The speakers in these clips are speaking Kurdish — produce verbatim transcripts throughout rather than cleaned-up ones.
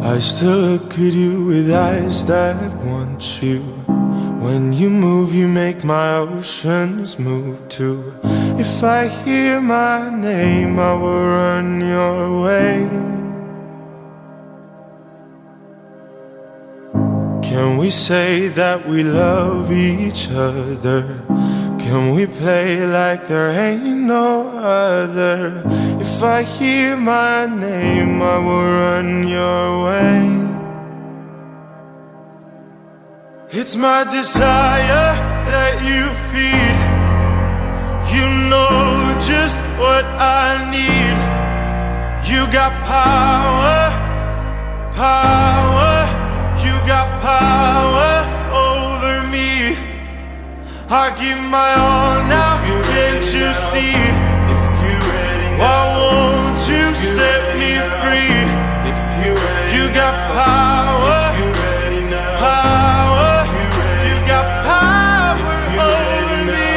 I still look at you with eyes that want you. When you move, you make my oceans move too. If I hear my name, I will run your way. Can we say that we love each other? Can we play like there ain't no other? If I hear my name, I will run your way. It's my desire that you feed. You know just what I need. You got power, power. You got power over me. I give my all now, can't you see? Why won't you set me free? You got power, power. You got power over me.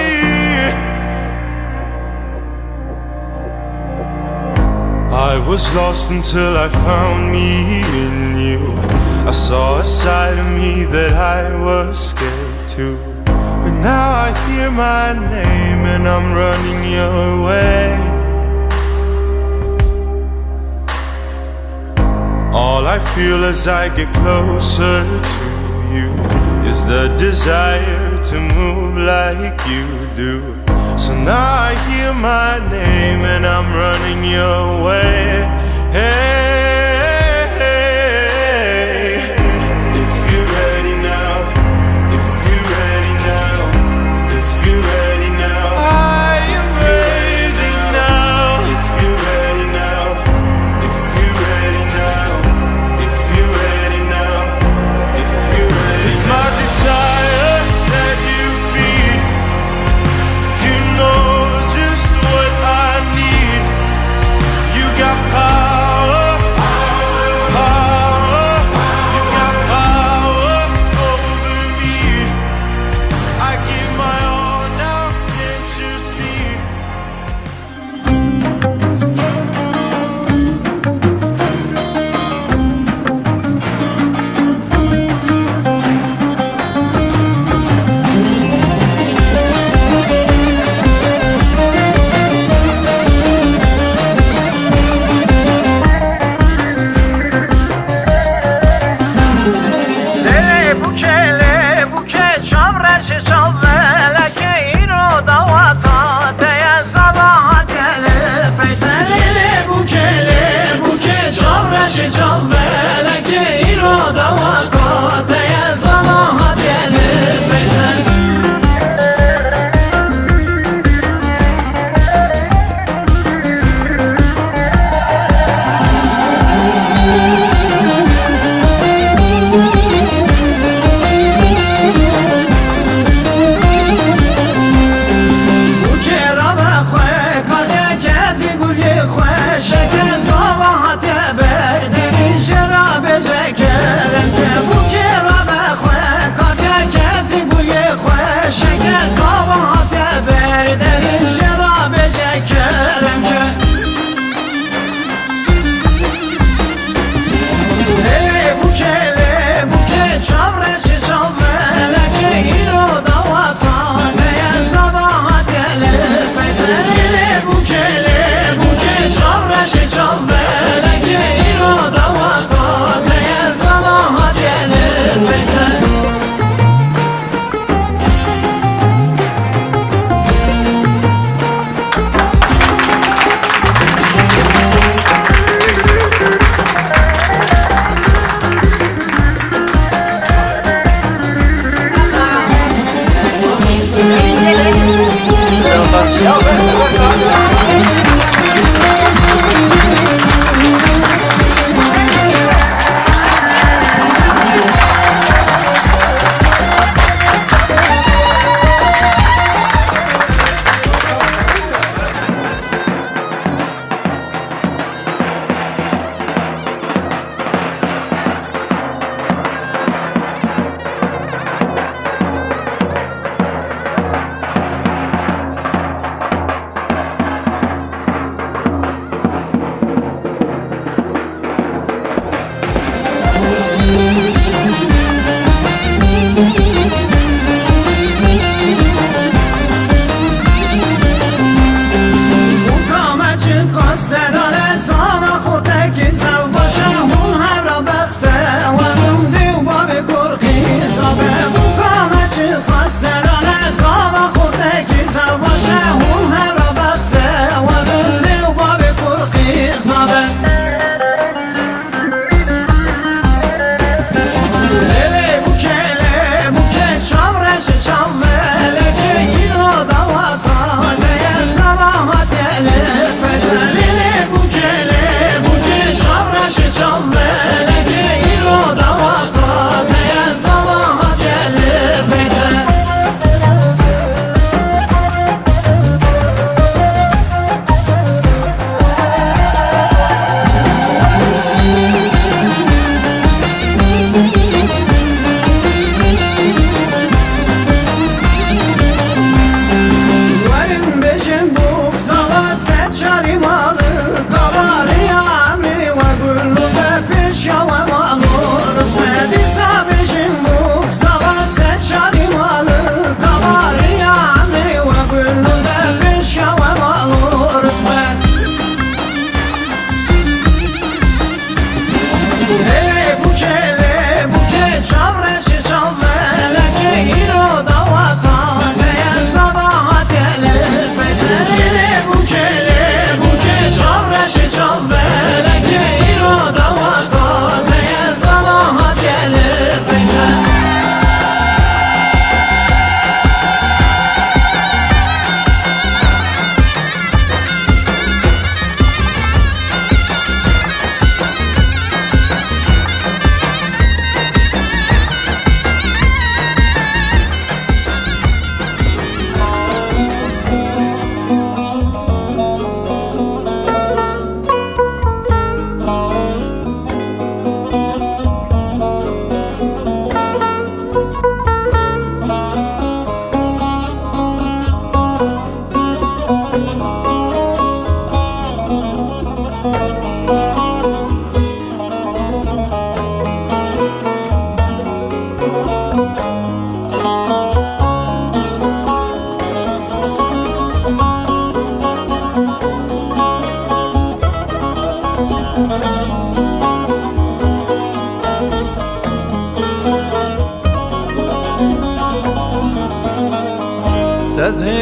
I was lost until I found me in you. I saw a side of me that I was scared to. But now I hear my name and I'm running your way. All I feel as I get closer to you is the desire to move like you do. So now I hear my name and I'm running your way. Hey, if you're ready now, if you're ready now, if you're ready now, I am ready now. If you're ready now, if you're ready now, if you're ready now, if you're ready, it's my desire that you feed. You know just what I need. You got power,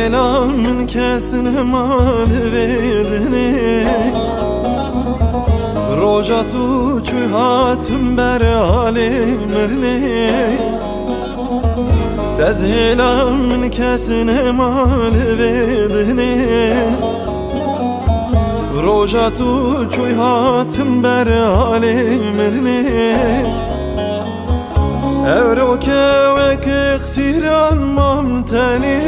Ela min kes nema li vê dinê. Roja tu çû hatim ber alê mirinê. Tezhêla min kes nema li vê dinê. Roja tu çû hatim ber alê mirinê. Ewro ke wek xsîran mam tenê.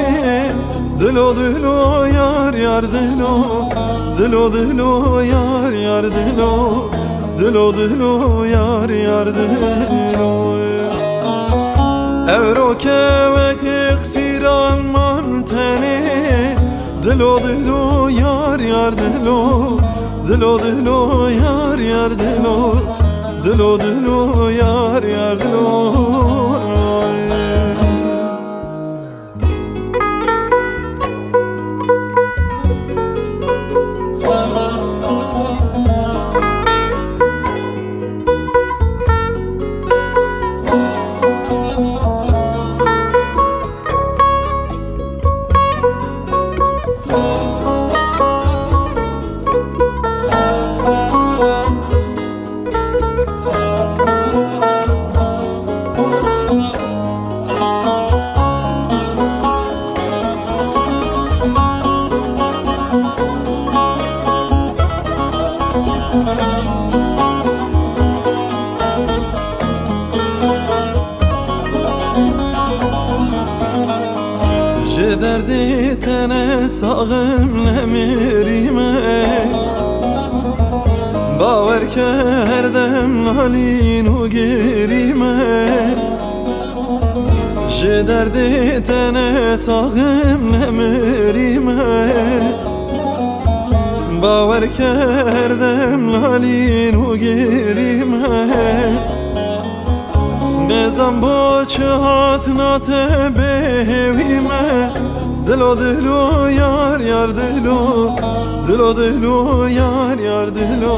Dilo, dilo, yar, yar, dilo. Dilo, dilo, yar, yar, dilo. Dilo, dilo, yar, yar, dilo. Ewro ke wek xsîran mam tenê. Dilo, dilo, yar, yar, dilo. Dilo, dilo, yar, yar, dilo. Dilo, dilo, yar, yar, dilo. Ji derdê te ne saxim, ne mirî me. Bawer ke her dem nalîn û girî me. Ji derdê te ne saxim, ne mirî me. Bawer ke her dem nalîn û girî me. Nêzan bo çi hatina te bêhêwî me. Dilo, dilo, yar, yar, dilo. Dilo, dilo, yar, yar, dilo.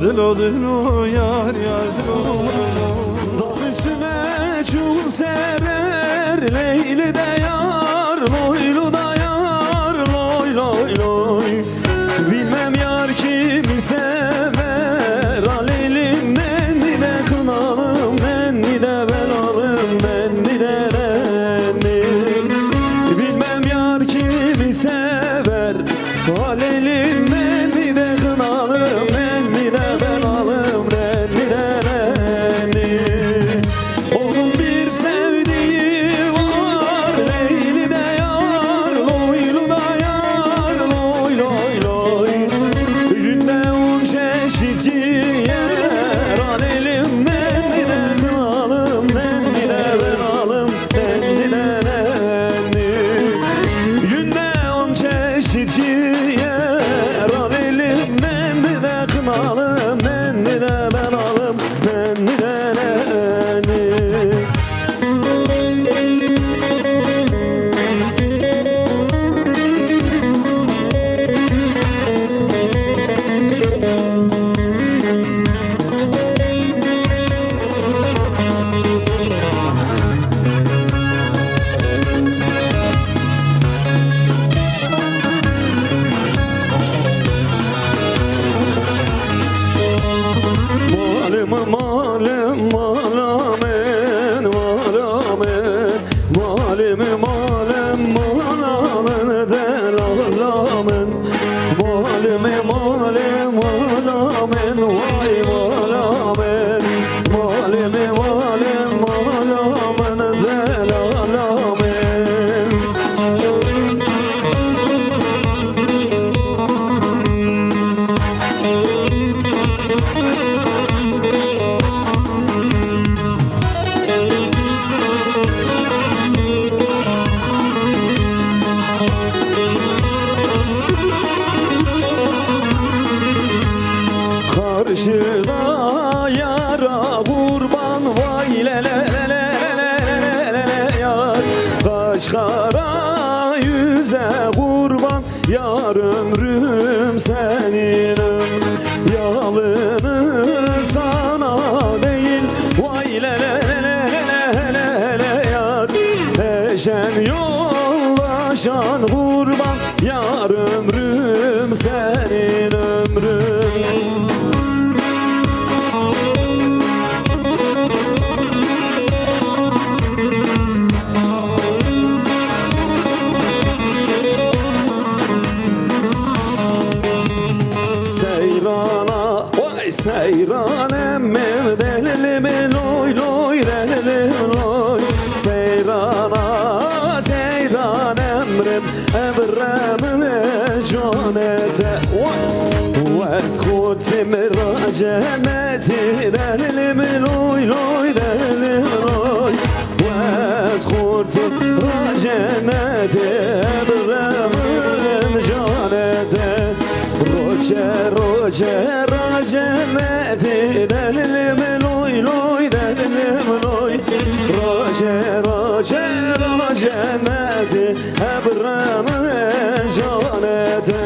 Dilo, dilo, yar, yar, dilo. Dağ üstüne çul serer, Leyli de yar, loylu da yar, loy, loy, loy. Bilmem yar kimi sever, ha Leylim, nenni de kınalım, nenni de belalım, nenni de nenni. Bilmem yar kimi sever, ha Leylim, nenni de kınalım, nenni de belalım, nenni de nenni. Onun bir sevdiği var, Leyli de yar, loylu da yar, loy, loy, loy. Günde on çeşit giyer, ha Leylim, nenni de kınalım, nenni de belalım, nenni de nenni. Günde on çeşit giyer, ha Leylim, nenni de kınalım, nenni de belalım, nenni de nenni. Malım, malım, malamen, malamen. Malım, malım, malamen, delalamen. Malım, malım, malamen, vay malamen. Malım, malım, malamen, delalamen. Karşıda yara kurban, vay le le le le le le le yar. Kaşkara yüze kurban, yar ömrüm seninim. Yalnız sana değil, vay le le le le le le le yar. Eşen yoldaşan Ömrüm senin ömrün. Seyrana, vay seyran emmim, delilim loy loy, delilim loy. Seyrana, seyran emrim, Ebrem canete, vay. Wez xutim ra ceneti, delilim loy loy, delilim loy. Wez xutim ra ceneti, Ebrem canete. Roce, roce, ra ceneti, delilim loy loy, delilim loy. Roce, roce, ra ceneti, Ebrem canete.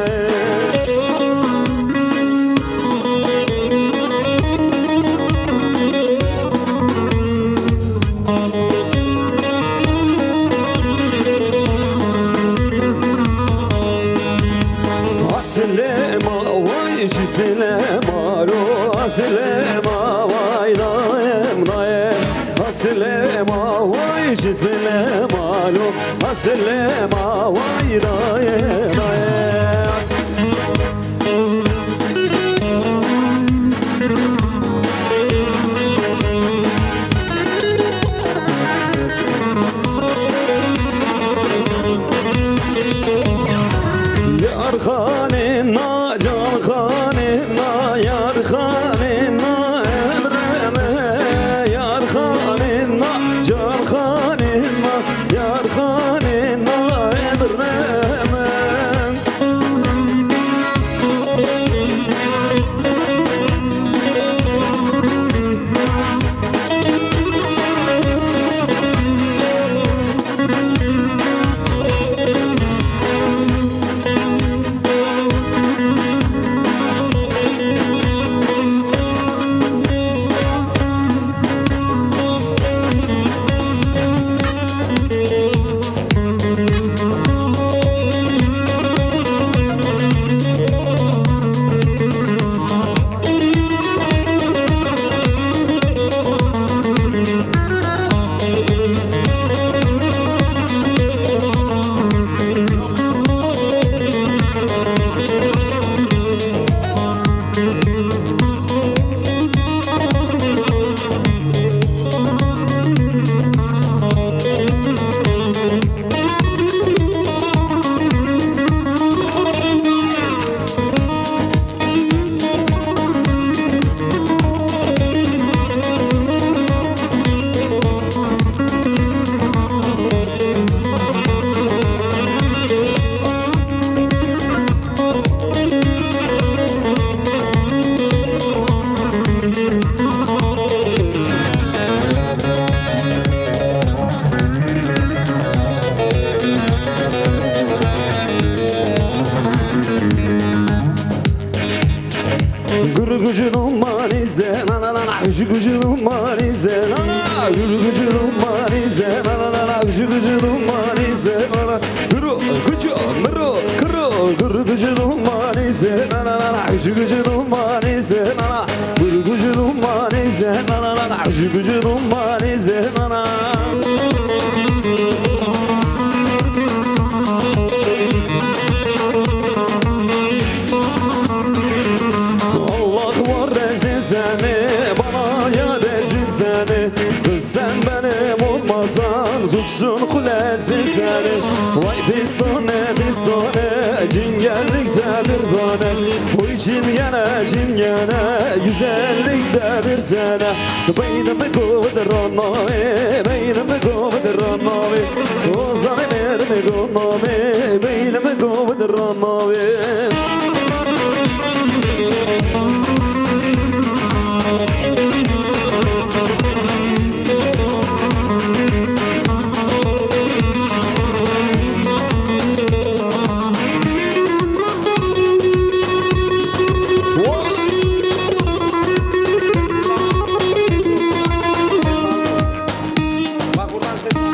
Aslema vay ji silema lo, aslema vay dayem dayem. Aslema vay ji silema lo, aslema vay dayem dayem. Yar xanê na, can xanê na, yar xanê na, Ebrem e. Yar xanê na, can xanê na, yar xanê na, Ebrem e. Guru gucu dumani ze na na na na, gucu gucu dumani ze na na, guru gucu dumani ze na na na na, gucu gucu dumani ze na na, guru gucu muru kuru, guru gucu dumani ze na na na na, gucu gucu dumani ze na na, guru gucu dumani ze na na na na, gucu gucu dumani ze na na. Allah var rezil seni, bana ya rezil seni. Kız sen benim olmasan, tutsun kulesi seni. Vay pistone, pistone, cingenlikte bir tane. Oy cingene, cingene, güzellikte bir tane. Beynimi kovdurana, beynimi kovdurana, o zaman elimi kovdurana, beynimi kovdurana. Bak buradan ses var.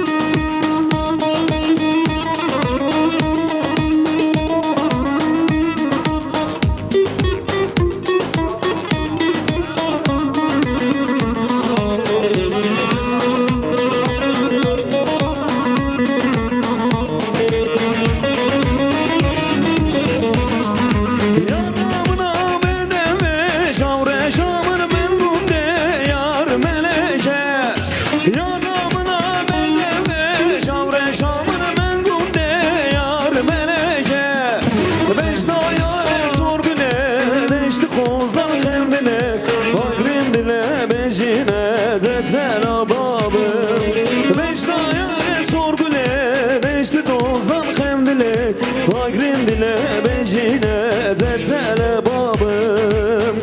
Lê bêjîne de te le babim.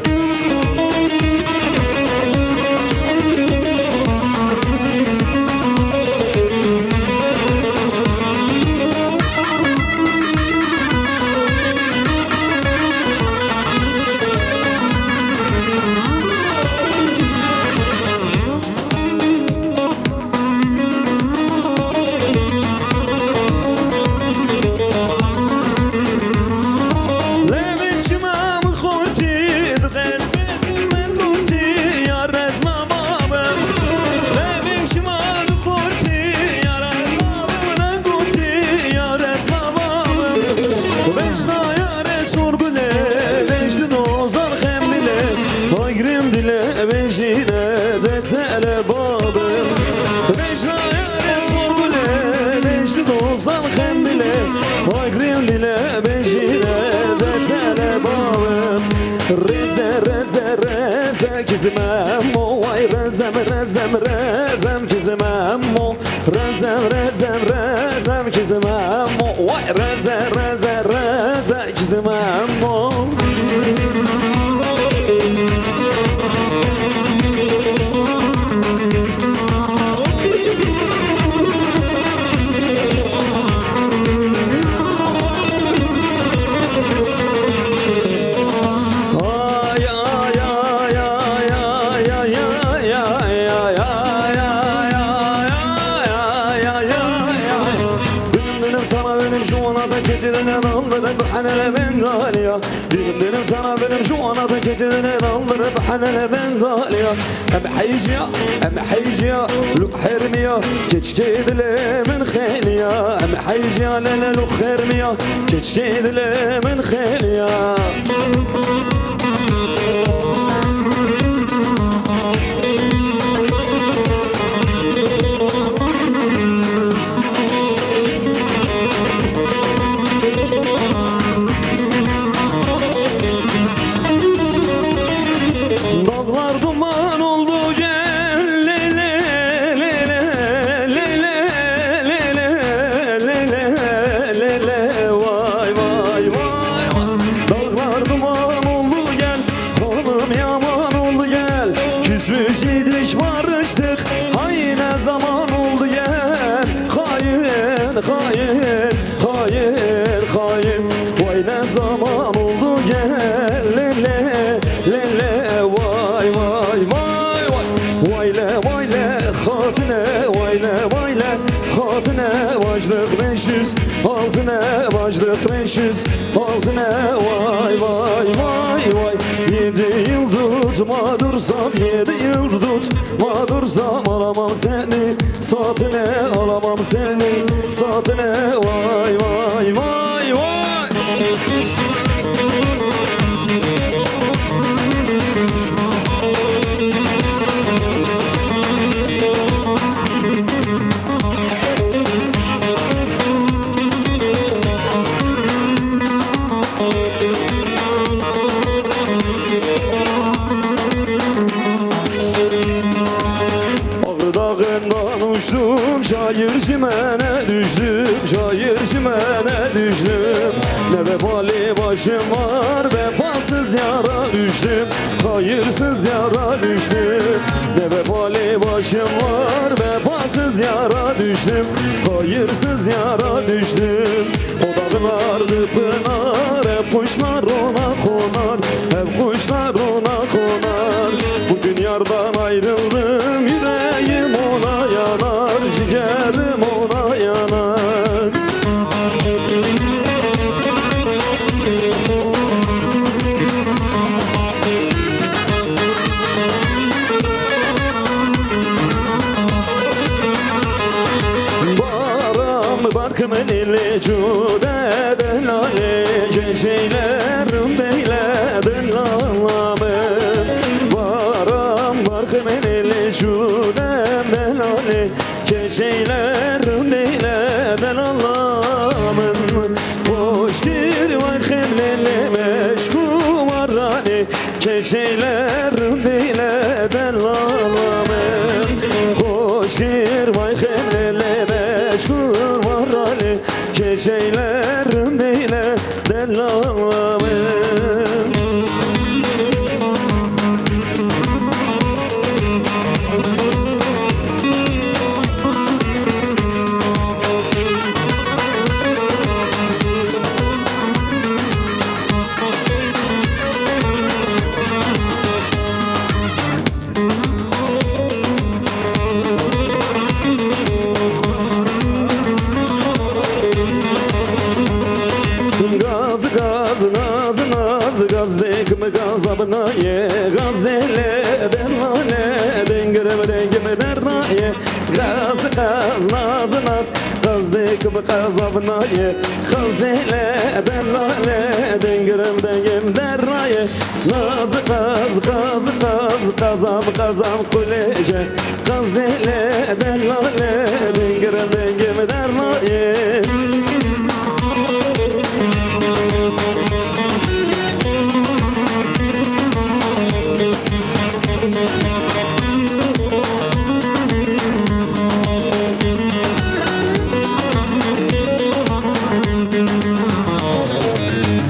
Levên şima min xortî, dixez bezî min xortî, ya rezma babim. Levên şima min xortî, ya rezma babim, min xortî, ya rezma babim. Vecda yare sorgule, vecdi dozan xemile, haygrem dile, vecine de tele babim. Vecda yare sorgule, vecdi dozan xemile, haygrem dile, vecine de tele babim. Reze, reze, reze, kizime mo, vay rezem, rezem, rezem, kizime mo. Rezem, rezem, rezem, kizime mo. Vay reze, reze, reze, kizime mo. Ay, ay, ay. Benim benim sana benim şu ana da geceden alırım, hanele ben daliya. Benim benim sana benim şu ana da geceden alırım, hanele ben daliya. Em heyciya, em heyciya, luk hermiya, keçke dile min xeniya. Em heyciya, lele luk hermiya, keçke dile min xeniya. Dağlar duman oldu gel, le, le, le, le, le, le, le, le, le, le, le, le, vay, vay, vay, vay. Dağlar duman oldu gel, hanım yaman oldu gel. Küsmüş idik, barıştık, hay ne zaman oldu gel. Hain, hain, hain, hain. Vay ne zaman oldu gel, le, le, le, le, vay, vay, vay, vay. Vay le, vay le, hatine, vay le, vay le, hatine, başlık beş yüz, altına, başlık beş yüz, altına, vay, vay, vay, vay. Yedi yıl tutma dursam, yedi yıl tutma dursam, alamam seni satına, alamam seni satına, vay, vay, vay, vay. Ağrı dağından uçtum, çayır çimene düştüm, çayır çimene düştüm. Ne vefalı başım var, vefasız yara düştüm, hayırsız yara düştüm. Ne vefalı başım var, vefasız yara düştüm, hayırsız yara düştüm. O dağlar pınar, hep kuşlar ona konar, hep kuşlar ona konar. Bu dünyadan ayrıldım, yüreğim ona yanar, ciğerim ona yanar. Baram barkımın ili cude delali, keçeylerim beyle delallamın. Baram barkımın ili cude delali, keçeylerim beyle delallamın. Hoş gir vay xemlele meşku varani, keçeylerim beyle delallamın. Hoş gir vay xemlele meşku varani, keçeylerim beyle Delal min. Gaz, gaz, naz, naz, gaz, dengim gazabnaye, gazele, delale, dengirem, dengim dernaye, gaz, gaz, naz, naz, gaz, dengim gazabnaye, gazele, delale, dengirem, dengim dernaye. Naz qaz, qaz, qaz, qazam, qazam qulêje. Qazêle delale, dengirem dengim dernaye.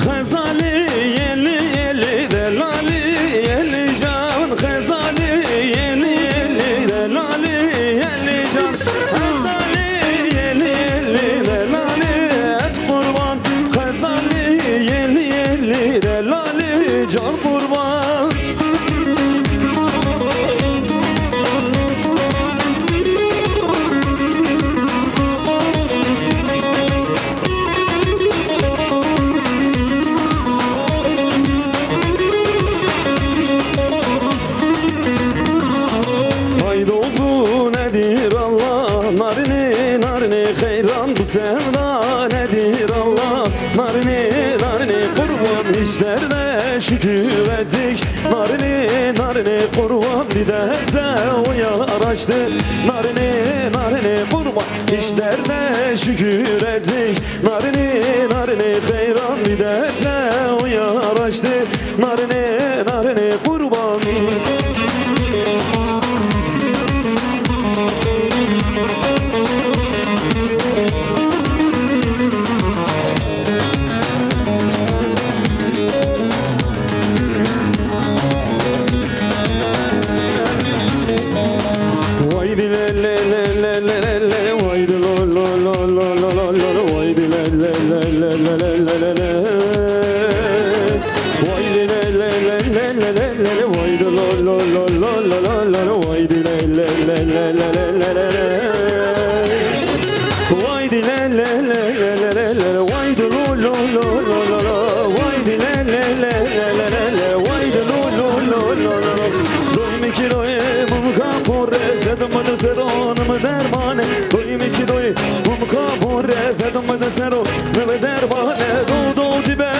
Xezalî yelî yelî delalî yelî can, Xezalî yelî yelî delalî yelî can, Xezalî yelî yelî delalî ez qurban, Xezalî yelî yelî delalî can qurban. Haydi oldu nedir Allah, narini, narini, xeyran bu sevda nedir Allah, narini, narini, qurban işlerde şükür ettik. Narini, narini, qurban bir derde o yaraştı. Narini, narini, qurban işlerde şükür ettik. Narini, narini, xeyran bir derde o yaraştı. Narini, narini, qurban. Haydi le le le le le le le, haydi lo lo lo lo lo lo lo lo, haydi le le le le le le le le. Haydi le le le le le le le le, haydi lo lo lo lo lo lo lo, haydi le le le le le le le le. Haydi le le le le le le le le, haydi lo lo lo lo lo lo, haydi le le le le le le le, haydi lo lo lo lo lo lo. Doyum ki doyum kapore, sedum de seronum dermane. Doyum ki doyum kapore, sedum de seronum dermane. Do do dibe,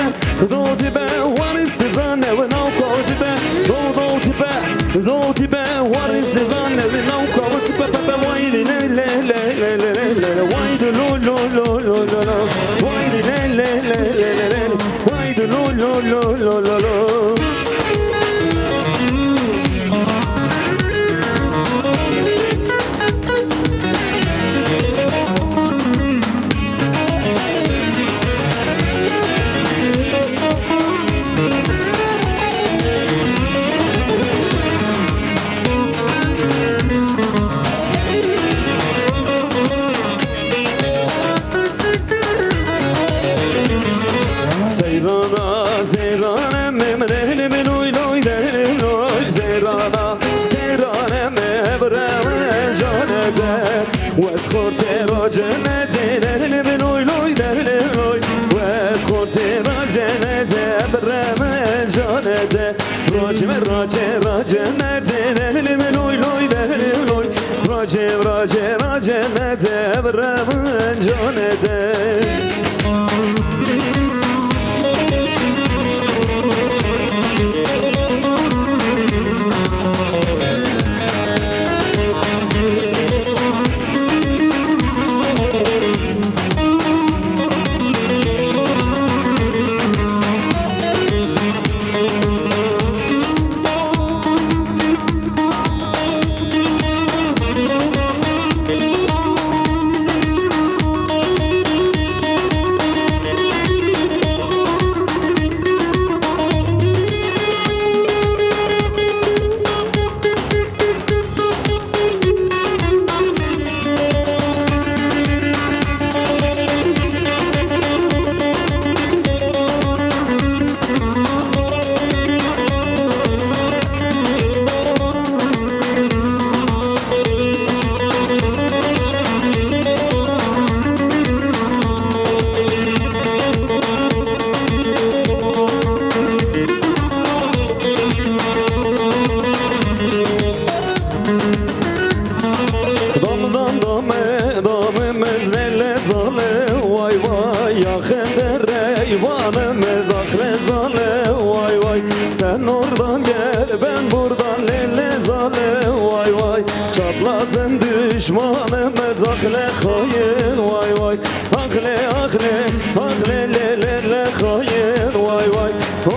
do dibe, waris dizane ve nau ko dibe. Do do dibe, do dibe, waris dizane ve nau ko dibe. Pepe, waydi le le le le le le le, waydi lo lo lo lo lo lo, waydi le le le le le le le, waydi lo lo lo lo lo lo. Seyrana, seyrana, mem, derlim, loy, loy, derlim, loy, seyrana, seyrana, mem, breme, canete. Wez xorte ra cennete, derlim, loy, loy, derlim, loy, wez xorte ra cennete, breme, canete. Racime, race, ra cennete, derlim, loy, loy, derlim, loy. Racim, race, ra cennete, breme, canete. Oradan gel, ben buradan, lele zale, vay vay. Çatlasın düşmanımız, akle hain, vay vay. Akle, akle, akle, le, le, le, hain, vay vay.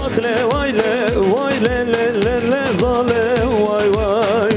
Akle, vay le, vay le, le, le, le, zale, vay vay.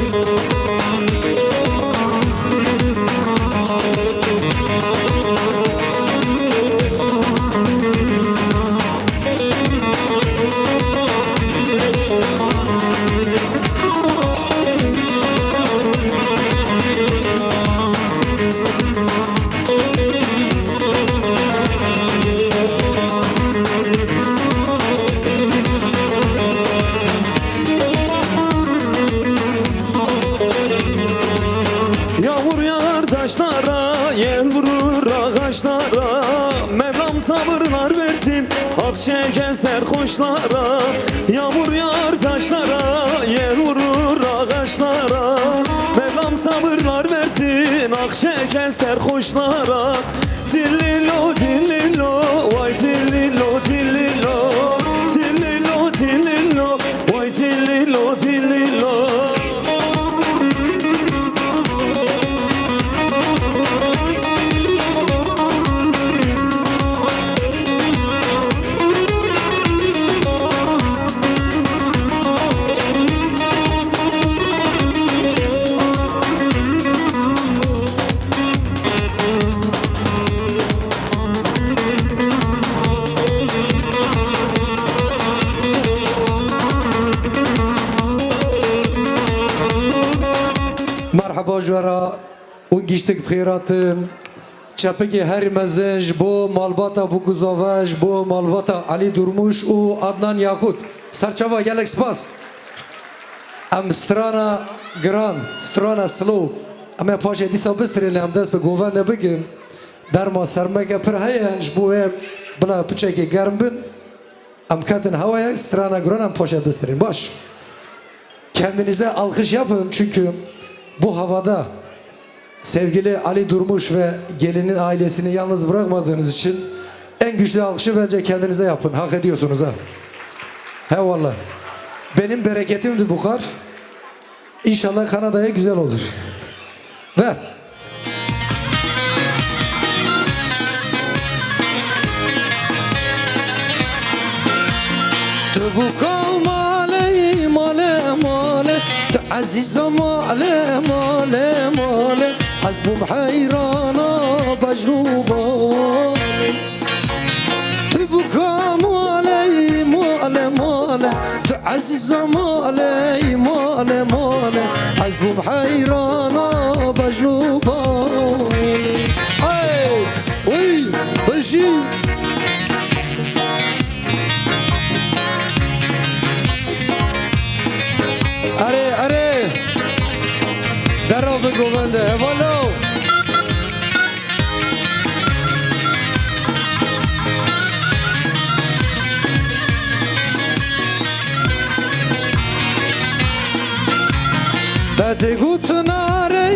Yağmur yağar taşlara, yel vurur ağaçlara. Mevlam sabırlar versin, ah çeken serhoşlara. Yağmur yağar taşlara, yel vurur ağaçlara. Mevlam sabırlar versin, ah çeken serhoşlara. Tillilo, tillilo, vay tillilo, tillilo. Tillilo, tillilo, vay tillilo, tillilo. Merheba ji we re û giştik bi xêr hatin. Çepikê herî mezin ji bo malbata Bûkuzave, ji bo malbata Elî Durmuş û Adnan Yakut. Serçava gelek spas. Em strana giran, strana slow, em ê paşê dîsa bistirên lê em dest bi govende bikin. Derma sermeke pir heye, ji bo wê bila piçekê germ bin. Em ketin hewayê, strana giran em paşê bistirên. Baş. Kendinize alkış yapın çünkü bu havada sevgili Ali Durmuş ve gelinin ailesini yalnız bırakmadığınız için en güçlü alkışı bence kendinize yapın. Hak ediyorsunuz ha. He vallahi. Benim bereketimdi bu kar. İnşallah Kanada'ya güzel olur. Ve Tu bu kaw male, male, male, tu ezîza male, male, male, ez bûm heyrana bejn û bale. Tu bu kaw male, male, male, tu ezîza male, male, male, ez bûm heyrana bejn û bale. Ay, uy, bijî. Erê, erê. Dera bi govende, hevalo. Te digot nare,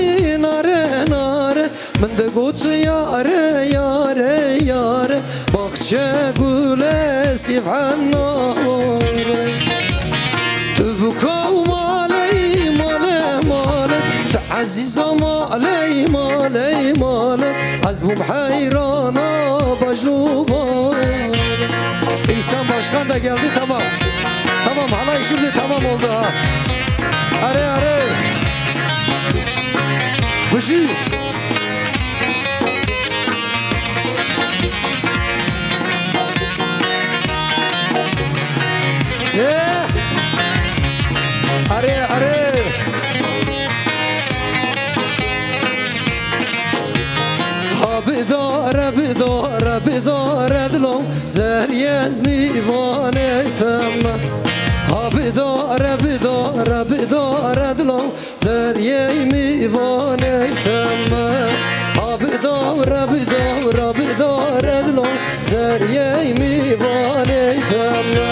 nare, nare. Min digot yare, yare, yare, baxçe gule sîv henare. Tu bi kaw malê, malê, malê, tu ezîza malê, malê, malê, ez bûm heyrana bejn û bale. İhsan Başkan da geldi, tamam. Tamam, halay şimdi tamam oldu ha. Are, are. Bijî. Ê! Erê, erê! Ha bidare, bidare, bidare dilo, zeriyez mîvanê teme. Ha bidare, bidare, bidare dilo, Zeriyê mîvanê teme, ha bidawre, bidawre, bidawre dilo. Zeriyê mîvanê teme,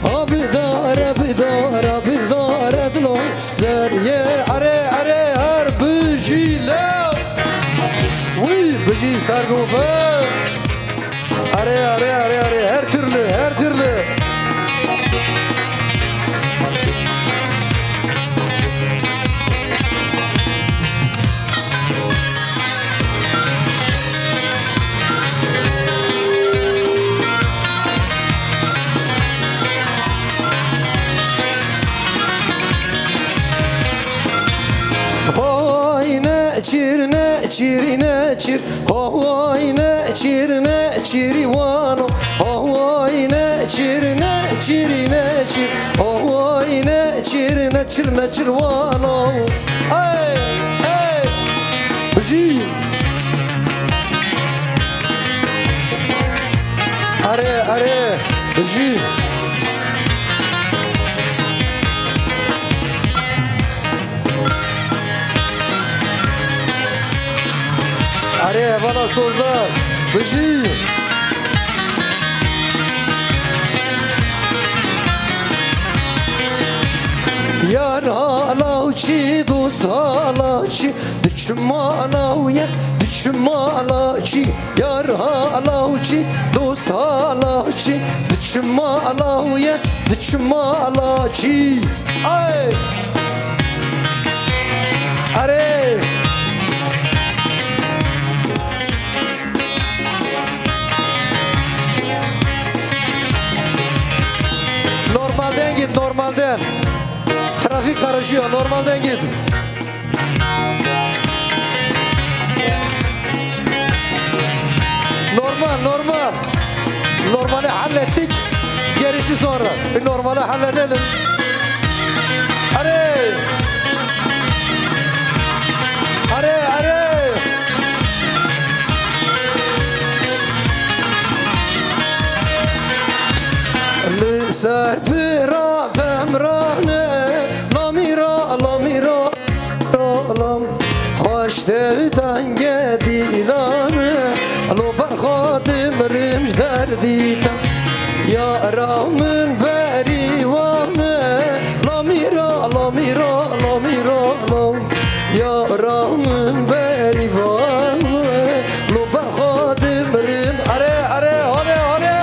ha bidare, bidare, bidare dilo. Zeriyê, erê, erê, her bijî lew. Wî bijî sergove. Erê, erê, erê, erê, her türlü, her türlü. Çir ne çir ne çir, hoy ne çir ne çir wano, hoy ne çir ne çir ne çir, hoy ne çir ne çir ne çir wano. Ey, ey. Bijî. Erê, erê. Bijî. Erê, hevala Sozdar, bijî. Yar hala çi, dost hala çi, diçim hala ye, diçim hala çi. Yar hala çi, dost hala çi, diçim hala ye, diçim hala çi. Ay! Erê! Normalden git, normalden. Trafik karışıyor, normalden git. Normal, normal. Normali hallettik. Gerisi sonra. Bir normali halledelim. Hadi. Hadi, hadi. Li ser pira demrane, lamîra, lamîra. Lam, xweş te denge dîlane, lo berxwe dimrim ji derdî te. Yara min berî wane, lamîra, lamîra, lamîra, lam. Yara min berî wane, lo berxwe dimrim. Erê, erê, hale, hale,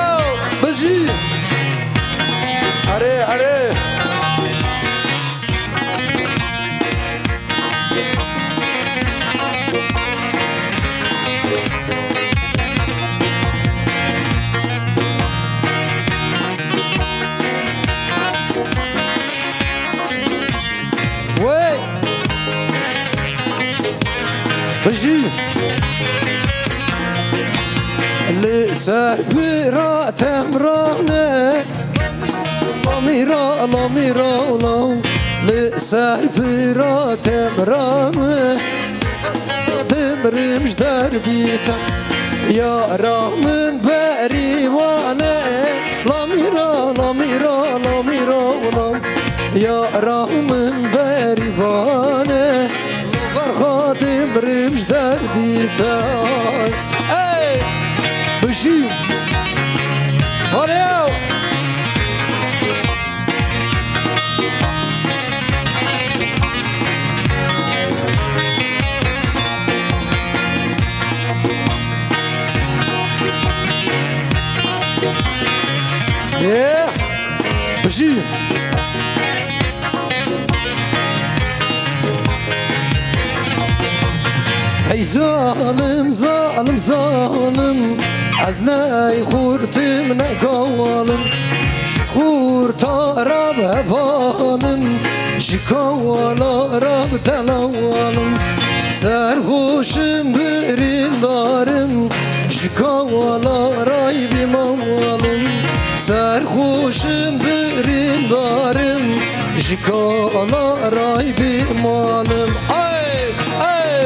bijî. Erê, erê. Wey! Bijî! Li ser pira temrane. Lamîra, lamîra, law, li ser pira temrame. Demrim ji derdî te. Yara min berî wane. Lamîra, lamîra, lamîra, law. Yara min berî wane. Berxa demrim ji derdî te. Ey! Bijî! Hale! Yeah! Bijî! Hey zalim, zalim, zalim, ez ney xurtim, ne kawalim. Xurta re bi hevalim, ji kawala re bi delawalim. Serxoşim, birîndarim, ji kawala ray bi malim. Serxoşim, birîndarim, ji kala ray bi malim. Ay, ay.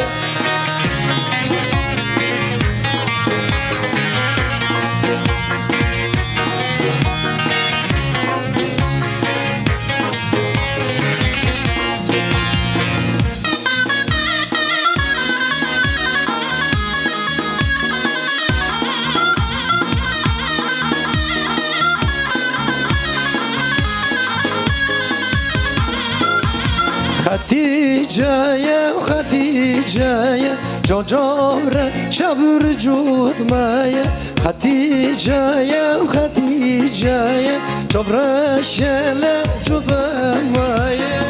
Xetîce ye, Xetîce ye, cocavre çavur cûd me ye. Xetîce ye, Xetîce ye, çavre şele cûd me ye.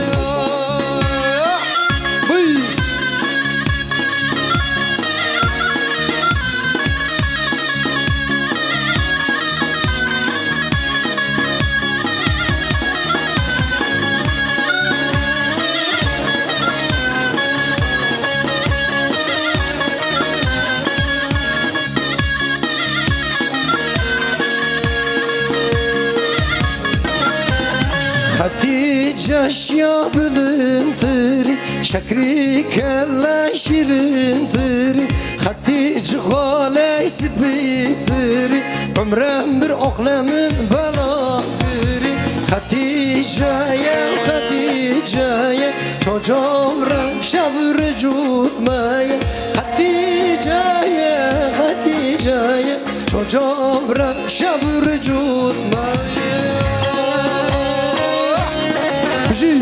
Bî! Xetîce şiya bilindtirî, şekrî kele şîrintirî, Xetîce xaley spîtirî, umrem bir oxle min bela kirî. Xetîce ye, Xetîce ye, çoca umrem şev ricût me ye. Xetîce ye, Xetîce ye, çoca umrem şev ricût me ye. Bijî.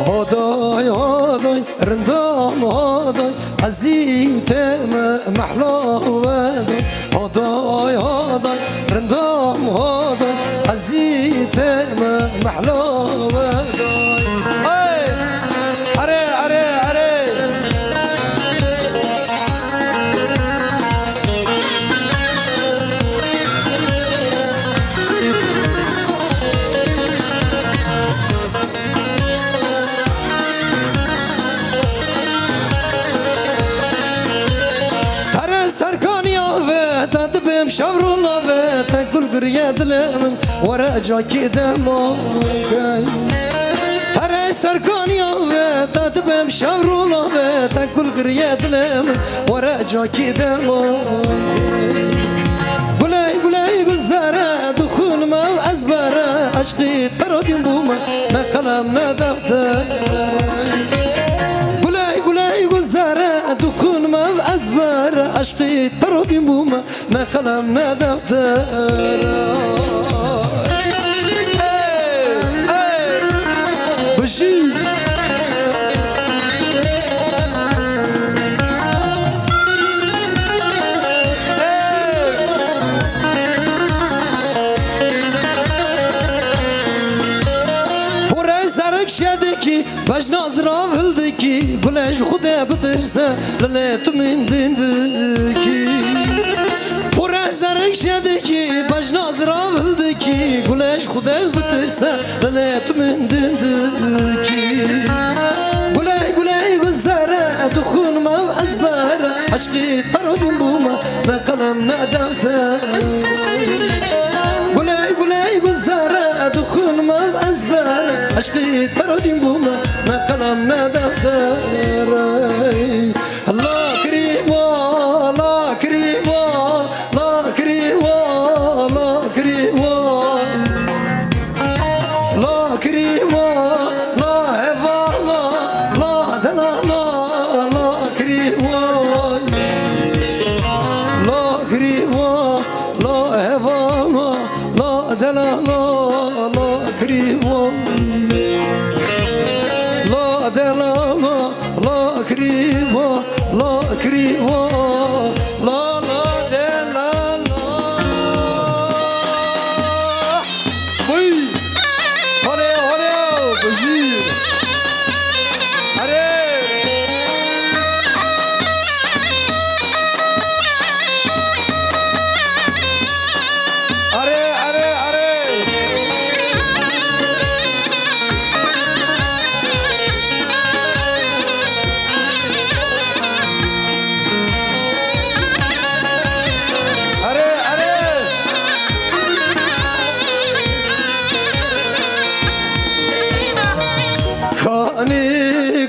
Hoday, hoday, rindam hoday, ezî teme mehla weday. Hoday, hoday, rindam hoday, ezî teme mehla weday. Ey! Erê, erê, erê! Tere serkaniya ve te dibêm şev rola ve te gul giriye dilê min were cakî dema key. Tere serkaniya ve te dibêm şev rola ve te gul giriye dilê min were cakî dema key. Guley guley gulzare dixûnim ew ezbere eşqî te rodîn bûme ne qelem ne defter. Guley guley gulzare dixûnim ev ezber eşqî te rodîn bûme ne qelem ne defter. Ey, ey, bijî. Ey. Fore serek şedekî Bejna zirav hildikî, gule ji Xwedê bitirse, dilê tu min din dikî. Pûre zerek şedikî, bejna zirav hildikî, gule ji Xwedê bitirse, dilê tu min din dikî. Gule, gule, gul zere, dixûnim ew ezber, eşqî te rodîn bûme, ne qelem ne defter. Gule, gule, gul zere, dixûnim ev ezber, eşqî te rodîn bûme, ne qelem ne defter. La kirî wa, la kirî wa, la kirî wa, la kirî wa. La kirî wa, la hevala, la delala, la kirî wa. La kirî wa, la hevala, la delala, la kirî wa. La delala, la kirî wa, la kirî wa. La, la delala. Oy! Holê, holê, bijî! Erê! Erê, erê, erê! Erê, erê! Kanî,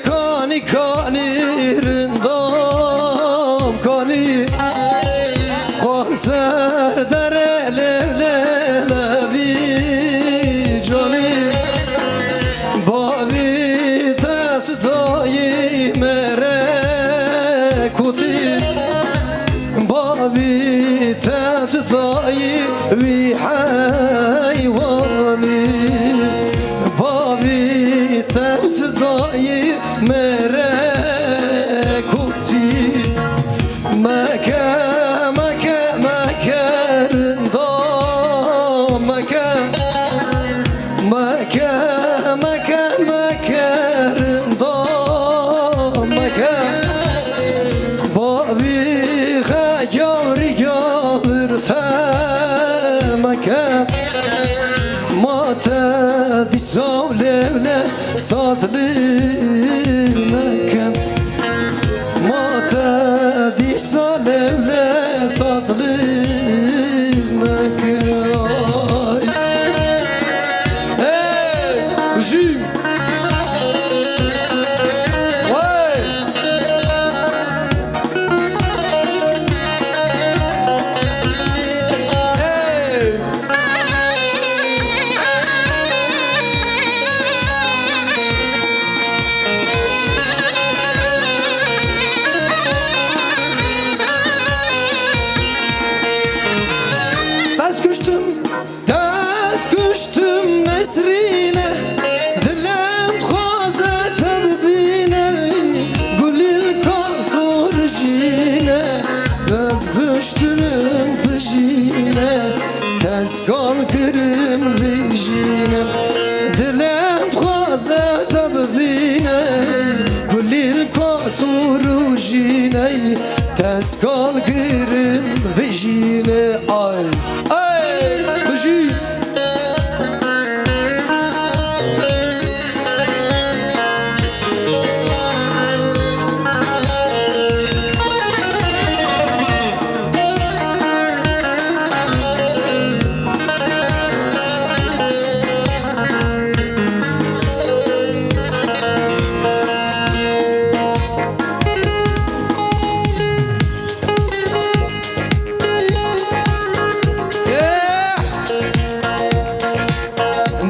kanî, kanî, rindam kanî. Xwan ser dere lê, lê, lê vî canî. Bavî te tu dayî me re kutî. Bavî te tu dayî wî heywanî. Bavî te tu dayî me re Satlî mekin. Ma te dîsa lewle satlî mekin. Ay. Hey, bijî. Hey. Hey. Ez kuştim, ez kuştim Nesrîne, dilem dixwaze te bibîne, gulîlka sor jîne, ez kuştinim pijîne. Teskal kirim vijîne, dilem dixwaze te bibîne, gulîlka sor û jîne, teskal kirim vijîne. Ay, ay, bijî.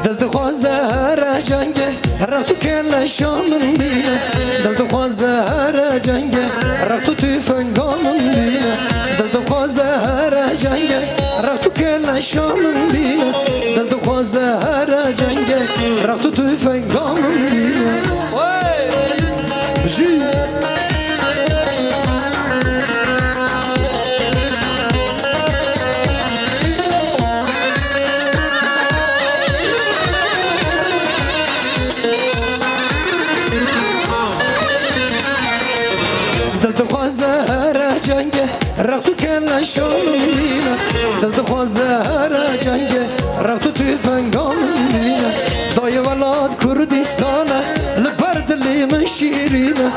Dil dixwaze here cenge, rex tu keleşa min bîne. Dil dixwaze here cenge, rex tu tüfenga min bîne. Dil dixwaze here cenge, rex tu keleşa min bîne. Dil dixwaze here cenge, rex tu tüfenga min bîne. Wey! Bijî! Dil dixwaze here cenge, rex tu keleşa min bîne. Dil dixwaze here cenge, rex tu tüfenga min bîne. Dayê welat Kurdistan e, li ber dilê min şîrîn e.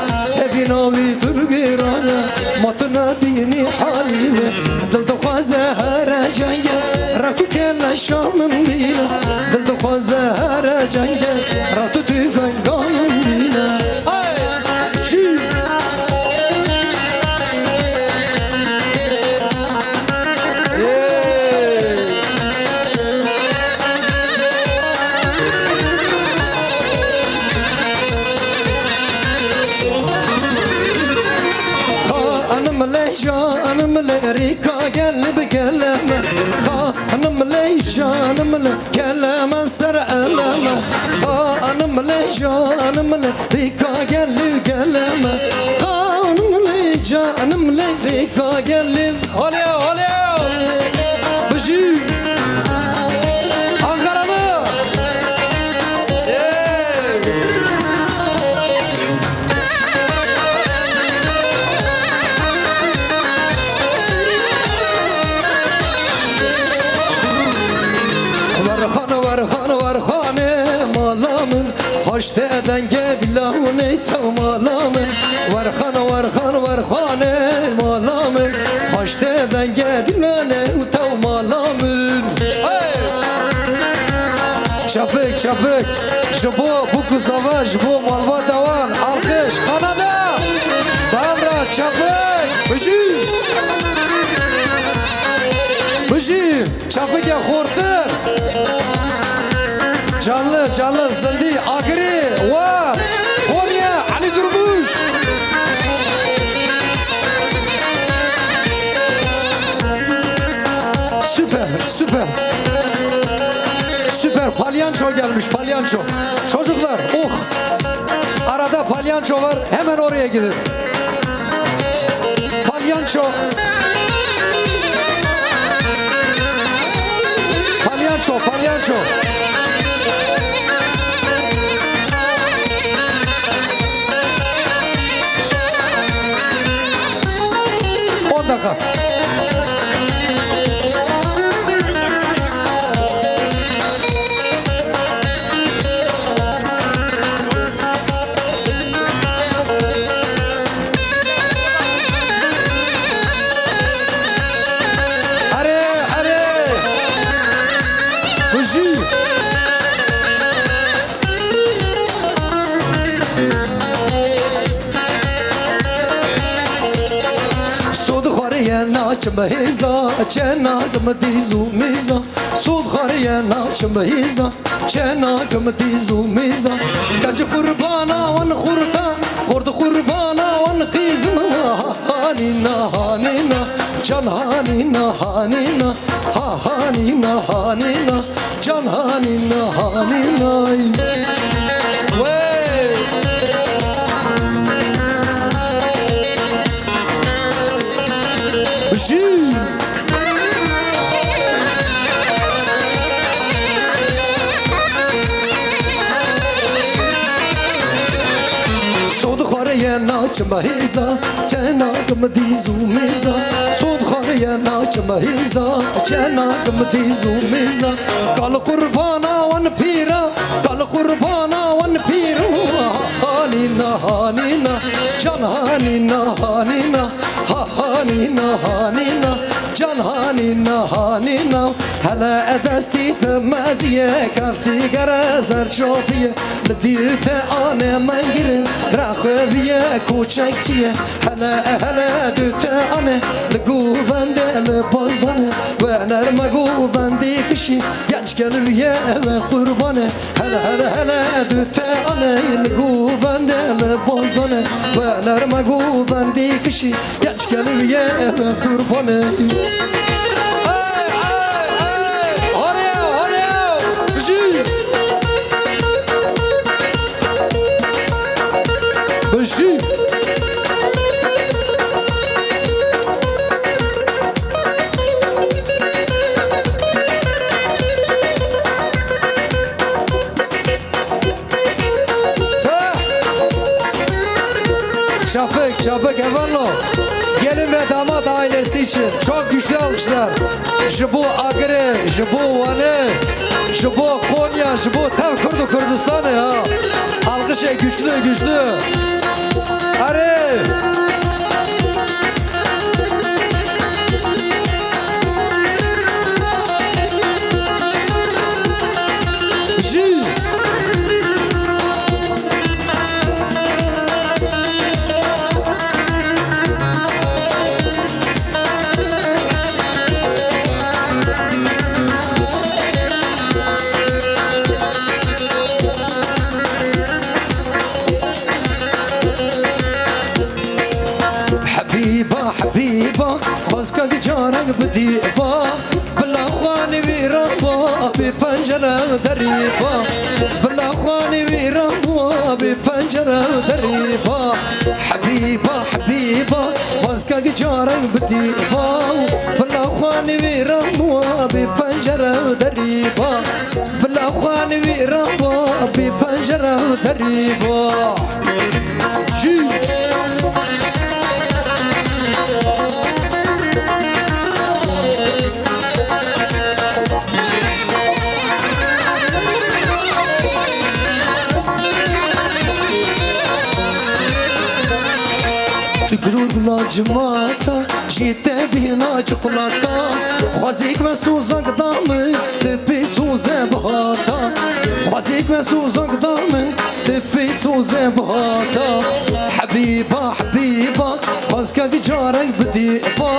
Evîna wî tu giran e, ma tu nebînî halî min. Dil dixwaze here cenge, rex tu keleşa min bîne. Dil dixwaze here cenge, rex tu tüfenga min bîne. Ay! Çi? Ê! Xanim lê, canim lê, rîka gel bi gele me. Xanim lê, canim lê, gele me ser ele me. Xanim lê, canim lê, rîka gel bi gele me. Xanim lê, canim lê, rîka gel bi Holê, holê! Bijî! Ankara mı? Ey! Werxan, werxan, werxanê mala min. Xweş te dengê dila hûn ê çaw mala min. Werxan, werxan, werxanê mala min. Xweş te dengê dila ne û taw mala min. Hey! Çapik, çapik. Ji bo bûk û zava, ji bo malbata wan. Alkış, Kanada. Bavra, çapik. Bijî. Bijî. Çapike xortir. Canlı, canlı, zindî, Agirî, Wan, Konya, Elî Durmuş. Süper, süper. Süper, palyanço gelmiş, palyanço. Çocuklar, oh. Arada palyanço var, hemen oraya gidin. Palyanço. Palyanço, palyanço. On dakika. Naçim hêza, çe nakim dîz û mîza. Sod xariye naçim hêza, çe nakim dîz û mîza. Keçi qurbana wan xurta, xurt qurbana wan qîzim. Hanîna, hanîna, can hanîna, hanîna. Ha hanîna, hanîna, can hanîna, hanînay. Wey! Bijî! Sod xwareye naçim hêza, çe nakim dîz û mîza. Sod xwareye naçim hêza, çe nakim dîz û mîza. Kal qurbana wan pîra, kal qurbana wan pîra. Hanîna, hanîna, can hanîna, hanîna. Ha hanîna, hanîna, can hanîna, hanîna. Hele e destî te meziye, keftî gere ser çopiye. Li dîr te ane mengirin, rexwe viye koçekçiye. Hele, hele du te ane, li govende li bazdane. We nerme govendî kişî, genç gel viye we qurbane. Hele, hele, hele du te ane, li govende li bazdane. We nerme govendî kişî, genç gel viye we qurbane. Ey, ey, ey! Haniye, haniye! Bijî! Bijî! Çapik, çapik, hevalno. Gelin ve damat ailesi için çok güçlü alkışlar. Ji bo Agirê, ji bo Wanê, ji bo Konya, ji bo tev Kurd û Kurdistanê ha. Alkışê güçlü, güçlü. Erê! Jî! Hebîba, hebîba, xwezka carek bidî ba. Bila xwanî wî re ba, bi pencere derî ba. Bila xwanî wî re ba, bi pencere derî ba. Hebîba, hebîba, xwezka carek bidî ba. Bila xwanî wî re ba, bi pencere derî ba. Bila xwanî wî re ba, bi pencere derî ba. Jî. Tu gurur la cimata, jî te bîna çikolata. Xwezîk me sozak da min, tu pê soze bihata. Xwezîk me sozak da min, tu pê soze bihata. Hebîba, hebîba, xwezkek carek bidî ba.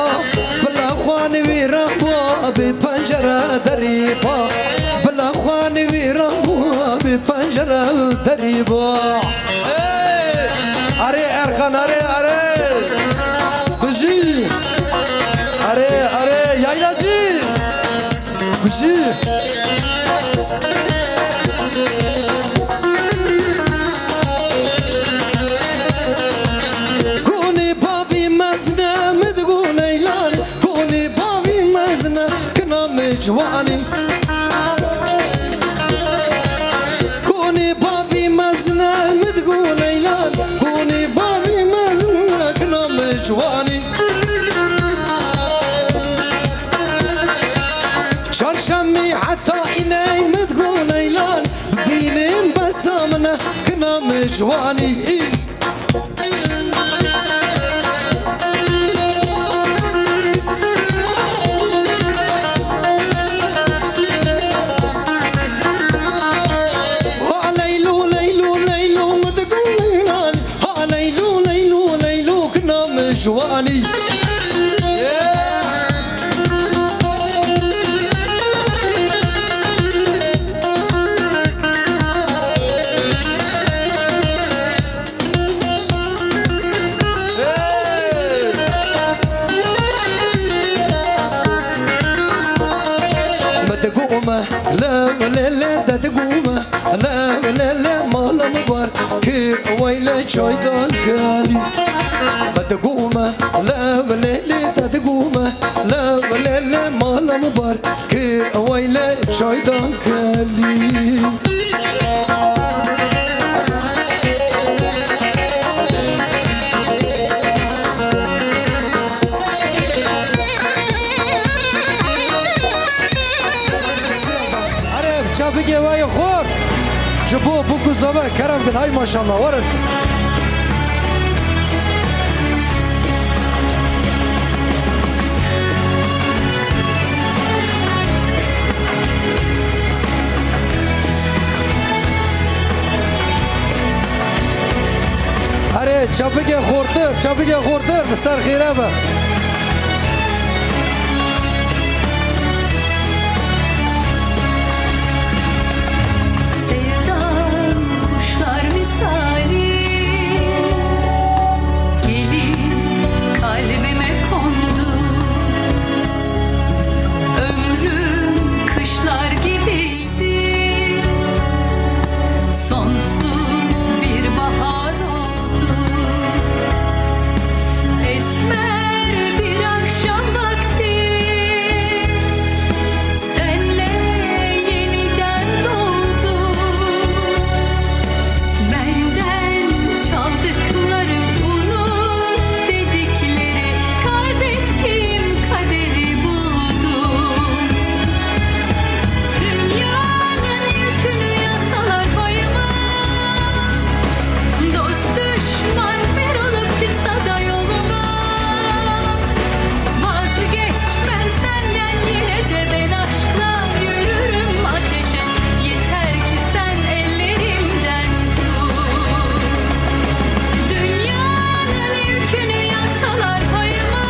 Bila xwanî wî re ba, bi pencere derî ba. Bila xwanî wî re ba, bi pencere derî ba. Ey! Erê Erxan, erê, erê! Bijî! Erê, erê, yaylacî! Bijî! Konî bavî mezne, min digo Leylan. Konî bavî mezne, kina min ciwanî. Konî bavî mezne, min digo Leylan. Konî bavî mezne, kina min ciwanî. Çarşemî heta îney min digo Leylan, bînin besa min e, kina min ciwanî. Ha Leylo, Leylo, Leylo, min digo Leylan. Ha Leylo, Leylo, Leylo, kina min ciwanî. Lev lê lê de digûme, lev lê lê mala min bar kir, weyle çaydan kelî. Me digûme, lev lê lê de digûme, lev lê lê mala min bar kir, weyle çaydan kelî. Erê, çapikê wayê xort. Ji bo bûk û zave kerem kin, hay maşallah, werin. Erê, çapikê xortir, çapikê xortir, li ser xêre be. Sevdan kuşlar misali gelip kalbime kondu. Ömrüm kışlar gibiydi. Sonsuz bir bahar oldu. Esmer bir akşam vakti senle yeniden doğdu. Benden çaldıkları, unut dedikleri, kaybettim, kaderi buldum. Dünyanın yükünü yazsalar payıma, dost düşman bir olup çıksa da yoluma, vazgeçmem senden, yine de ben aşkla yürürüm ateşe. Yeter ki sen ellerimden tut. Dünyanın yükünü yazsalar payıma,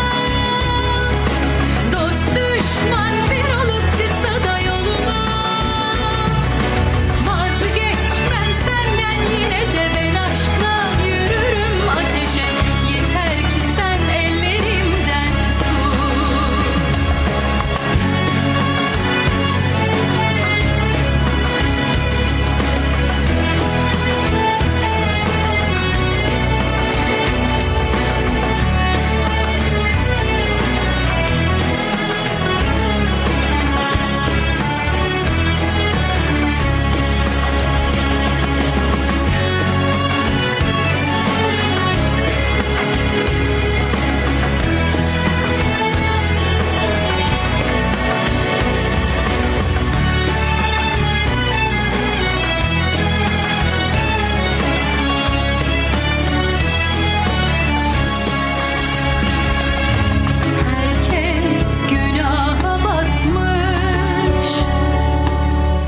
dost düşman bir olup çıksa da yoluma, vazgeçmem senden, yine de ben aşkla yürürüm ateşe. Yeter ki sen ellerimden tut. Herkes günaha batmış,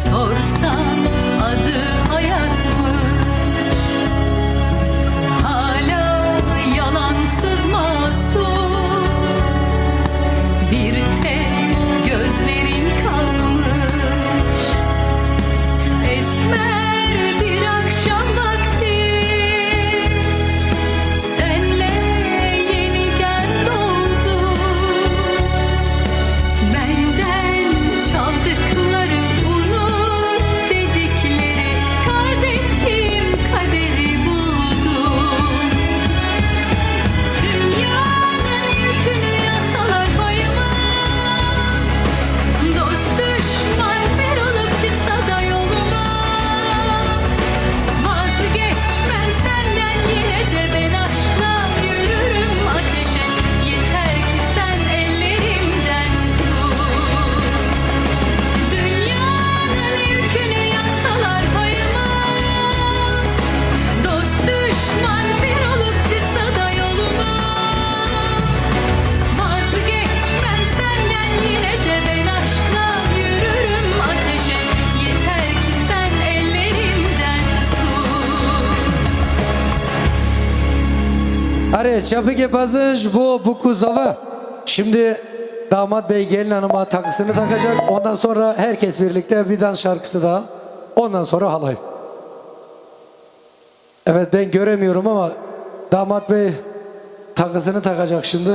sorsan adı hayatmış. Hala yalansız masum, bir tek gözlerin kalmış. Esmer bir akşam vakti senle yeniden doğdu. Benden çaldıkları, unut dedikleri, kaybettim, kaderi buldum. Dünyanın yükünü yazsalar payıma, dost düşman bir olup çıksa da yoluma, vazgeçmem senden, yine de ben aşkla yürürüm ateşe. Yeter ki sen ellerimden tut. Dünyanın yükünü yazsalar payıma, dost düşman bir olup çıksa da yoluma, vazgeçmem senden, yine de ben aşkla yürürüm ateşe. Yeter ki sen ellerimden tut. Erê, çapikê mezin ji bo bûk û zave. Şimdi damat bey gelin hanıma takısını takacak. Ondan sonra herkes birlikte bir dans şarkısı daha. Ondan sonra halay. Evet, ben göremiyorum ama damat bey takısını takacak şimdi.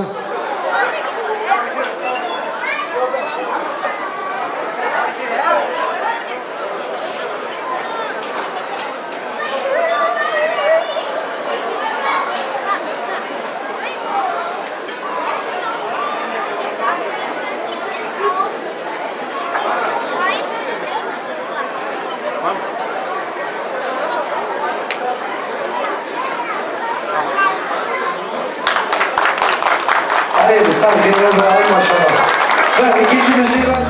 Sanki Emre Bey, ay maşallah. Ver ikinci müziği ver.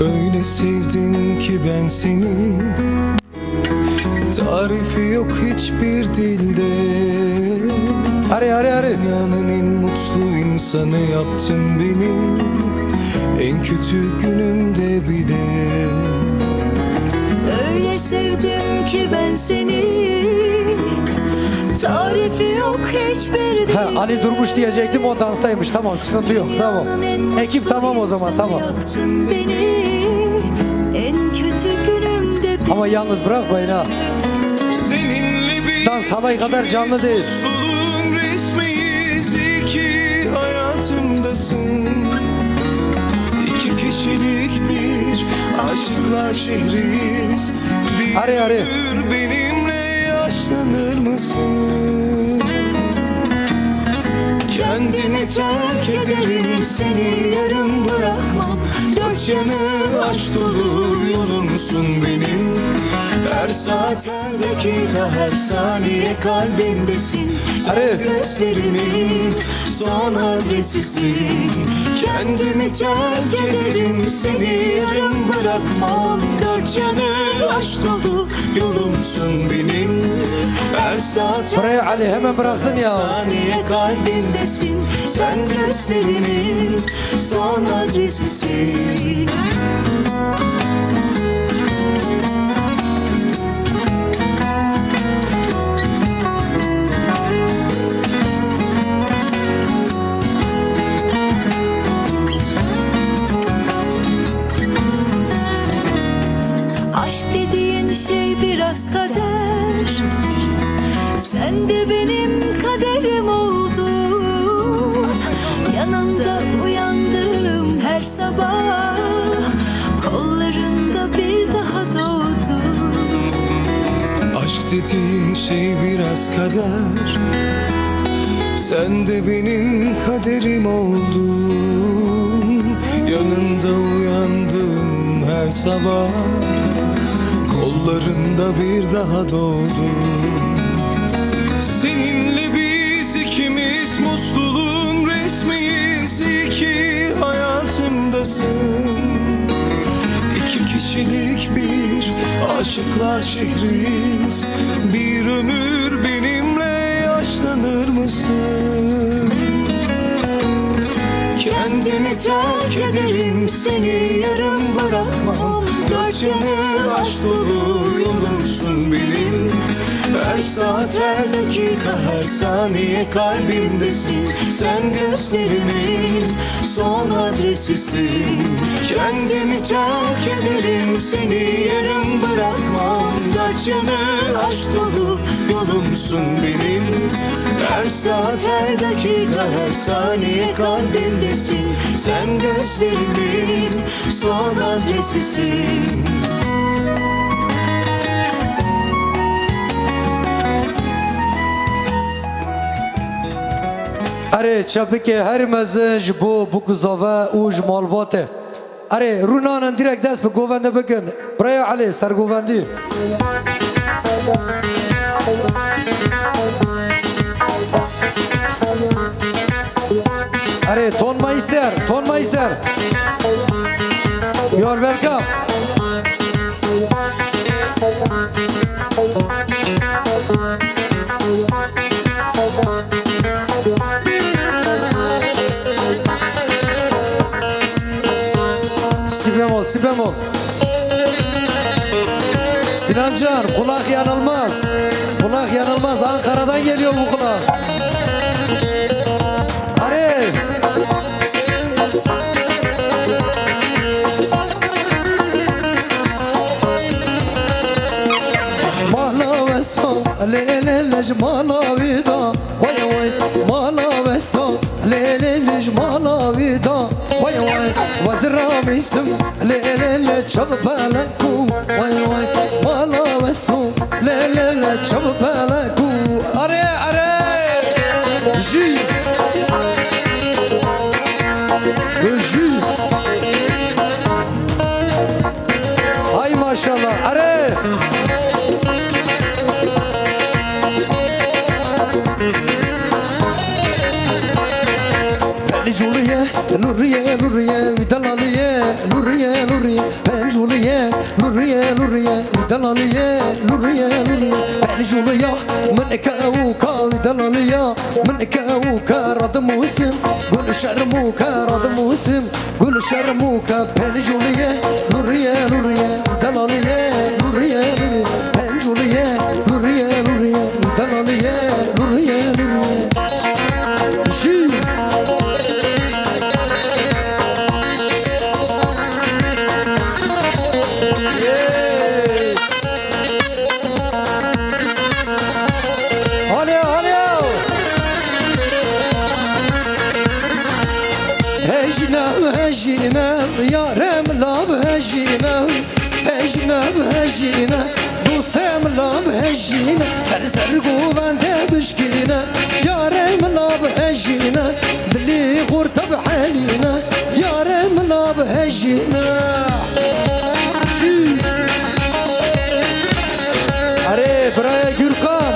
Öyle sevdim ki ben seni, tarifi yok hiçbir dilde. Hadi, hadi, hadi. Dünyanın en mutlu insanı yaptın beni, en kötü günümde bile. Öyle sevdim ki ben seni, tarifi yok hiçbir dilde. Ha, Ali Durmuş diyecektim, o danstaymış. Tamam, sıkıntı yok. Tamam. Ekip tamam o zaman, tamam. Yaptın beni, en kötü günümde bile. Ama yalnız bırakmayın ha. Seninle biz Dans halay kadar canlı değil. Mutluluğun resmiyiz, iyi ki hayatımdasın. İki kişilik bir aşıklar şehriyiz. Bir Arı, arı. ömür benimle yaşlanır mısın? Kendimi terk ederim, seni yarım bırakmam. Dört yanı aşk dolu yolumsun benim. Her saat, her dakika, her saniye kalbimdesin. Sen Arı. gözlerimin son adresisin. Kendimi terk ederim, seni yarım bırakmam. Dört yanı aşk dolu yolumsun benim. Her saat, Buraya Ali hemen bıraktın ya. saniye kalbimdesin. Sen gözlerimin son adresisin. Aşk dediğin şey biraz kader. Sen de benim kaderim oldun. Yanında uyandım her sabah. Kollarında bir daha doğdum. Aşk dediğin şey biraz kader. Sen de benim kaderim oldun. Yanında uyandım her sabah. Kollarında bir daha doğdum. Seninle biz ikimiz mutluluğun resmiyiz. İyi ki hayatımdasın. İki kişilik bir aşıklar şehriyiz. Bir ömür benimle yaşlanır mısın? Kendimi terk ederim, seni yarım bırakmam. Dört yanı aşk dolu yolumsun benim. Her saat, her dakika, her saniye kalbimdesin. Sen gözlerimin son adresisin. Kendimi terk ederim, seni yarım bırakmam. Dört yanı aşk dolu yolumsun benim. Her saat, her dakika, her saniye kalbimdesin. Sen gözlerimin son adresisin. Erê, çepikê herî mezin ji bo Bûk û Zave û ji malbatê. Erê, rûnanin direkt dest bi govendê bikin. Birayê Elî, sergovendî. Erê, Tonmeister, Tonmeister. You are welcome. Sibemol, Sibemol. Sinan Can, kulak yanılmaz. Kulak yanılmaz. Ankara'dan geliyor bu kulak. Arif. Mala ve so, le le le, mala vida. Vay vay, mala ve so, le le le, mala vida. Vay vay, vazira misim, le le le, çabalaku. Vay vay, mala ve so, le le le, çabalaku. Are, are. Jü. Jü. Hay maşallah. Are. Culîye, lûrîye, lûrîye, wî delalîye, lûrîye, lûrîye, pencûlîye, lûrîye, lûrîye, wî delalîye, lûrîye, lûrîye, pencûlîya, min kewûka, wî delalîya, min kewûka, radim ûsim, gul şermûka, radim ûsim, gul şermûka, pencûlîye, lûrîye, lûrîye, wî delalîye, lûrîye, lûrîye, pencûlîye, lûrîye, lûrîye, wî delalîye, lûrîye, lûrîye. Jî. Yey. Halê, halê. Hejîne, hejîne, yarem lav hejîne. Hejîne, hejîne, dostê min la bihejîne, ser ser govende bişkîne, yarê min la bihejîne, dilî xurte bihelîne, yarê min la bihejîne. Jî. Erê, birayê Gurxan.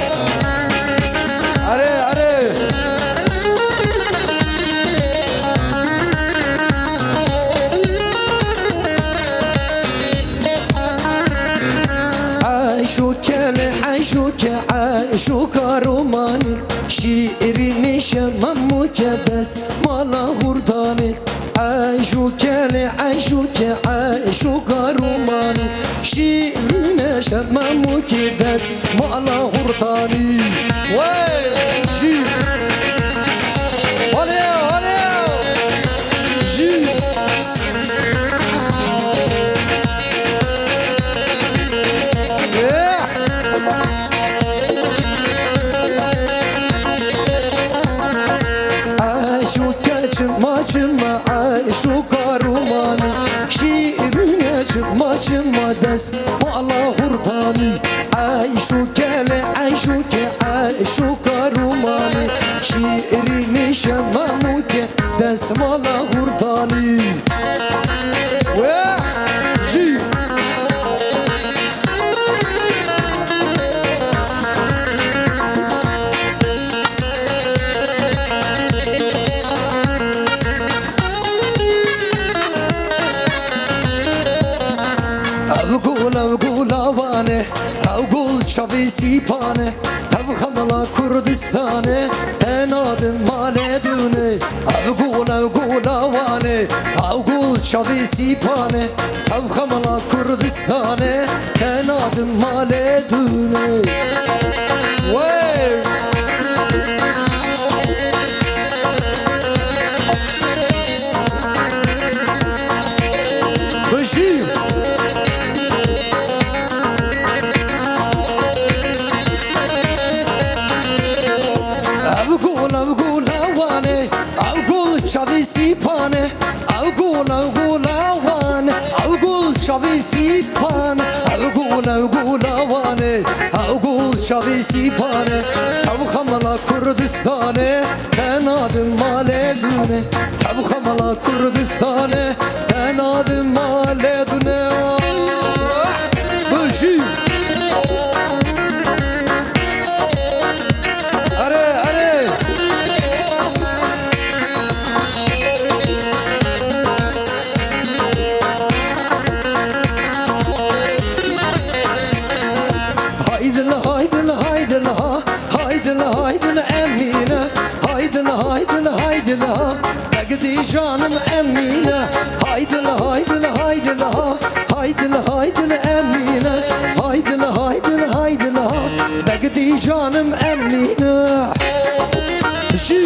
Erê, erê. Eşoke le eşoke, eşoka romanî, şîrînê şema mukedes mala hurdanê. Eşoke le eşoke, eşoka romanî, şîrînê şema mukedes mala hurdanî. Wey! Jî. Hale, hale! Jî. Eşoke çima çima, eşoka romanî, şîrîne çima çima des mala hurdanî. Eşoke le eşoke, eşoka romanî, şîrîne şema muke. Desmala hurdanî. Weh! Jî. Ev gul, ev gula wane, ev gul çavê sîpane. Tev xemla Kurdistanê, te nadim malê dûnê. Ev gul, ev gula wane, ev gul çavê sîpane. Tev xemla Kurdistanê, te nadim malê dûnê. Wey! Bijî! Ev gul, ev gula wane, ev gul çavê sîpane. Ev gul, ev gula wane, ev gul çavê sîpane. Ev gul, ev gula wane, ev gul çavê sîpane. Tev xemla Kurdistanê, te nadim malê dûnê. Tev xemla Kurdistanê, te nadim malê dûnê. Bijî! Erê, erê! Haydin, haydin, haydin ha, haydin, haydin Emîne, haydin, haydin, haydin ha, degdî canım Emîne, haydin, haydin, haydin ha, haydin, haydin Emîne, haydin, haydin, haydin ha, degdî canım Emîne. Jî.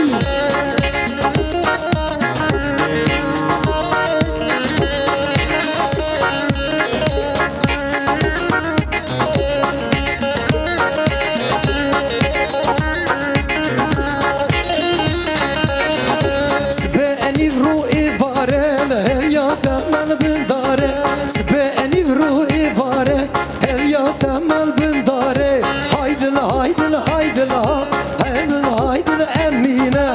Sibê enîv rû ê bare, li hevya te mel bin dare. Sibê enîv rû ê bare, hevya te mel bin dare. Haydin, haydin, haydin ha, hevin haydin Emîne.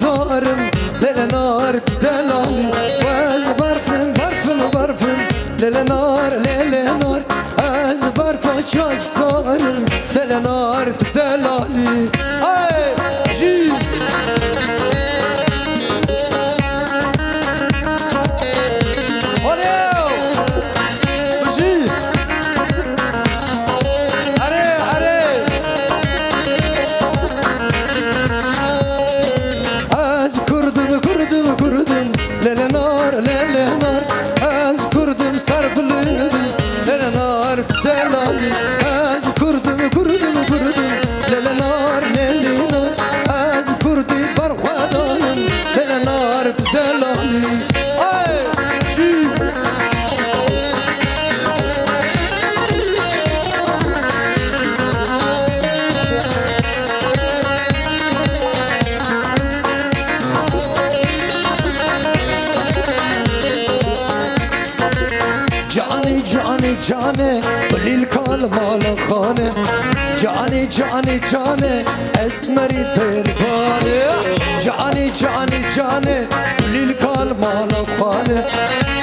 Sarim, lele nar, delalî. Ez berfim, berfim, berfim, lele nar, lele nar. Ez berfa çak sarim, lele nar, delalî. Ay, jî. Olê! Bijî! Erê, erê! Ez kurdim, kurdim, kurdim, lele nar, lele nar. Ez kurdim serbilind, lele nar, delalî. Ez kurdim, kurdim, kurdim, lele nar, lele nar. Ez kurdî berxwedanim, lele nar, delalî. Ay, şî. Canê, canê, canê, bilîl kal mala xane. Canê, canê, canê, esmerî berbanê. Canê, canê, canê, bilîl kal mala xane.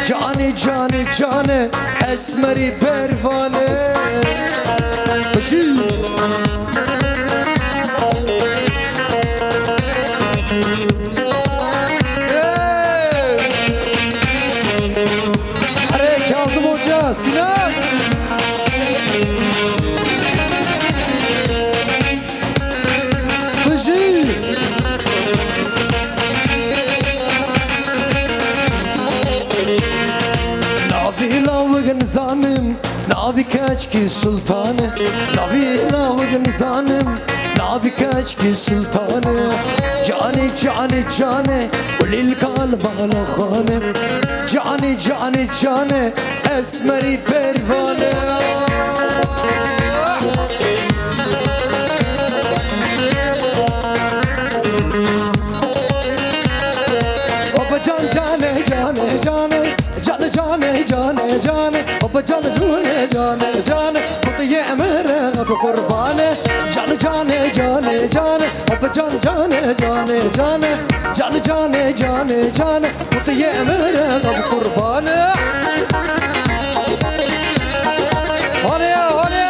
Canê, canê, canê, esmerî bervanê. Bijî. Hey! Erê Kazım Hoca, Sinan! Bijî! Navî lawig nizanim, navî keçkî sultan e. Navî lawig nizanim, navî keçkî sultan e. Canê, canê, canê, bilîl kal mala xane. Canê, canê, canê, esmerî bervane. Opa can, canê, canê, canê. Canê, canê, canê, canê. Opa canê, canê, canê, canê. Kutiyê emir bi qurbane. Canê, canê, canê, canê. Opa can, canê, canê, canê. Canê, canê, canê, canê. Kutiyê emir bi qurbane. Hane ya, hane ya.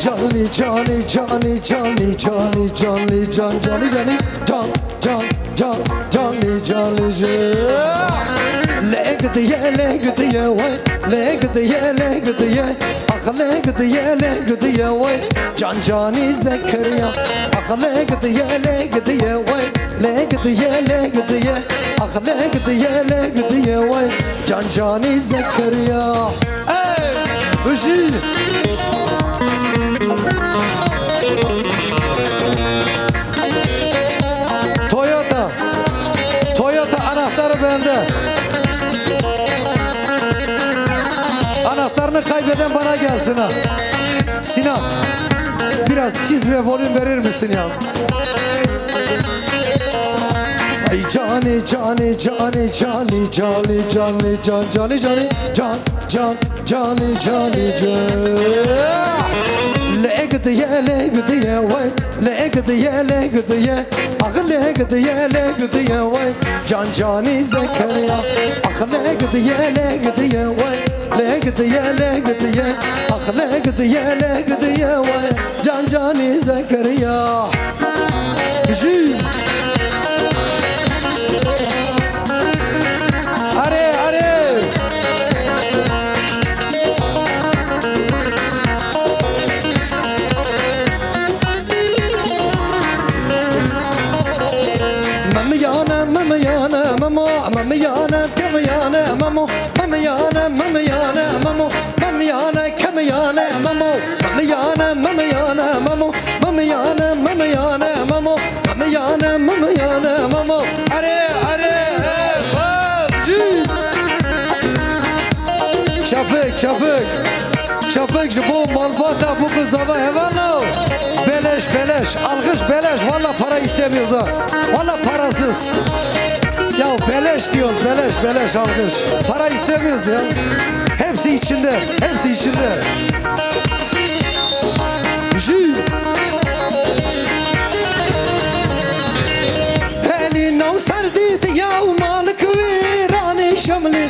Canê, canê, canê, canê, canê, canê, can, canê, canê, can, can, can, canê, canê, can. Lê gidiye, lê gidiye, wey, lê gidiye, lê gidiye. Ax lê gidiye, lê gidiye wey, can canî Zekeriya. Ax lê gidiye, lê gidiye wey, lê gidiye, lê gidiye. Ax lê gidiye, lê gidiye wey, can canî Zekeriya. Ey, bijî. Toyota. Toyota anahtarı bende. Anahtarını kaybeden bana gelsin ha. Sinan, biraz tiz ve volüm verir misin ya? Ay canî, canî, canî, canî, canî, canî, can, canî, canî, can. Can, canî, canî, can. Lê gidiye, lê gidiye wey, lê gidiye, lê gidiye. Ax lê gidiye, lê gidiye wey, can canî Zekeriya. Ax lê gidiye, lê gidiye wey, lê gidiye, lê gidiye. Ax lê gidiye, lê gidiye wey, can canî Zekeriya. Bijî. Erê, erê. Memiyane, memiyane, memo, memiyane, kemiyane, memo, memiyane, memiyane, memo, memiyane, kemiyane, memo, memiyane, memiyane, memo. Memiyane, memiyane, memo. Memiyane, memiyane, memo. Erê, erê, he, babjî. Çapik, çapik. Çapik ji bo malbata bû ku zava hevalno. Beleş, beleş. Alkış beleş. Valla para istemiyoruz ha. Valla parasız. Ya beleş diyoruz, beleş, beleş alkış. Para istemiyoruz ya. Hepsi içinde, hepsi içinde. Jü. Elî nav ser dît ya malik wîranê şemlî.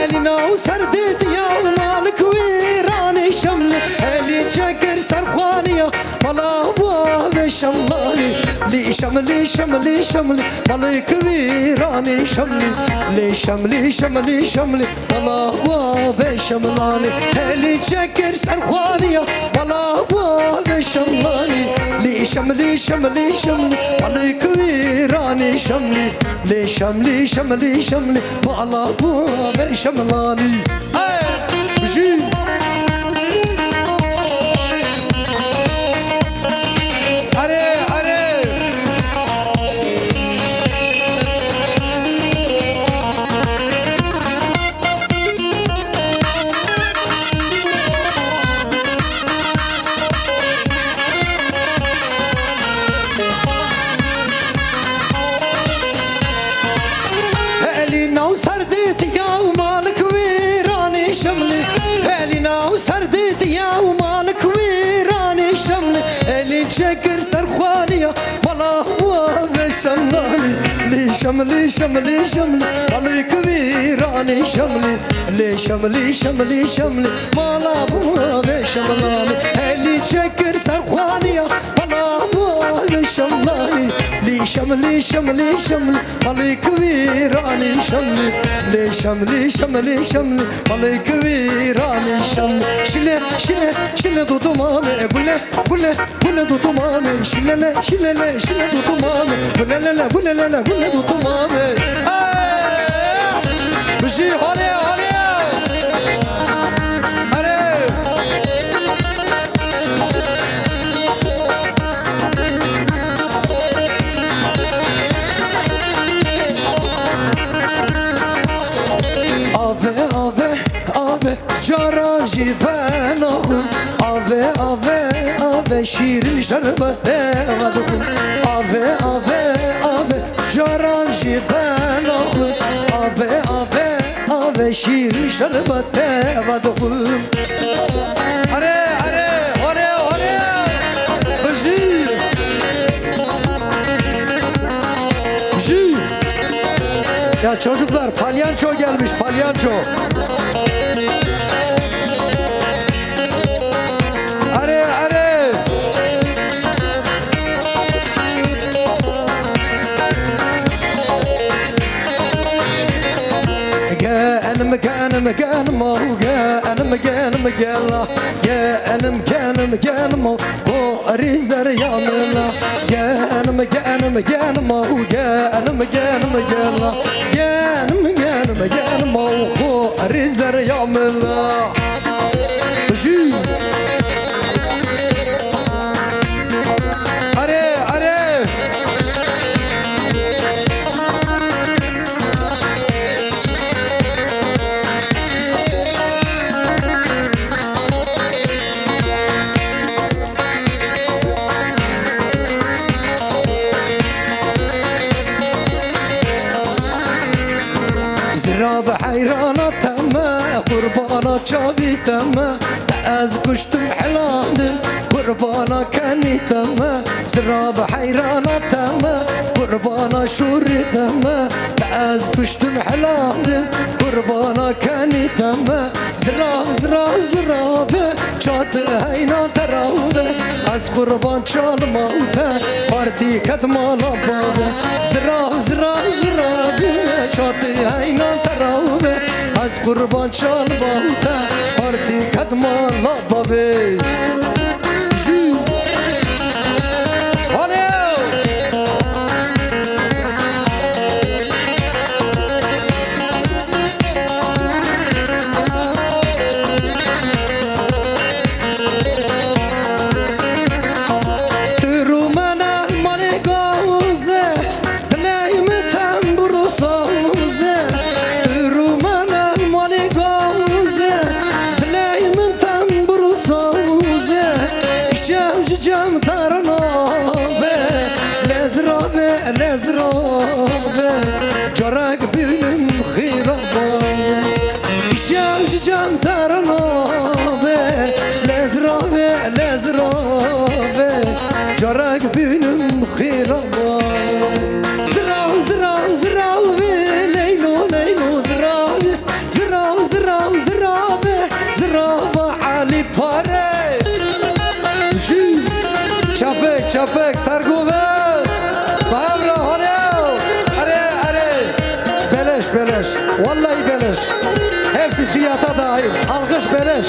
Elî nav ser dît ya malik wîranê şemlî. Elî çekir serxwaniya Mala bavê şemlanî, lî şemlî, şemlî, şemlî, malê kiwîranî şemlî, lê şemlî, şemlî, şemlî, mala bavê şemlanî, helî çekir serxwaniya, mala bavê şemlanî, lî şemlî, şemlî, şemlî, malê kiwîranî şemlî, lê şemlî, şemlî, şemlî, mala bavê şemlanî. Hey! Jî. Erê, erê. Elî nav ser dît ya malik wîranî şemlî. Elî nav ser dît ya malik wîranî şemlî. Elî çekir serxwaniya, mala bavê şemlanî. Lî şemlî, şemlî, şemlî, malik wîranî şemlî. Lê şemlî, şemlî, şemlî, mala bavê şemlanî. Elî çekir serxwaniya, mala bavê şemlanî. Lî şemlî, şemlî, şemlî, malê kiwîranî şemlî. Lê şemlî, şemlî, şemlî, malê kiwîranî şemlî. Şile, şile, şile dudumame, gule, gule, gule dudumame. Şilele, şilele, şile dudumame. Gulelele, gulelele, gule dudumame. Aa! Bijî, hale, hale. Erê. Ave, ave, ave, cara jî bena xwe. Ave, ave, ave, şîrin şerbet deva dixwe. Ave, ave, ave, cara jî bena xwe. Ave, ave, ave, şîrin şerbet deva dixwe. Erê, erê, hore, hore. Bijî. Bijî. Ya çocuklar, palyanço gelmiş, palyanço. Erê, erê. Genim, genim, genim, o, genim, genim, gela. Genim, genim, genim, o, xorî zerya min a. Genim, genim, genim, o, genim, genim, gela. Genim, genim, genim, o, xorî zerya min a. Bijî. Erê, erê. Zirav heyrana te me, qurbana çavî te me, te ez kuştim helandim, qurbana kenî te me. Zirav heyrana te me, qurbana şûrî te me, te ez kuştim helandim, qurbana kenî te me. Zirav, zirav, zirav e, çat heyna te rav e. Ez qurban çalma te, partî ket mala bav e. Zirav, zirav, zirav e, çat heyna te rav e. Ez qurban çalma te, partî ket mala bav e. Jû. Hale! Tu rûmena malê gawze, dilê min tembûr û sawze. Tu rûmena malê gawze, dilê min tembûr û sawze. Beleş. Vallahi beleş. Hepsi fiyata dahil. Alkış beleş.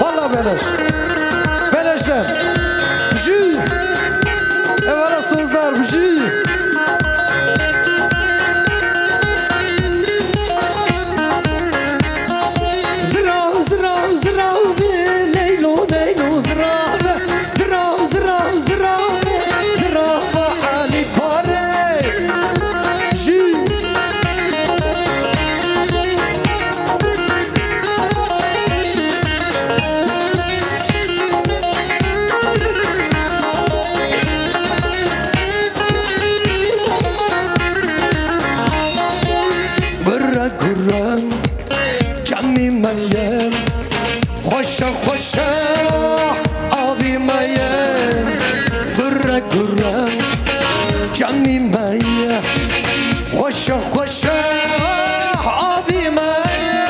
Vallahi beleş. Beleşten. Jü. Evara sozlar. Jü. Zirav, zirav, zirav, leylo, leylo, zirav. Zirav, zirav, zirav, zirav, Ali Pare. Jü. Gurre gurre, çemî me ye. Xweşe xweşe, avî me ye. Gurre gurre, çemî me ye. Xweşe xweşe, avî me ye.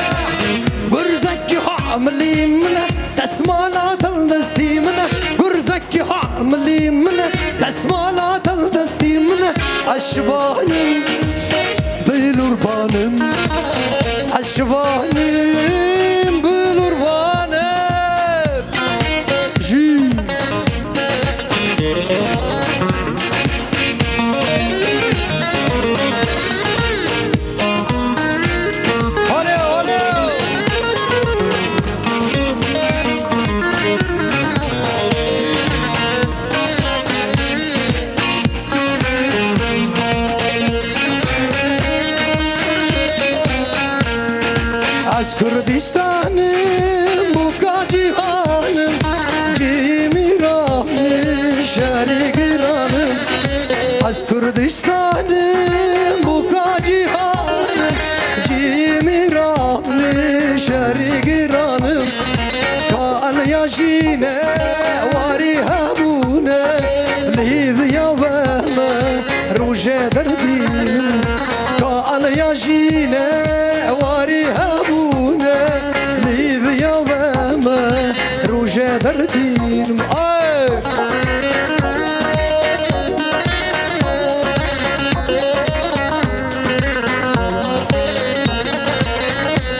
Gurzekî hamilî min e, desmala dildestî min e. Gurzekî hamilî min e, desmala dildestî min e. Ez şivanim, bilûrbanim. Ez şivanim, bilûrbanim. Jî. Olê, olê! Ez Kurdistanim, boka cîhanim, cîmîranim, şerî giranim. Ez Kurdistanim, boka cîhanim, cîmîranim, şerî giranim. Ka aliya jîne warî hebûne, lîviya ve me rojê derdînim. Ka aliya jîne warî hebûne, lîviya ve me rojê derdînim. Ay!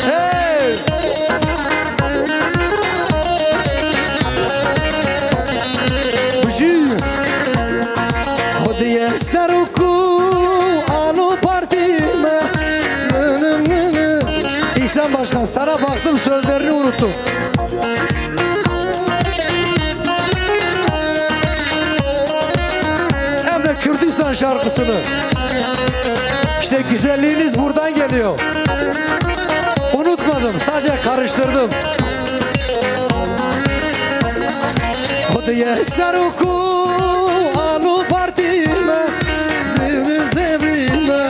Hey! Bijî! Xwediyê serok û alo partî me. Nı, nı, nı, nı. İhsan Başkan, sana baktım, sözlerini unuttum. Hem de Kürdistan şarkısını. İşte güzelliğiniz buradan geliyor. Unutmadım, sadece karıştırdım. Xwediyê serok û alo partî me, zêvî zêvî me,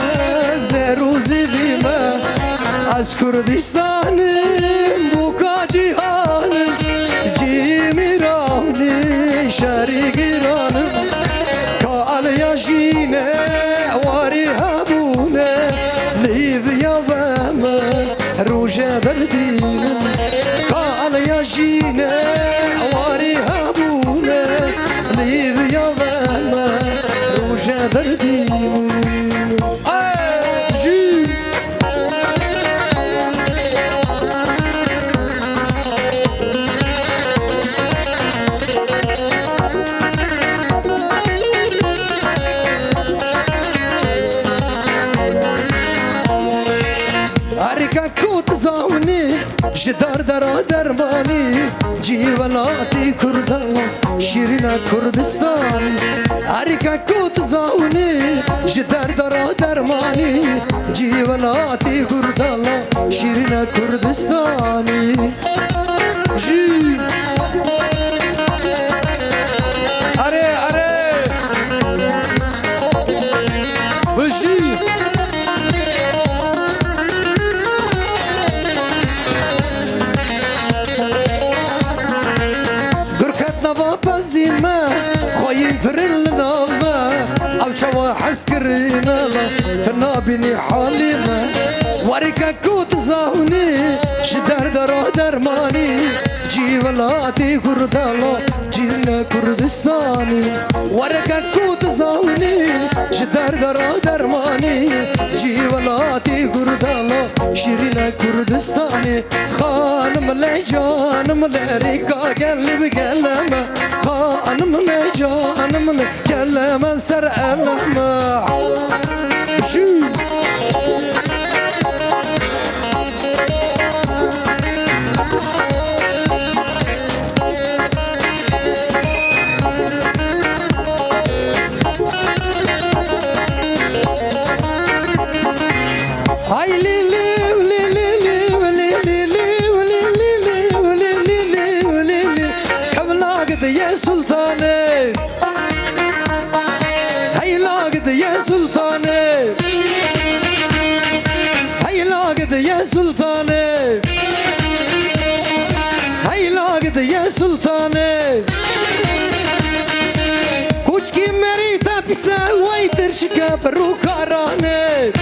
zêr û zêvî me. Ez Kurdistanim, boka cîhanim, cîmîranim, şerî giranim. Ka aliya jîne warî hebûne, lîviya ve me rojê derdînin. Ka aliya jîne warî hebûne, lîviya ve me rojê derdînin. Ay, jî! Erke ku tu zanî, ji derdera dermanî, cî welatî Kurdan, şîrîna Kurdistanî. Erke ku tu zanî, ji derdera dermanî, cî welatî Kurdan, şîrîna Kurdistanî. Jî. Erê, erê. Bijî. Gur ket nava pezî me, xweyîn pirin li nav me. Ew çawa hez kirîne la, tu nabînî halî me. Werî ke ku tu zanî, ji derdera dermanî, cî welatî Kurdan la, cî ne Kurdistanî. Werî ke ku tu zanî, ji derdera dermanî, cî welatî Kurdan Şîrîne Kurdistanê, xanim le, canim le, rêka gelê bi geleme, xanim le, canim le, geleme ser eleme. Jû. Hay li li li li li li li li li li li li li li li li li li. Kevlak diye sultanê. Heylak diye sultanê. Heylak diye sultanê. Heylak diye sultanê. Koçkî merî te pîse wey tirşike bi rûkaranê.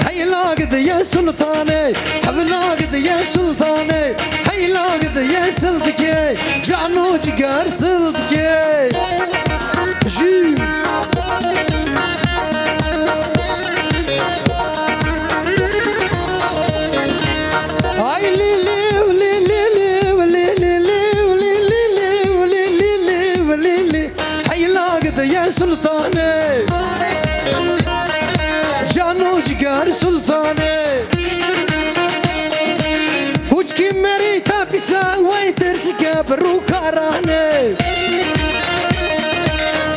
Heylak diye sultanê. Tevlak diye sultanê. Heylak diye sil dike, cano ciger sil dike. Jû. Ay li li li li li li li li li li li li li li li li li. Heylak diye sultanê. Cano ciger sultanê. Kuçkî merî te pîse wey tirşike bi rûkaranê.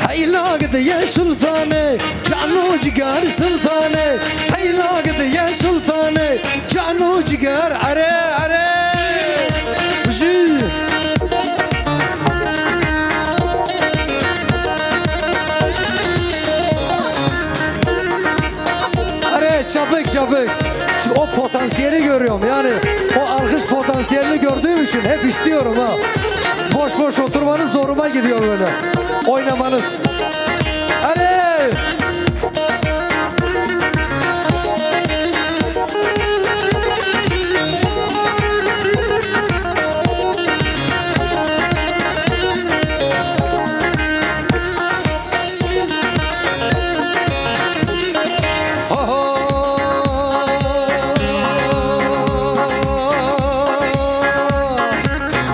Heylak diye sultanê, cano ciger sultanê. Heylak diye sultanê, cano ciger, erê, erê. Bijî. Are, çapık çapık. Şu, o potansiyeli görüyorum. Yani o alkış potansiyelini gördüğüm için hep istiyorum ha. Boş boş oturmanız zoruma gidiyor böyle. Oynamanız. Are!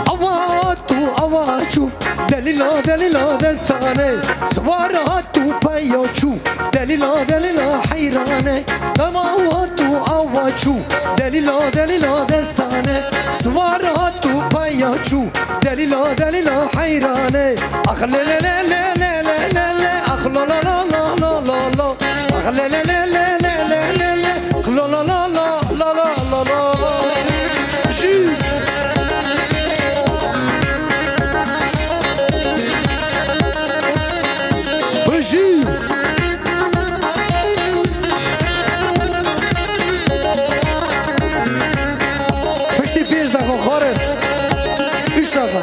Awa tu, awa çû, delîla, delîla destanê, siwar hat û peya çû, delîla, delîla heyranê. Dema awa tu, awa çû, delîla, delîla destanê, siwar hat û peya çû, delîla, delîla heyranê. Ax le le le le le le le le, ax la la la la la la la. Ax le le le le le le le le, ax la la la la la la la la. Jû. Bijî. Piştî pênc deqa xwarin. Üç deqa.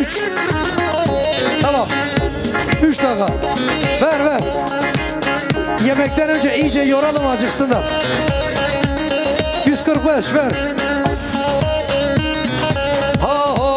Üç. Tamam. Üç deqa. Ver, ver. Yemekten önce iyice yoralım, acıksın da. Yüz kırk beş ver. Ha ha.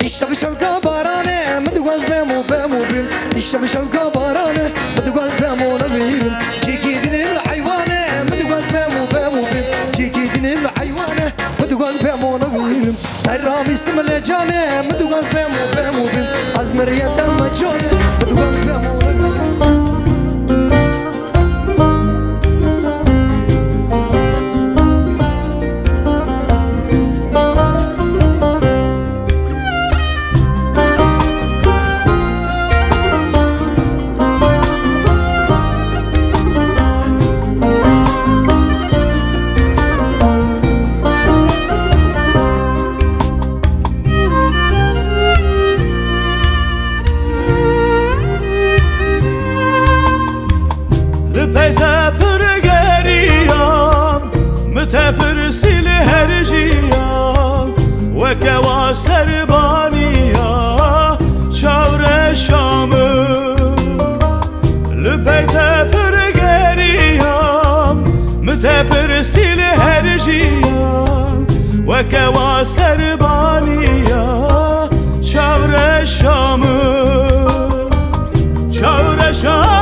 Îşte bi şevka baranê, min dixwest bêm û bêm û bêm. Îşte bi şevka baranê, min dixwest bêm û nebîrim. Çekî dinê min heywanê, min dixwest bêm û bêm û bêm. Çekî dinê min heywanê, min dixwest bêm û nebîrim. Te ramîsim le canê, min dixwest bêm û bêm û bêm. Ez miriyete me canê, min dixwest bêm û nebîrim. Li pey te pir geriyam, min te pirsî li her jiyan, weke wa serbaniya çavreşa min. Li pey te pir geriyam, min te pirsî li her jiyan, weke wa serbaniya çavreşa min. Çavreşa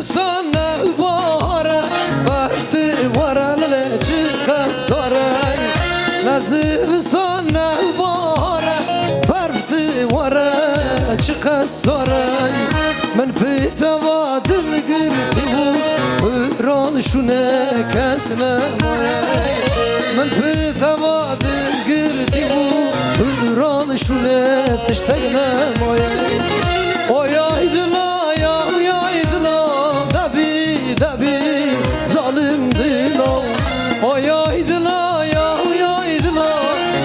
Zivistan ne bahar e, berf ti were lê çiqas sar e. Ne zivistan ne bahar e, berf ti were çiqas sar e. Min pêtava dil girtî û hûran şûne kes nemaye. Min pêtava dil girtî û hûran şûne tiştek nemaye. Oyay dila ya, oyay dila, debî, debî, zalim dila. Oyay dila ya, oyay dila,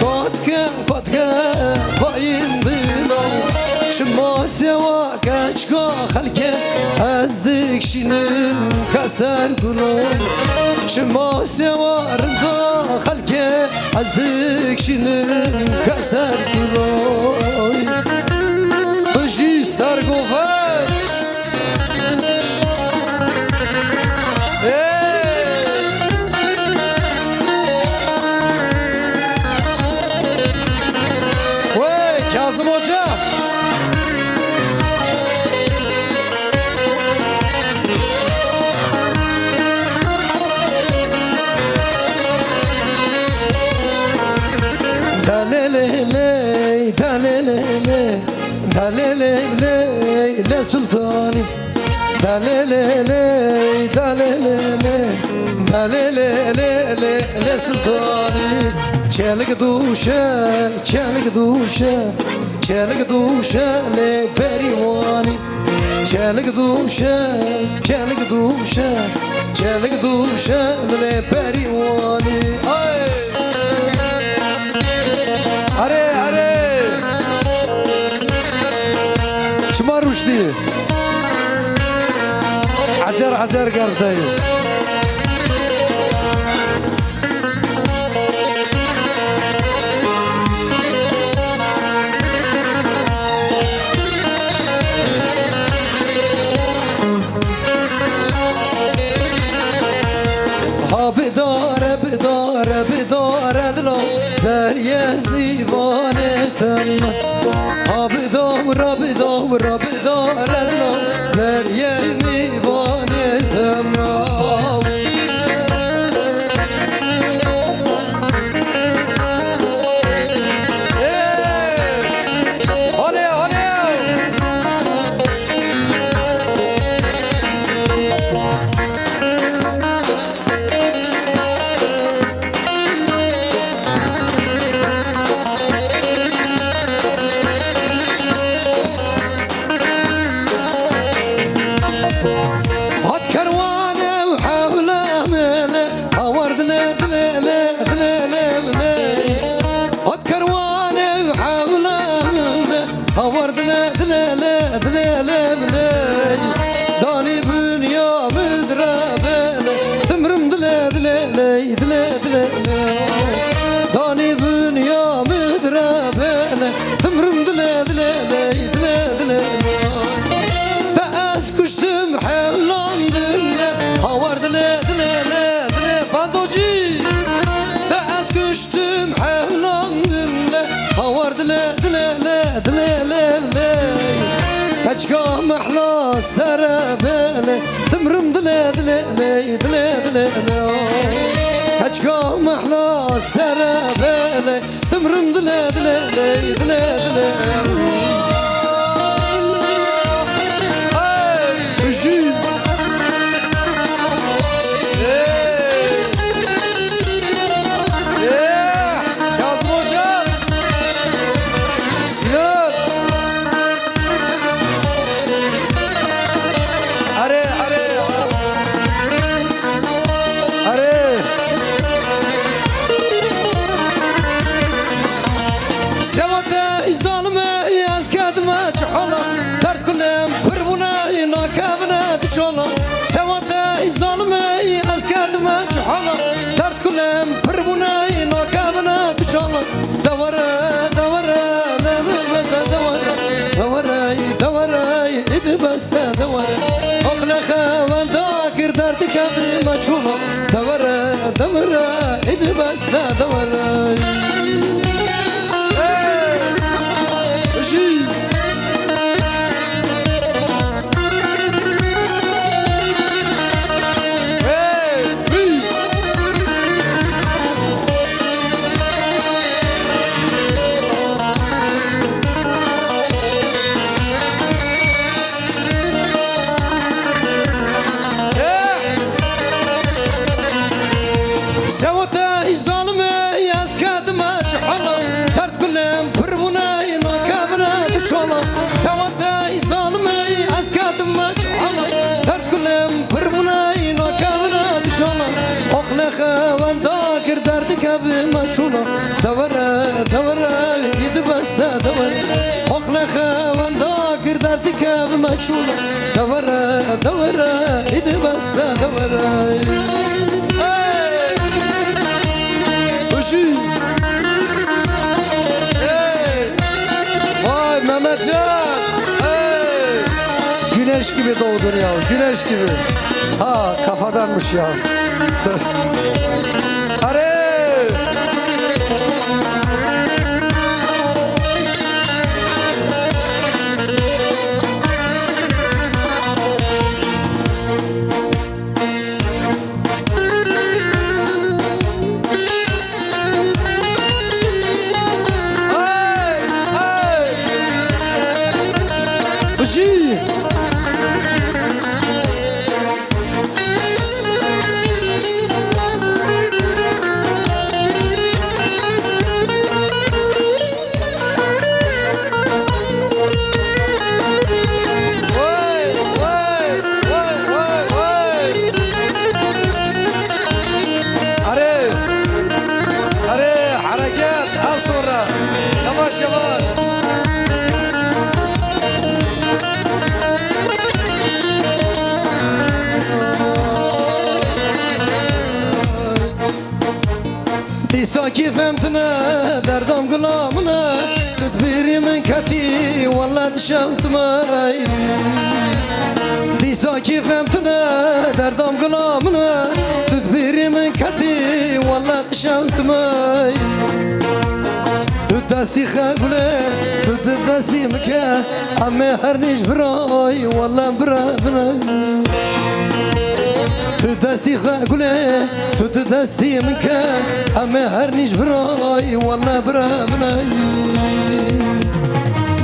patke, patke, xayîn dila. Çima sewa keçka xelkê ez dikşînim keser gulo. Çima sewa rinda xelkê ez dikşînim keser gulo. Bijî Sergover. Ê! Wey, Kazım Hoca! Da lê lê lê, da lê lê lê, da lê lê lê, lê sultanî. Da lê lê lê, da lê lê lê, da lê lê lê, lê, lê sultanî. Çelik dûşe, çelik dûşe, çelik dûşe lê berîwanî. Çelik dûşe, çelik dûşe, çelik dûşe lê berîwanî. Ay! Erê, erê! Çima rûştî? Ecer, ecer gerdeyî. Ha bidare, bidare, bidare dilo, zeriyê zîvanê temma. Ha bidawra, bidawra, bidare dilo, zeriyê mîvanê temma. Olê, olê! Hat kerwane û hewle mele, hawar dile, dile, le, dile, le, le. Hat kerwane û hewle mele, hawar dile, dile, le, dile, le, le. Danî binya min dire bele, dimrim dile, dile, le, dile, dile, le. Danî binya min dire bele, dimrim dile, dile, le, dile, dile, le. Te ez kuştim hewlandim le, hawar dile, dile, le, dile, bandocî. Te ez kuştim hewlandim le, hawar dile, dile, le, dile, le, le. Keçka mehla sere bele, dimrim dile, dile, le, dile, dile, le. Keçka mehla sere bele, dimrim dile, dile, dile, dile, dile. Ay, bijî. Ê. Ê, Kazım Hocam. Sinan. Erê, erê. Erê. Sewate zalime ez kedime çi hala. Derd kulem pir bûne nakevine di çala. Sewate zalime ez kedime çi hala. Derd kulem pir bûne nakevine di çala. Dewere, dewere, ne bibese dewere. Dewere, dewere, îdi bese dewere. Aqle xewenda kir derdi kevime çûna. Dewere, demire, îdi bese dewere. Ey! Bijî! Kadime çi hala, derd gulem pir bûne, nakevine tu çola. Sewatey zalimey, ez kadime çi hala, derd gulem pir bûne, nakevine tu çola. Oxlê xewenda kir derdikevime çûla. Dewere, dewere, îdi bese dewere. Oxlê xewenda kir derdikevime çûla. Dewere, dewere, îdi bese dewere. Hey! Bujî! Hey! Vay Mehmetcan! Hey! Güneş gibi doğdun ya, güneş gibi. Ha, kafadanmış ya. Are! Ay, ay. Bujî. Vay, vay, vay, vay, vay. Erê, erê, hereket, az sonra. Yavaş, yavaş. Dîsa kîfem tune, derdam gula min e, tu di bîrî min ketî, wele dişewtime. Dîsa kîfem tune, derdam gula min e, tu di bîrî min ketî, wele dişewtime. Tu destî xe gulê, tu di destî min ke, em ê her nîş birayî, wele birevine. Tu destî xe gulê, tu di destî min ke, em ê her nîş virayî, wele birevine.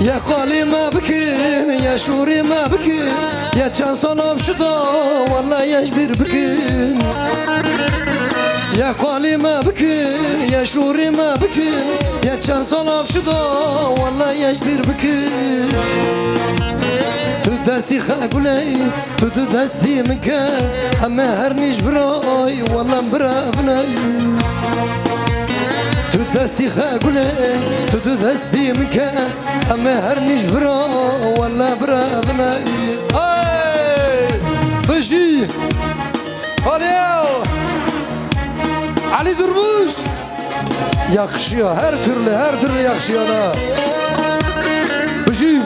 Ye qalî me bikin, ye şûrî me bikin, ye çend sala şida, wele ye ji bîr bikin. Ye qalî me bikin, ye şûrî me bikin, ye çend sala şida, wele ye ji bîr bikin. Tu destî xe gulê, tu di destî min ke, em ê her nîş virayî, wele birevine. Tu destî xe gulê, tu di destî min ke, em ê her nîş vira, wele birevine. Ay! Bijî! Alê! Ali Durmuş! Yakışıyor, her türlü, her türlü yakışıyor ha. Bujî.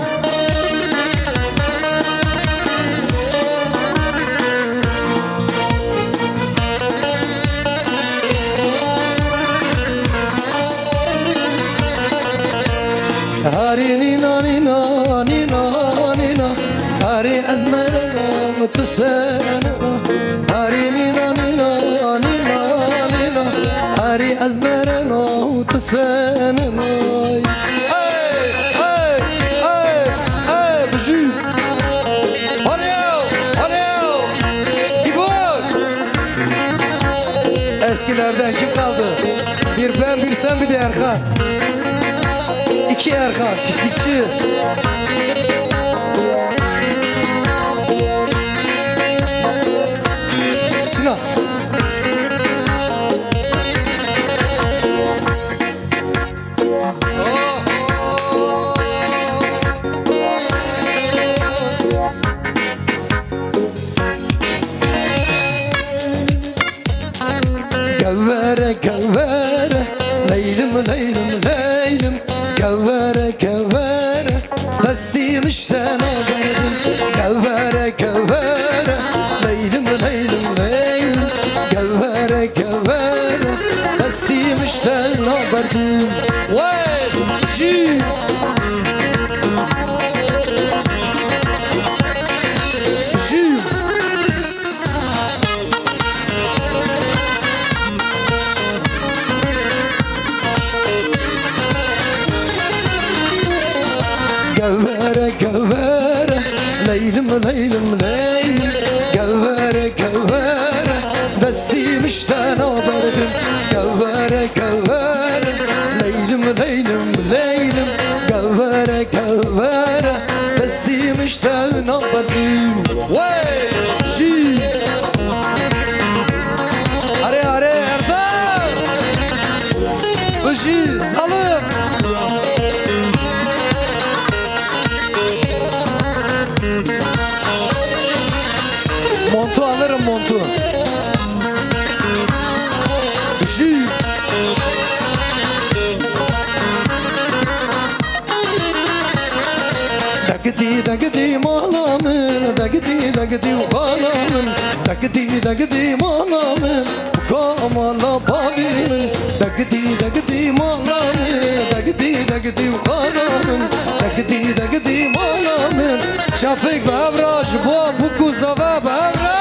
Harî nîna, nîna, nîna, nîna. Harî ez mereno tu sene. Harî nîna, nîna, nîna, nîna. Harî ez mereno tu sene. Ay, ay, ay, ay, bijî. Hadi ya, hadi ya. İboş. Eskilerden kim kaldı? Bir ben, bir sen, bir de Erkan. İki Erkan, çiftlikçi. Sinan. Kevere, kevere, leylim, leylim, leylim. Kevere, kevere, destî min ji te naberdim. Kevere, kevere, leylim, leylim, leylim. Kevere, kevere, destî min ji te naberdim. Wey, jî. Jî. Kevere, kevere, leylim, leylim, leylim. Kevere, kevere, destî min ji te naberdim. Kevere, kevere, Salim. Montu alırım, montu. Jü. Degidî, degidî mala min, degidî, degidî û xala min, degidî, degidî mala min, kamala bavê min, degidî, degidî mala min, degidî, degidî û xala min, degidî, degidî mala min. Şefik bi hev re, ji bo bûk û zave bi hev re.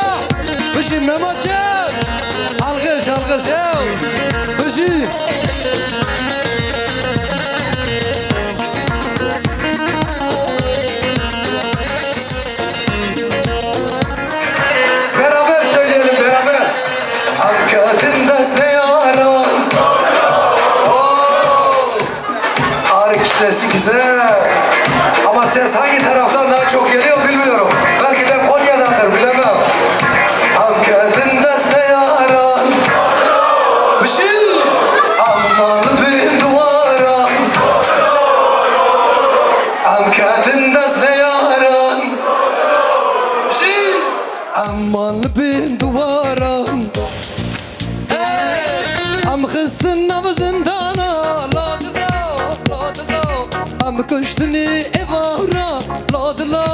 Bijî Memo Çek. Alkış, alkış, ew. Bijî. Beraber söyleyelim, beraber. Em ketin destê yaran. Oo! Arı kitlesi güzel. Ama ses hangi taraftan daha çok geliyor bilmiyorum. Belki de Konya'dandır, bilemem. Em ketin destê yaran. Mişil. Em mal bin duvara. Em ketin destê yaran. Mişil. Em mal bin duvara. Em xistin nav zindana, la dilo, la dilo. Em kuştin êvara, la dilo,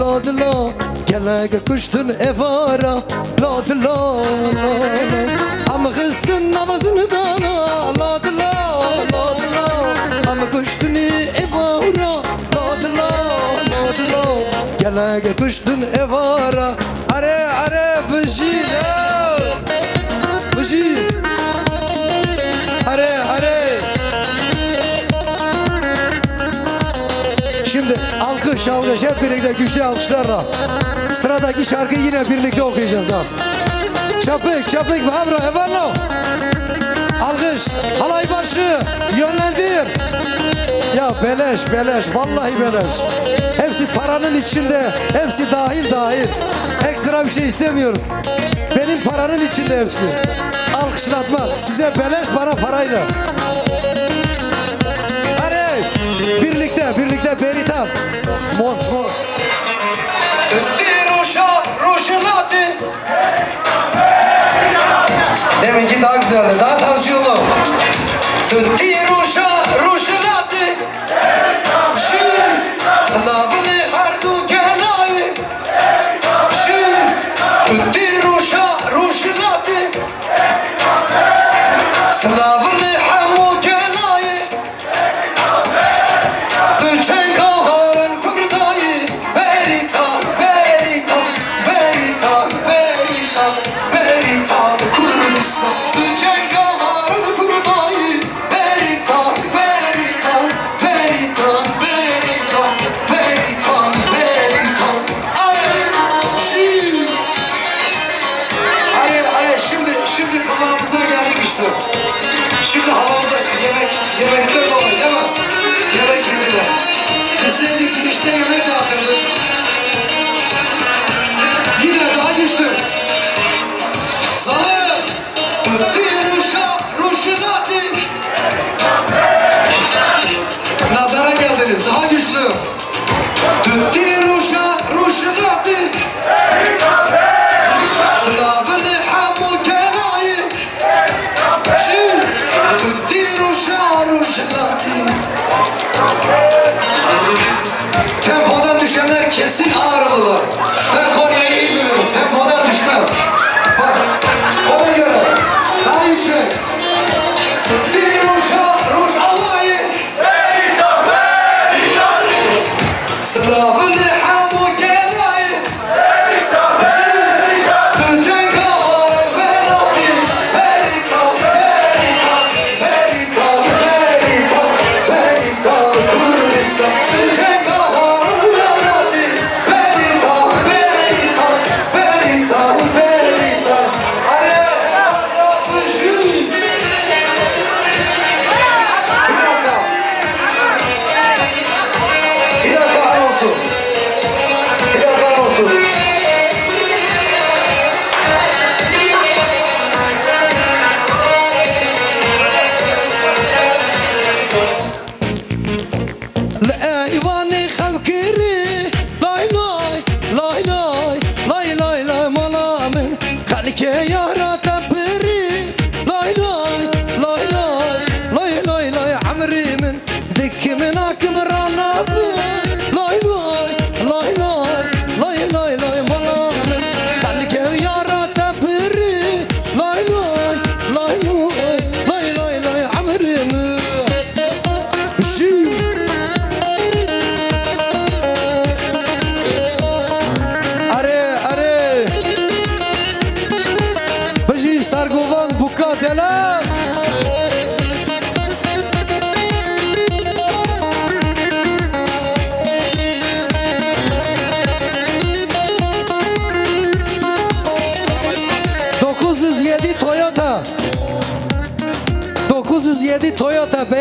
la dilo. Gelek kuştin êvara, la dilo, la dilo. Em xistin nav zindana, la dilo, la dilo. Em kuştin êvara, la dilo, la dilo. Gelek kuştin êvara. Are, are, bijî, ya. Bijî. Are, are. Şimdi alkış, alkış, hep birlikte güçlü alkışlarla. Sıradaki şarkıyı yine birlikte okuyacağız ha. Çapık, çapık, mavra, evalno. Alkış, halay başı, yönlendir. Ya beleş, beleş, vallahi beleş. Hepsi paranın içinde, hepsi dahil dahil. Ekstra bir şey istemiyoruz. Benim paranın içinde hepsi. Alkışlatmak size beleş, bana parayla. Hadi birlikte, birlikte Beritan. Mont, mont. Tutti ruşa, ruşilati. Deminki daha güzeldi, daha tansiyonlu. Tutti ruşa, ruşilati. Şu slavili herdu gelayı. Şu tutti ruşa, ruşilati. Slavili hemu gelayı. Tu çenka harin kurdayî, Beritan, Beritan, Beritan, Beritan, Beritan, Kurdistan. Tu çenka harin kurdayî, Beritan, Beritan, Beritan, Beritan, Beritan, Beritan. Ay, şi. Are, are, şimdi, şimdi kıvamımıza geldik işte. Şimdi havamıza yemek, yemekte kolay değil mi? Yemek yediler. Biz seni girişte yemek dağıtırdık. Yine daha güçlü. Salın. Tutti ruşa, ruşilati. Nazara geldiniz, daha güçlü. Tutti ruşa, ruşilati. Slavili hemu gelayı. Çi? Tutti ruşa, ruşilati. Tempodan düşenler kesin Ağrılılar. Ben Konya'yı iyi bilirim. Tempodan düşmez. Bak, ona göre. Daha yüksek. Tutti ruşa, ruş alayı. Slavili hemu gelayı. Tu cenga harin belati. Beritan, Beritan, Beritan, Beritan, Beritan, Kurdistan. Tu cenga harin belati. Beritan, Beritan, Beritan, Beritan.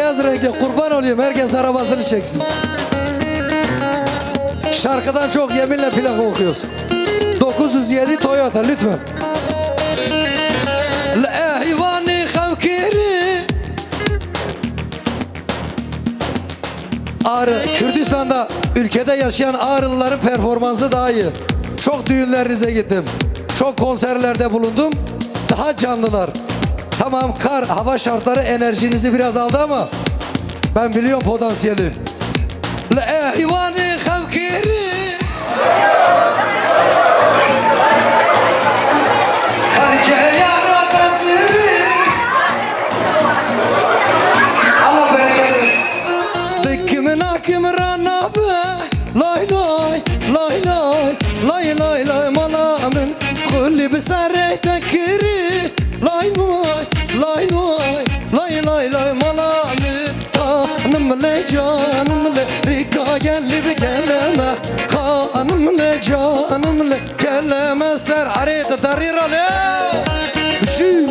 Beyaz rengi, kurban olayım, herkes arabasını çeksin. Şarkıdan çok yeminle plaka okuyoruz. Dokuz yüz yedi Toyota, lütfen. Li heywanê xewkêrî. Ağrı, Kürdistan'da, ülkede yaşayan Ağrılıların performansı daha iyi. Çok düğünlerinize gittim. Çok konserlerde bulundum. Daha canlılar. Tamam, kar, hava şartları enerjinizi biraz aldı ama ben biliyorum potansiyeli. Li heywanê xewkêrî. Xelkê yara tembirî. Allah bereket versin. Dikim nakim ra nabe. Lay lay, lay lay, lay lay lay, mala min xulî bi serê te kirî. Lay lay, lay lay, lay lay lay, mala min. Xanim lê, canim lê, rîka gelî bi geleme. Xanim lê, canim lê, geleme ser erê di derî ra lê. Jî.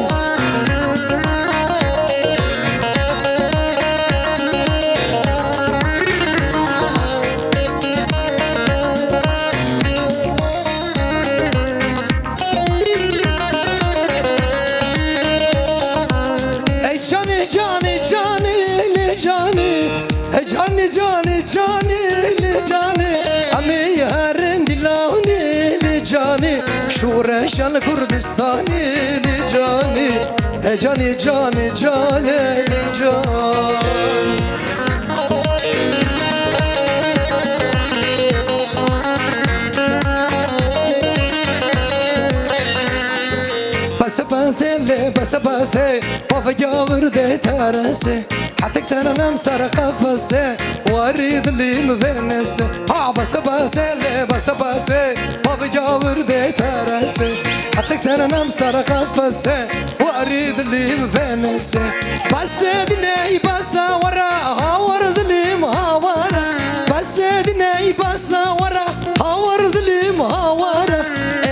Ey canê, canê, canê, lê canê. Ey canê, canê, canê, lê canê. Em ê herin dîlanê, lê canê. Şûreşa li Kurdistanê, lê canê. Ey canê, canê, canê, lê canê. Bese bese lê bese bese, bavê gavir dê terese. Hetek serenem sere qefese, warî dilî mi venese. Ha bese bese lê bese bese, bavê gavir dê terese. Hetek serenem sere qefese, warî dilî mi venese. Bese diney bese were, ha were dilî mi ha were. Bese diney bese were, ha were dilî mi ha were.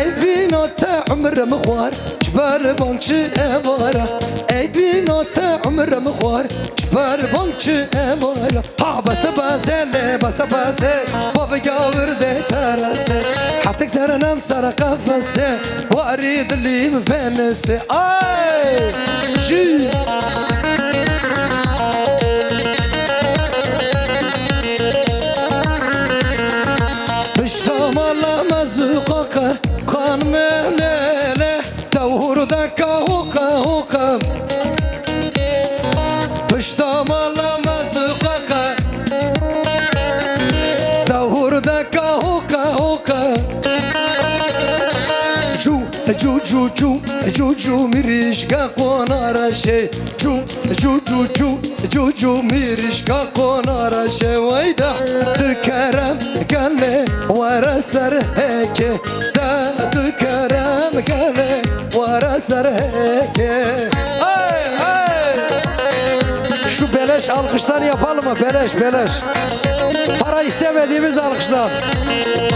Evîna te umre mi xwar. Ji ber bang çi êvara, ey bîna te umre mi xwar, ji ber bang çi êvara. Ha bese bese lê bese bese, bavê gavir dê terese. Hetek serenem sere qefese, warî dilî mi venese. Ay! Jî! Pişta mala me zû qaqe, xanime lê lê. Dewr de ka hoqa hoqa. Pişta mala me zû qaqe. Dewr de ka hoqa hoqa. Cû, cû, cû, cû, cû, cû, mirîşka qonara şê. Cû, cû, cû, cû, cû, cû, mirîşka qonara şeweyda. Tu kerem gelê were ser heke. De tu kerem gelê were ser heke. Ay, ay. Şu beleş alkıştan yapalım mı? Beleş, beleş. Para istemediğimiz alkıştan.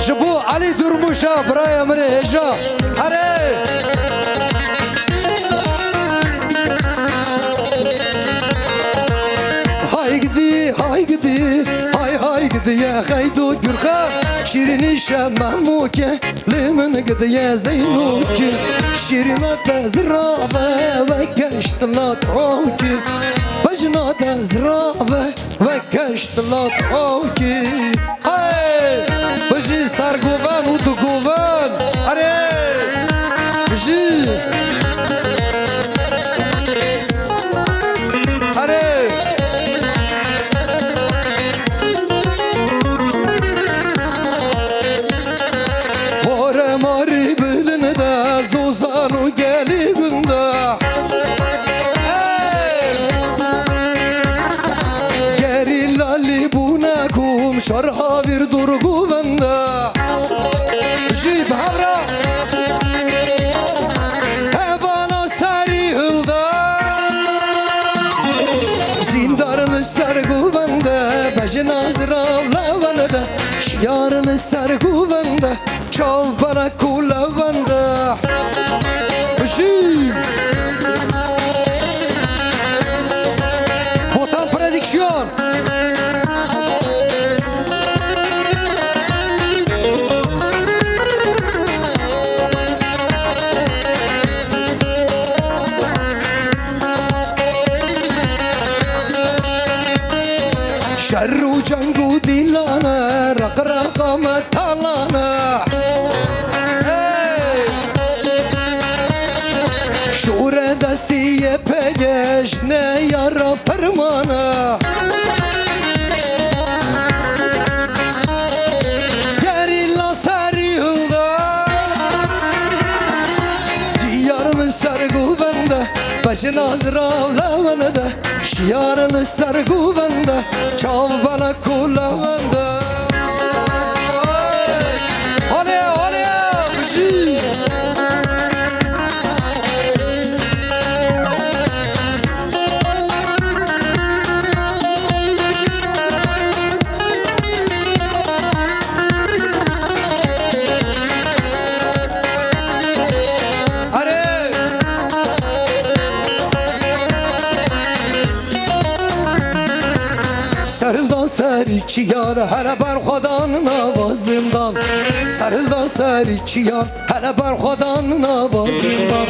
Ji bo Elî Durmuşa, biraya min ê hêja. Erê! Hay gidi, hay gidi, hay hay gidiye xeydo Gurxan. Şîrînî şe Mehmûke, lê min gidiye Zeynûke. Şîrîna te zirave ve keştila tokî. Bejna te zirave. Ve keşt lat xawkî. Ay! Bijî sergovan û dugovan. Erê! Bijî! Erê! Hore marî bilinde zozan û gelî gunda. Hey! Gerîla lîbûne kum çar havîr dur guvenda. Jî bi hev re. Hevana serî hilda. Zîndarin ser guvende, bejina zirav levende. Şiyarin ser guvende. Çav bana kule vende. Jî. Botan Predik Şer û ceng û dîlane, req reqa me talane. Hey! Şûre destî yê pêgeş ne yara fermane. Gerîla serî hilda. Diyar min ser govende, bejin azrav lewende. Şiyar li ser govende, çav belek û lewende. Olê, olê, bijî. Erê! Serhildan serî çiyan, hele berxwedan nava zindan. Serhildan serî çiyan, hele berxwedan nava zindan.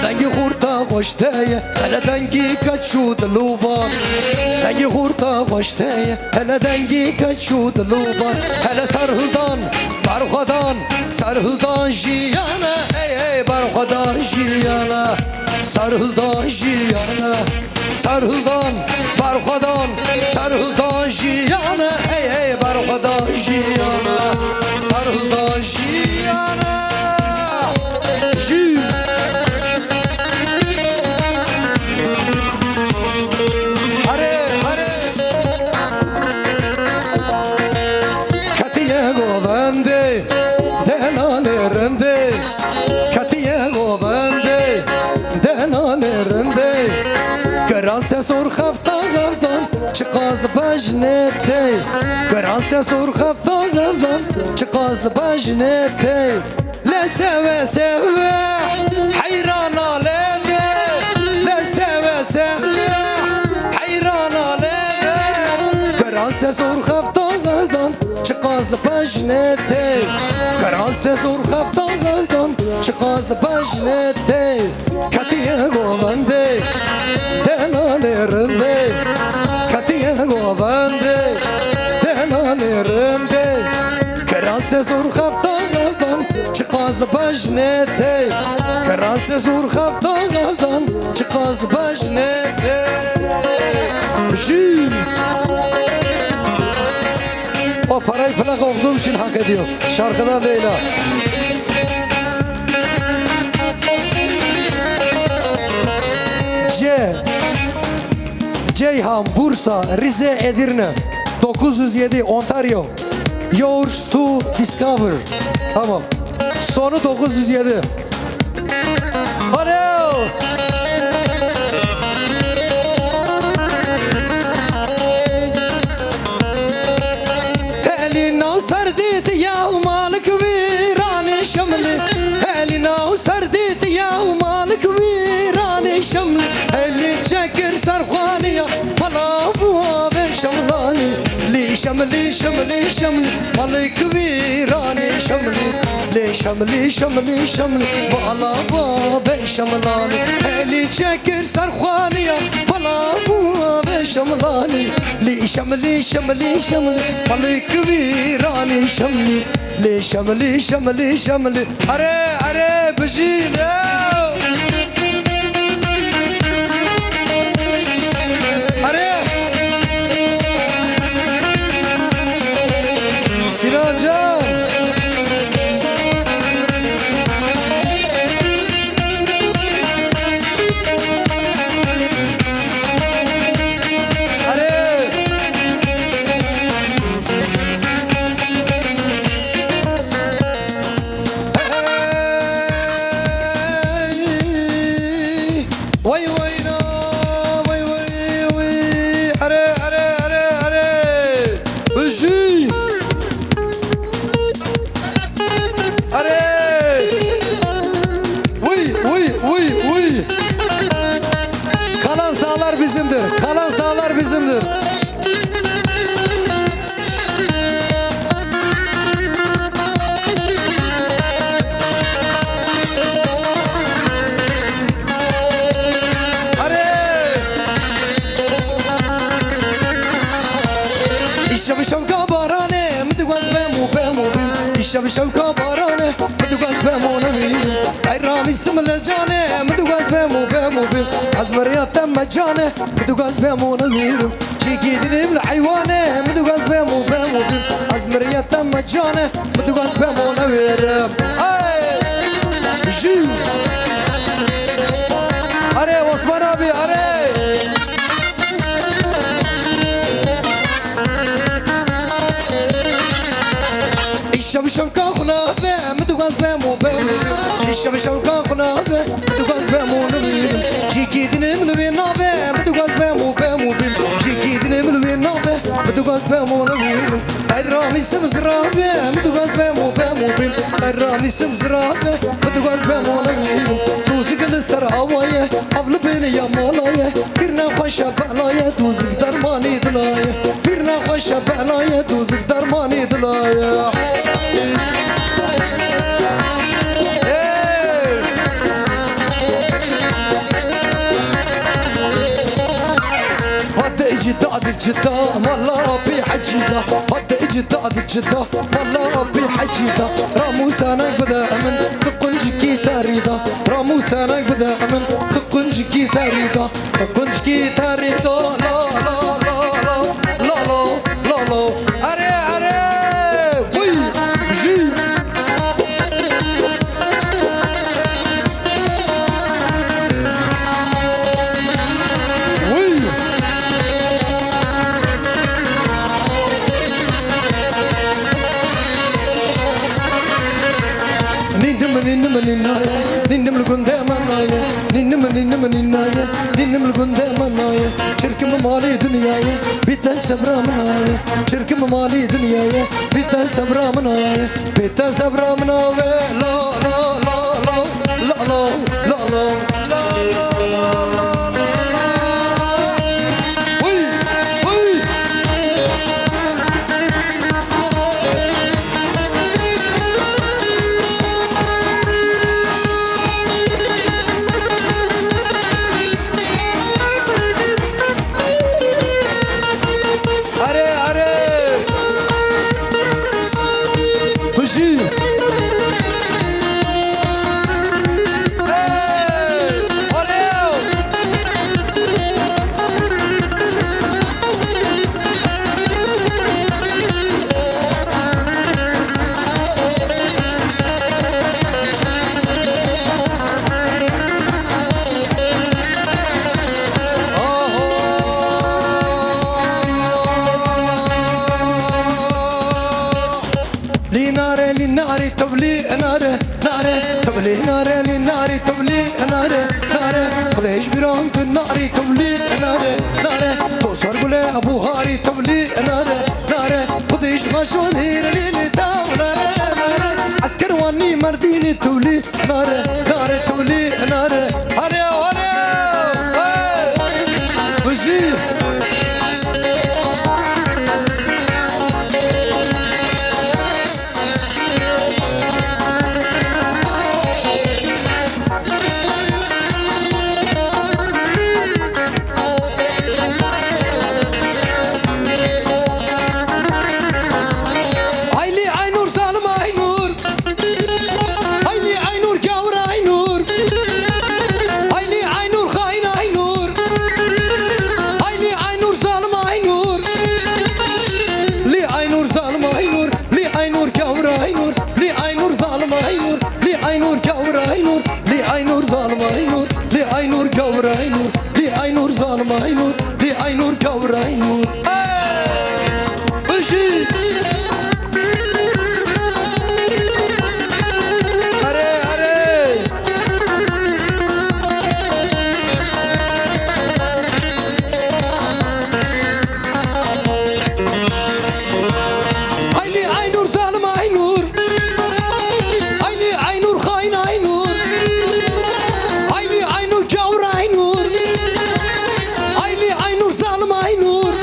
Dengê xurta xweş te ye, hele dengê keç û dilovan. Dengê xurta xweş te ye, hele dengê keç û dilovan. Hele serhildan, berxwedan, serhildan jiyane, ey, ey, berxwedan jiyane. Serhildan jiyane, serhildan, berxwedan, serhildan jiyane, hey, hey, berxwedan jiyane, serhildan jiyane. Jî. Erê, erê. Ketiye govendê, delalê rindê. Ketiye govendê, delalê rindê. Kiran ses û xefta xeftan, çiqas li bejnê tê. Kiran ses û xefta xeftan, çiqas li bejnê tê. Lê sewe sewe, heyrana lê me. Lê sewe sewe, heyrana lê me. Kiran ses û xefta xeftan, çiqas li bejnê tê. Kiran ses û xefta xeftan, çiqas li bejnê tê. Ketiye govendê, delalê rindê. Ketiye govendê, delalê rindê. Kiran ses û xefta xeftan, çiqas li bejnê tê. Kiran ses û xefta xeftan, çiqas li bejnê tê. Jî. O parayı plak okudum için hak ediyoruz. Şarkıdan değil ha. C. Ceyhan, Bursa, Rize, Edirne. Dokuz yüz yedi, Ontario. Yours to discover. Tamam. Sonu dokuz yüz yedi. Alo! Elî nav serdî ti ya malik vîranê şemlî. Elî nav serdî ti ya malik vîranê şemlî. Elî çekir serxwaniya mala bû avê şemlanî. Lî şemlî, şemlî, şemlî, malik vîranê şemlî. Lê şemlî, şemlî, şemlî, mala bavê şemlanî. Elî çekir serxwaniya mala bavê şemlanî. Lê şemlî, şemlî, şemlî, malik vîranê şemlî. Lê şemlî, şemlî, şemlî. Erê, erê, bijî, lê. Erê! Sinan Can! Erê! Şev şewka barane, min digwaz bem û bem û bim. Şev şewka barane, min digwaz bem û nebînim. Ey ramîsim li canê, min digwaz bem û bem û bim. Ez miriya te me canê, min digwaz bem û nebînim. Çîkî dinim li heywanê, min digwaz bem û bem û bim. Ez miriya te me canê, min digwaz bem û nebînim. Ey! Jî! Erê, Osman abi, erê! Îşev şewka xuna be, min digwaz bem û bem. Îşev şewka xuna be, min digwaz bem û bem. Çîkî dinim li wê nabe, min digwaz bem û bem û bim. Çîkî dinim li wê nabe, min digwaz bem û bem. Ey ramîsim zirabe, min digwaz bem û bem û bim. Ey ramîsim zirabe, min digwaz bem û bem û bim. Tûzik li ser awa ye, ev li bêlê ya mala ye. Pîr nexweş e bela ye, dûzik dermanî dila ye. Pîr nexweş e bela ye, dûzik dermanî dila ye. Ê! Hadi cida di cida, walla pî hecî da. Hadi cida di cida, walla pî hecî da. Ramû senek bide min, tu quncikî terî da. Ramû senek bide min, tu quncikî terî da. Kunçkî terî do, lo, lo, lo, lo, lo, lo, lo, lo. Erê, erê, wî, jî. Wî. Nînim, nînim, nînaye, nînim li gundê me naye. Nînim, nînim, nînaye, nînim li gundê me naye. Çirkim malê dinyayê, bîte sebra min aye. Çirkim malê dinyayê, bîte sebra min aye. Bîte sebra min awe, la, la, la, la, la, la, la, la, la. Hûy, hûy. Erê, erê! Bijî! Ey! Erê! Lî nare, lî nare, tevlî nare, nare, tevlî nare, lî nare, tevlî nare, nare. Xwedê ji bîran tu nare, tevlî nare, nare. To sor gule Ebu Harî, tevlî nare, nare. Xwedê ji xwe şonî re lî lî tav nare, nare. Esker Wanî Merdînî, tevlî Nare, nare, tolî, nare. Hale, hale. Hey! Bijî. Ay lî Aynur, zalim Aynur. Ay lî Aynur, gawir Aynur. Ay lî Aynur, xain Aynur. Ay lî Aynur, zalim Aynur. Lî Aynur, zalim Aynur. Lî Aynur, gawir Aynur. Lî Aynur, zalim Aynur. Lî Aynur, gawir Aynur. Lî Aynur, zalim Aynur. Lî Aynur, gawir Aynur. Lî Aynur, zalim Aynur. Lî Aynur, gawir Aynur. Hey! Bijî! Erê, erê! Ay lî Aynur, zalim Aynur. Ay lî Aynur, xain Aynur. Ay lî Aynur, gawir Aynur. Ay lî Aynur, zalim Aynur.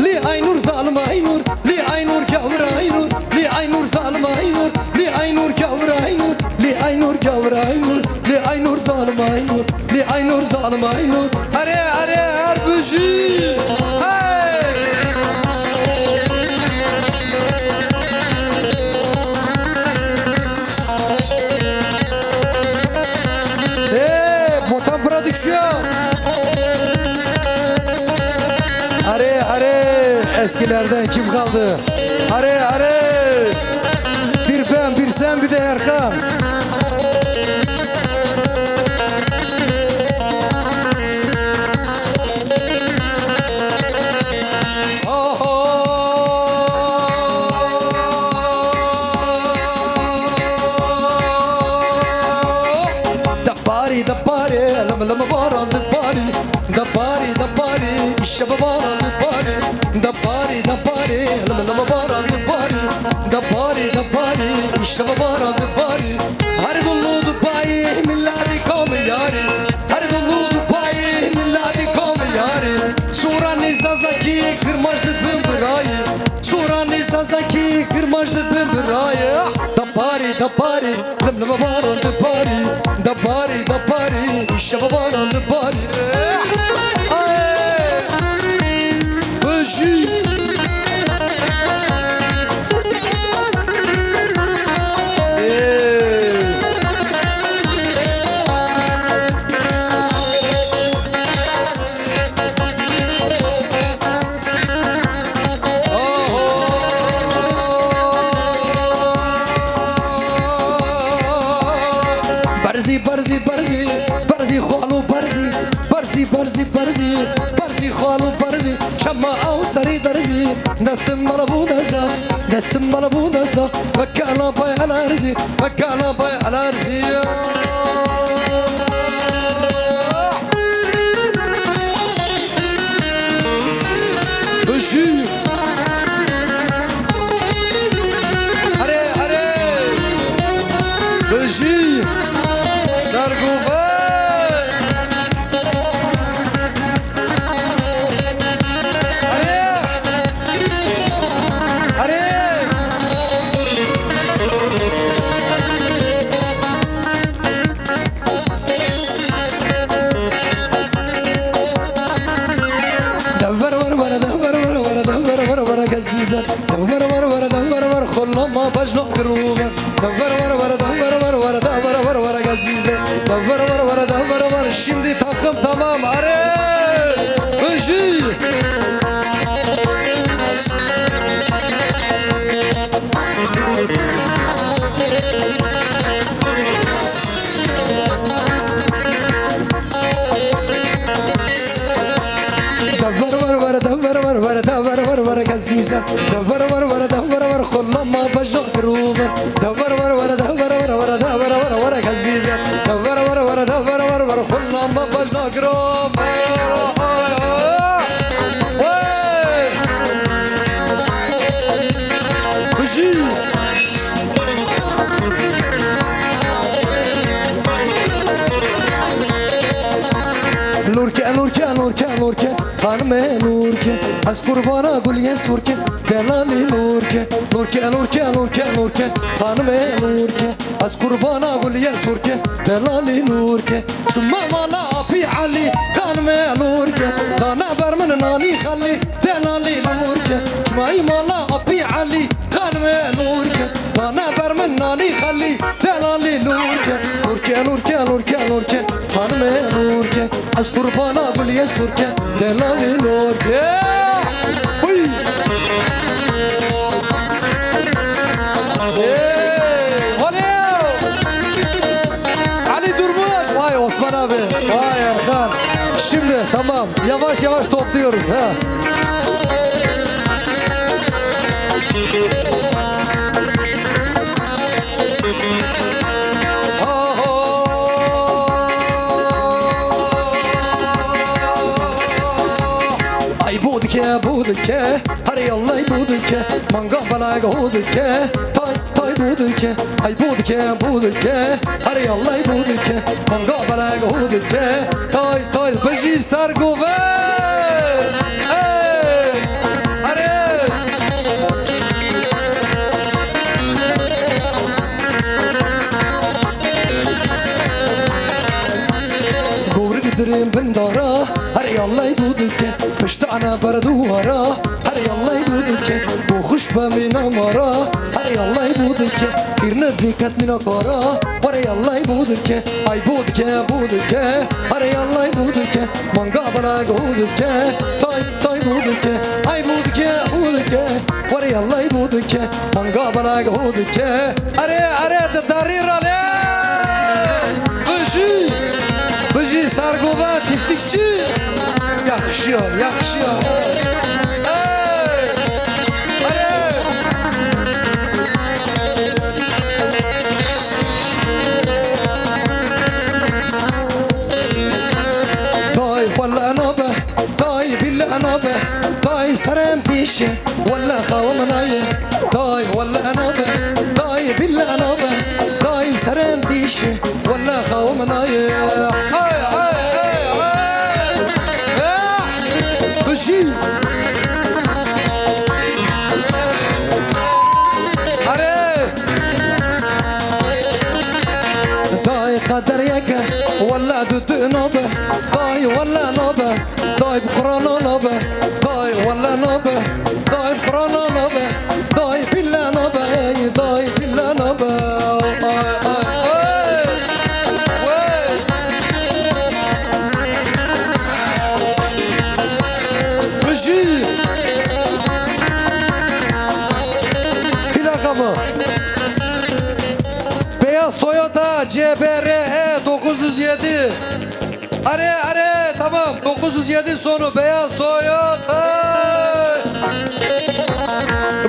Lî Aynur, zalim Aynur. Lî Aynur, gawir Aynur. Lî Aynur, zalim Aynur. Lî Aynur, gawir Aynur. Lî Aynur, gawir Aynur. Lî Aynur, zalim Aynur. Lî Aynur, zalim Aynur. Erê, erê, her bijî. Hey! Arê, arê, eskilerden kim kaldı? Arê, arê. Bir ben, bir sen, bir de Erkan. Oho. Deparî, deparî, lim lim baran diparî. Deparî, deparî, şev baran diparî. Deparî, deparî, lim lim baran diparî. Deparî, deparî, şev baran diparî. Her gulu dupayî, milletî kamil yarî. Her gulu dupayî, milletî kamil yarî. Sûranî Zazakî, kirmaş dibin birayî. Sûranî Zazakî, kirmaş dibin birayî. Ah, deparî, deparî, lim lim baran diparî. Deparî, deparî, şev baran diparî. Ay! Bijî! Ê! Berzî, berzî, berzî, berzî xalo berzî, berzî, berzî, berzî, berzî xalo berzî, çema ew serî derzî, destim mala bû desta, destim mala bû desta, weke ala bay ala erzî, weke ala bay ala erzî. Bijî. Erê, erê. Bijî. Sergûve. Erê. Erê. Dever ver ver, dever ver ver, dever ver ver, gezîze. Dever ver ver, dever ver, xulama bajna kirûve. Dever ver ver, dever ver ver, dever ver ver, gezîze. Dever ver ver, dever ver. Şimdi takım tamam, arê. Bijî. Dever ver ver, dever ver ver, dever ver ver, gezîze. Dever ver ver, dever ver, xulama bajna kirûve. Dever ver ver, dever ver ver, dever ver ver, gezîze. Dever ver ver, dever ver ver, xulama bajna kirûve. Hey! Bijî! Lorke, lorke, lorke, lorke, xanime lorke. Ez qurbana guliyê sorke, delalî lorke. Lorke, lorke, lorke, lorke, xanime lorke. Ez qurbana guliyê sorke, delalî lorke. Çima mala apî Elî, xanime lorke. Dane ber min nanî xelî, delalî lorke. Çima mala apî Elî, xanime lorke. Dane ber min nanî xelî, delalî lorke. Lorke, lorke, lorke, lorke, xanime lorke. Ez qurbana guliyê sorke, delalî lorke. Uy! Hey, hadi! Ali Durmuş, vay Osman abi, vay Erkan. Şimdi tamam, yavaş yavaş topluyoruz ha. Ay bû dike, bû dike, herê Allay bû dike, manga belag hû dike, tay tay bû dike, ay bû dike, bû dike, herê Allay bû dike, manga belag hû dike, tay tay bijî Sergûve. Hey! Erê! Gowrik dirin bin dara, herê Allay bû dike, piştane ber duwara, herê Allay bû dike, bû xweş be mîna mara, herê Allay bû dike, pîrne vî ket mîna kara, herê Allay bû dike, ay bû dike, bû dike, herê Allay bû dike, manga belag hû dike, tay tay bû dike. Ho dike. Erê, erê, di darî ra lê. Bijî. Bijî sergova tîftîkçî. Yaxşiya, yaxşiya. Ey. Erê. Day wele nabe, day bile nabe, day serem dişe. Wele xawa min naye, day wele nabe, day bile nabe, day serem dişe. Wele xawa min naye. Ay, ay, ay, ay. Eh! Bijî. Erê. Day qeder yeke, wele du du nabe, day wele nabe. Day bi Qur'ana nabe, day wele nabe, day bi Qur'ana nabe, day bile nabe, ey, day bile nabe. Ay, ay, ay. Wey. Bijî. Plaka mı? Beyaz Toyota C B R E dokuz yüz yedi. Erê, erê, tamam. Dokuz yüz yedi sonu beyaz Toyota.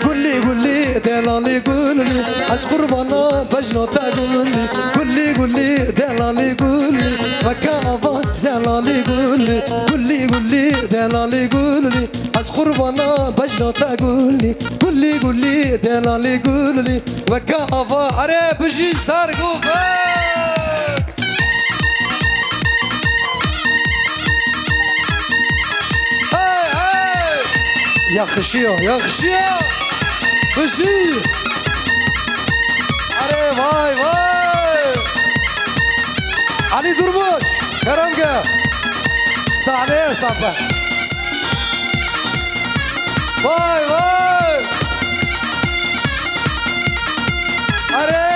Gulî, gulî, delalî gulî, ez qurbana bejna te gulî. Gulî, gulî, delalî gulî, weke ava zelalî gulî. Gulî, gulî, delalî gulî, ez qurbana bejna te gulî. Gulî, gulî, delalî gulî, weke ava. Erê, bijî Sergo be! Hey, hey! Yaxşiya, yaxşiya! Bijî! Erê vay, vay! Elî Durmuş, kerem ke! Sahneye sape! Vay, vay! Erê!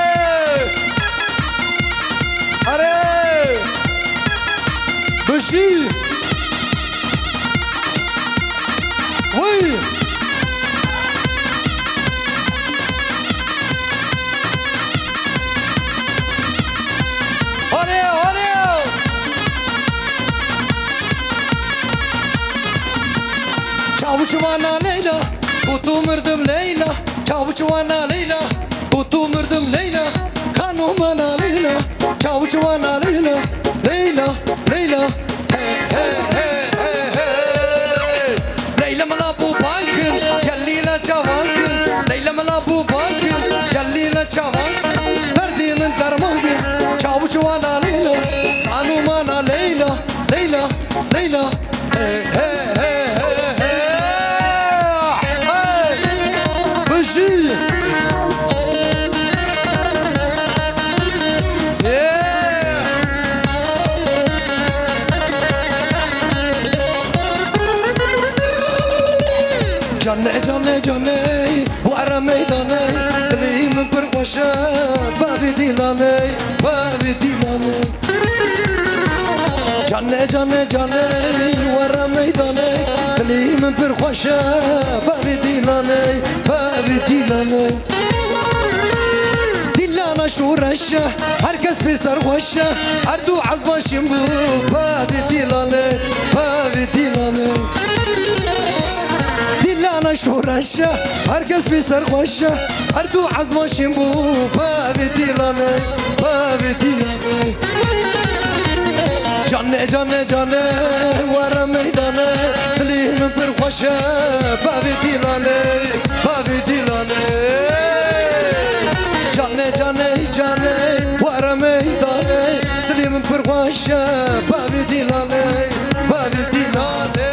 Erê! Bijî! Vay! Hale, hale! Çavuş vana Leyla, kutu mirdim Leyla. Çavuş vana Leyla, kutu mirdim Leyla. Xanumana Leyla, çavuş vana Leyla. Leyla, Leyla. Hey, hey, hey, hey, hey. Leyla mala bu bankın, gelliyle çavankin. Leyla mala bu bankın, gelliyle çavankin. Derdimin dermankin, çavuş vana Leyla. Xanumana Leyla, Leyla, Leyla. Hey, hey, hey, hey, hey. Hey. Bijî. Yeah. Canê, canê, canê, were meydanê, dilê min pir xweş e, bavê Dîlanê, bavê Dîlanê. Canê, canê, canê, were meydanê, dilê min pir xweş e, bavê Dîlanê, bavê Dîlanê. Dîlana şoreş e, her kes pê serxweş e, her du ezman şîn bû, bavê Dîlanê, bavê Dîlanê. Dîlana şoreş e, her kes pê serxweş e, her du ezman şîn bû, bavê Dîlanê, bavê Dîlanê. Canê, canê, canê, were meydanê, dilê min pir xweş e, bavê Dîlanê, bavê Dîlanê. Canê, canê, canê, were meydanê, dilê min pir xweş e, bavê Dîlanê, bavê Dîlanê.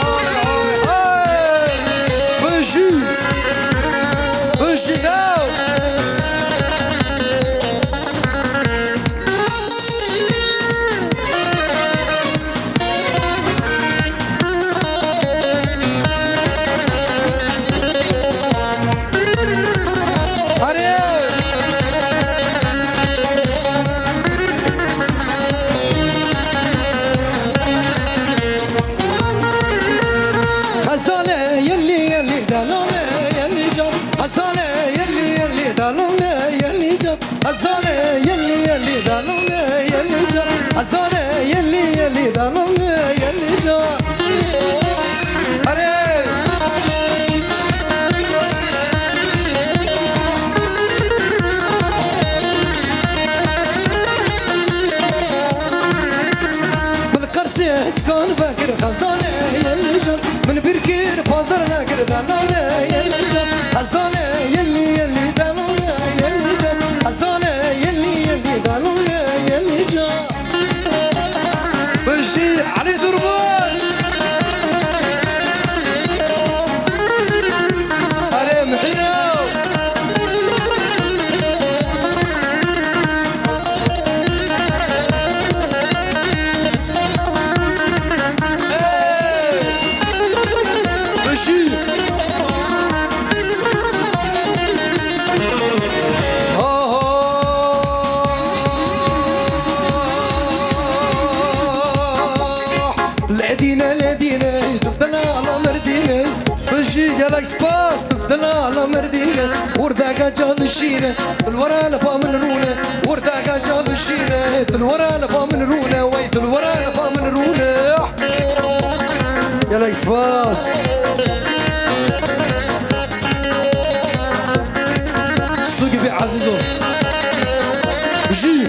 Ay, ay, ay, ay. Bijî, bijî law. Arê! Xezalê yelî yelî, delalê yelî can. Xezalê yelî yelî. Zane yelî yelî dalone yelî ca. Erê! Min qersê tikan vekir xezane yelî can. Min bîr kir pazar nekir dalone yelî can. Xezane yelî yelî dalone yelî can. Xezane yelî yelî dalone yelî can. Bijî Elî Durmuş. Erê Mihîno. Ey! Bijî. Ledîne, ledîne, tu dina la merdîne. Bijî gelek spas, tu dina la merdîne. Werdeka ca bişîne, tu li were li ba min rûne. Werdeka ca bişîne, tu li were li ba min rûne. Wey, tu li were li ba min rûne. Gelek spas. Su gibi Azizo. Bijî.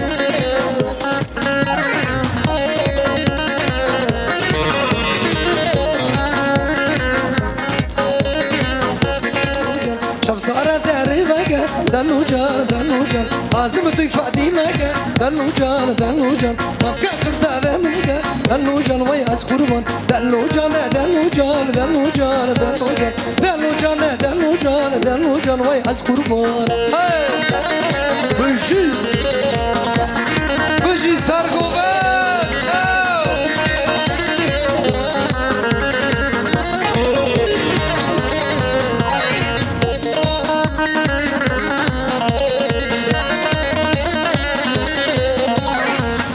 Çavsara derê veke, Delûcan, Delûcan. Azim tu Fatîme ke, Delûcan, Delûcan. Mafke xirda ve min ke, Delûcan, wey ez qurban. Delûcan, Delûcan, Delûcan, Delûcan. Delûcan, Delûcan, Delûcan, wey ez qurban. Hey! Bijî! Bijî Sergovan! Ew!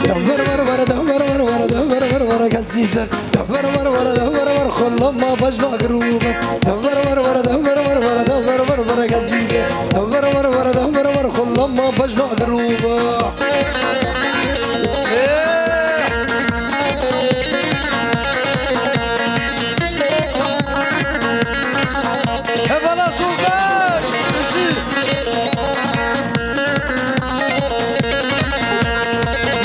Ya ver, ver, ver, da ver, ver, ver, da ver, ver, ver, kesî ser. Ver, ver, ver, ver, ver, ver, xulama bejna girûbe. Ver, ver, ver, ver, ver, ver, ver, ver, ver, ver, gezîze. Ver, ver, ver, ver, ver, ver, xulama bejna girûbe. Ê! Hevala Sozdar! Bijî!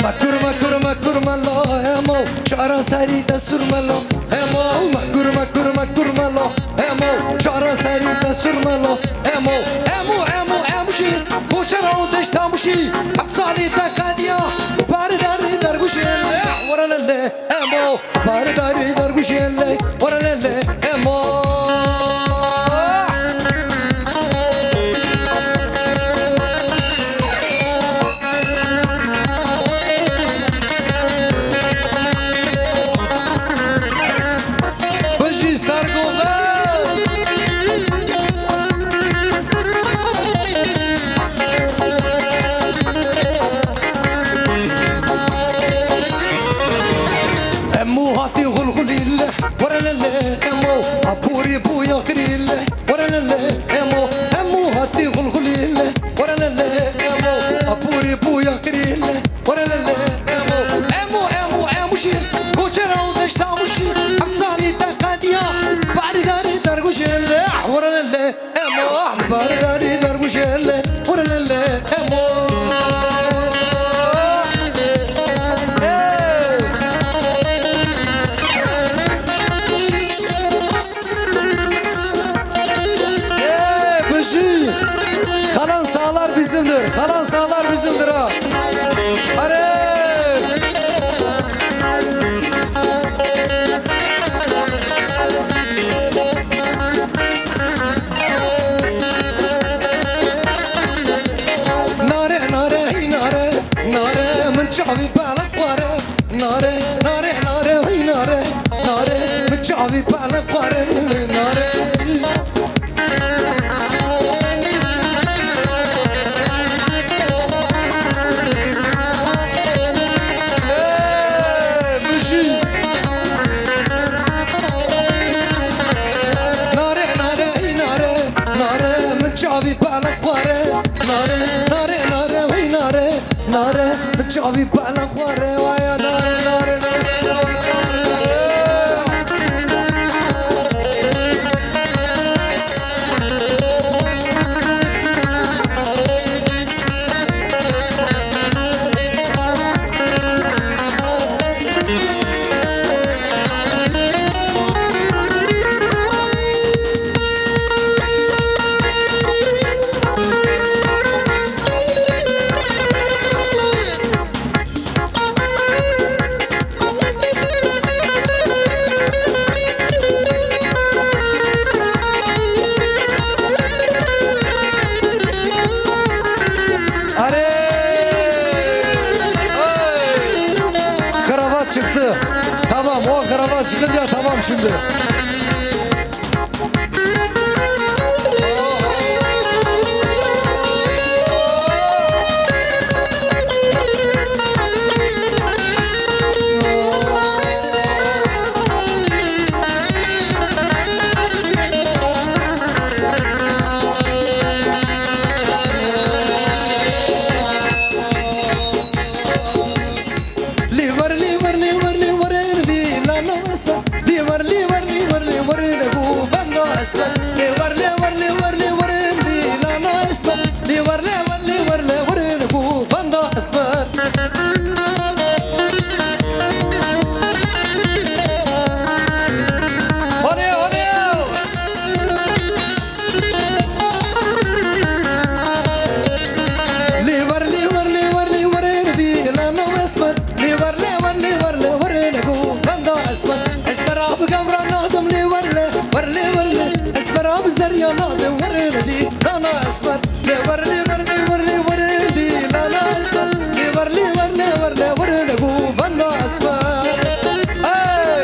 Mekur, mekur, mekur, mela, emo. Çara serî de sur melo, hemo, mekur, mekur, mekur melo, hemo, çara serî de sur melo, hemo, hemo, hemo, hemo jî, koçera û deşta Mûşî, heft salî te qediya, bari derî dergûşê lê, were lê lê, hemo, bari derî dergûşê lê, were lê lê, hemo. Bijî Sergovan! Hemû hatî xulxulî le, were lê lê, hemû apûrî bûya kirî le. Were lê lê, emo, hemû hatî xulxulî le. Were lê lê, emo, apûrî bûya kirî le. Were lê lê, emo, emo, emo, emo şî. Koçera û deşta Mûşî. Heft salî te qediya. Barî darî dergûşê le. Were lê lê, emo, barî darî dergûşê le. Were lê lê, emo. Ey! Ê, bijî! Kalan sağlar bizimdir. Kalan sağlar bizimdir ha. Hadi! Nare, nare, hey nare, nare, min çavî pelek xware. Nare, nare, nare, hey nare, nare, min çavî pelek xware, nare. Ê, bijî. Nare, nare, hey nare, nare, min çavî pelek xware. Nare, nare, nare, hey nare, nare, min çavî pelek xware. Waya nare. Çıkınca tamam şimdi. Lêwer, lêwer, lêwer, lêwer, dîlana esmer. Lêwer, lêwer, lêwer, lêwer, li ku benda esmer. Lêwer, lêwer, lêwer, lêwer, dîlana esmer. Lêwer, lêwer, lêwer, lêwer, li ku benda esmer. Olê, olê! Lêwer, lêwer, lêwer, lêwer, dîlana esmer. Lêwer, lêwer, lêwer, lêwer, li ku benda esmer. Ez te ra bi kevra nadim lêwer, lêwer, lêwer, lê. Ez te ra bi zerya nadim wer, li dîlana esmer. Lêwer, lêwer, lêwer, lêwer, dîlana esmer. Lêwer, lêwer, lêwer, lêwer, li ku benda esmer. Hey!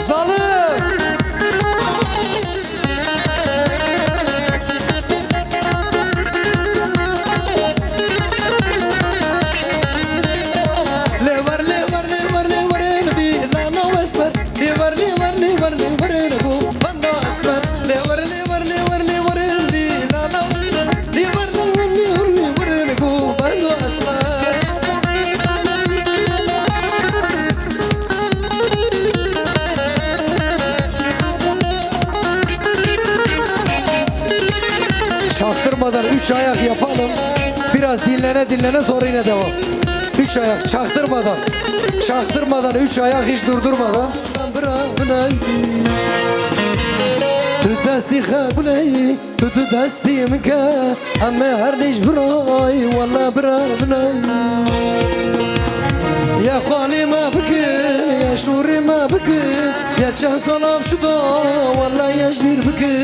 Zalim! Lêwer, lêwer, lêwer, lêwer, li dîlana esmer. Lêwer, lêwer, lêwer, lêwer, li ku benda esmer. Lêwer, lêwer, lêwer, lêwer, li dîlana esmer. Lêwer, lêwer, lêwer, lêwer, li ku benda esmer. Çaktırmadan üç ayak yapalım. Biraz dinlene dinlene sonra yine devam. Üç ayak çaktırmadan. Çaktırmadan üç ayak hiç durdurmadan. Bira binay. Tu destî xwe guley. Tu, tu destî min ke, em ê her nîş virayî, wele bira binay. Ya xalî me bike, ya şûrî me bike, ya çend salam şuda, wele ya ji bîr bike.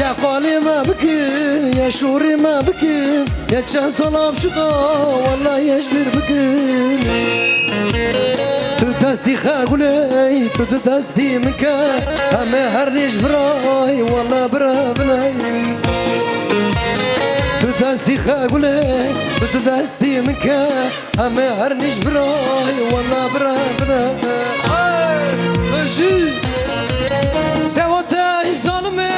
Ya xalî me bike, ya şûrî me bike, ya çend salam şuda, wele ya ji bîr bike. Tu destî xwe guley, tu, tu destî min ke, em ê her nîş virayî, wele bira binay. Tu destî xwe guley, tu, tu destî min ke, em ê her nîş virayî, wele bira binay. Ay, bejî. Sewatey zalimê,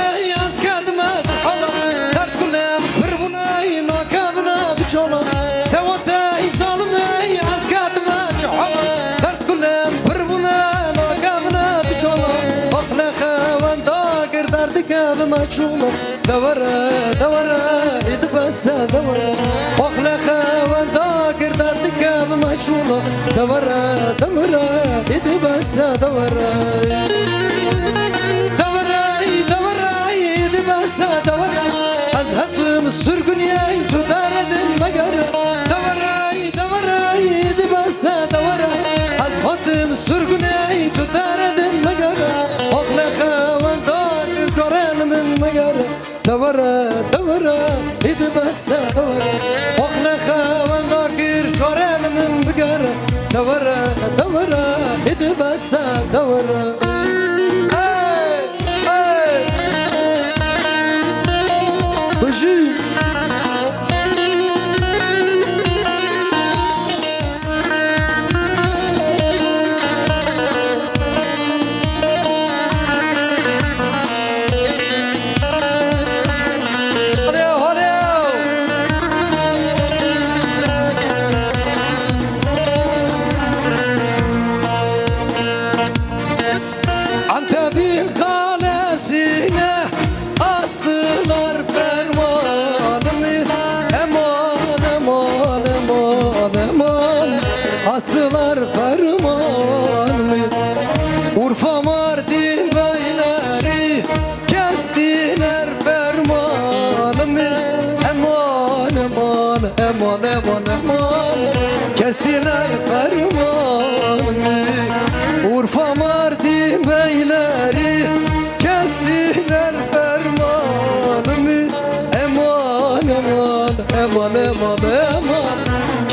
ez kedime çi hala, derd gulem pir bûney, nakevine biçala. Sewatey zalimê, ez kedime çi hala, derd gulem pir bûne, nakevine biçala. Axle xewenda kir derdikevime çûla. Dewere, dewere, îdi bes e, dewere. Axle xewenda kir derdikevime çûla. Dewere, dewere, îdi bes e, dewere. Dewere, dewere, îdi bes e, dewere. Ez hetim surguniyê, tu derdin megere. Dewere, dewere, îdi bes e, dewere. Ez hetim surguniyê, tu derdin megere. Axle xewenda kir, carê li min megere. Dewere, dewere, îdi bes e, dewere. Axle xewenda kir, carê li min bigere. Dewere, dewere, îdi bes e, dewere. Hey, hey. Bijî. Antep'in kalesine astılar fermanımı. Eman, eman, eman, eman. Astılar fermanımı. Urfa, Mardin beyleri kestiler fermanımı. Eman, eman, eman, eman, eman. Kestiler fermanımı. Urfa, Mardin beyleri kestiler fermanımı. Eman, eman,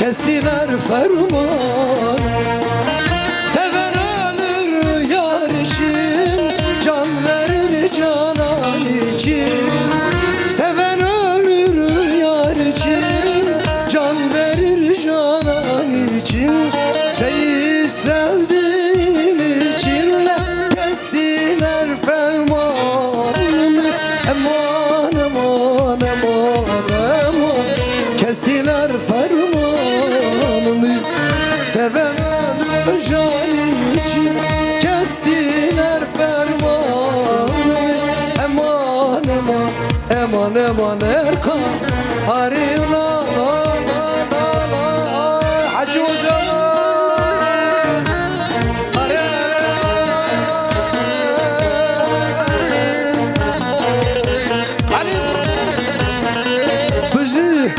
Kestiler ferman. Seven ölür yar için, can verir canan için. Seven ölür yar için, can verir canan için. Seni sevdiğim için kestiler fermanımı. Eman, eman, eman, eman. Kestiler fermanımı. Seven ölen can için kestiler fermanımı. Eman, eman, eman, eman, Erkan. Arina, la, la, la, la, ay, Hacı Hoca. Are, are, are. Ali Bıcı.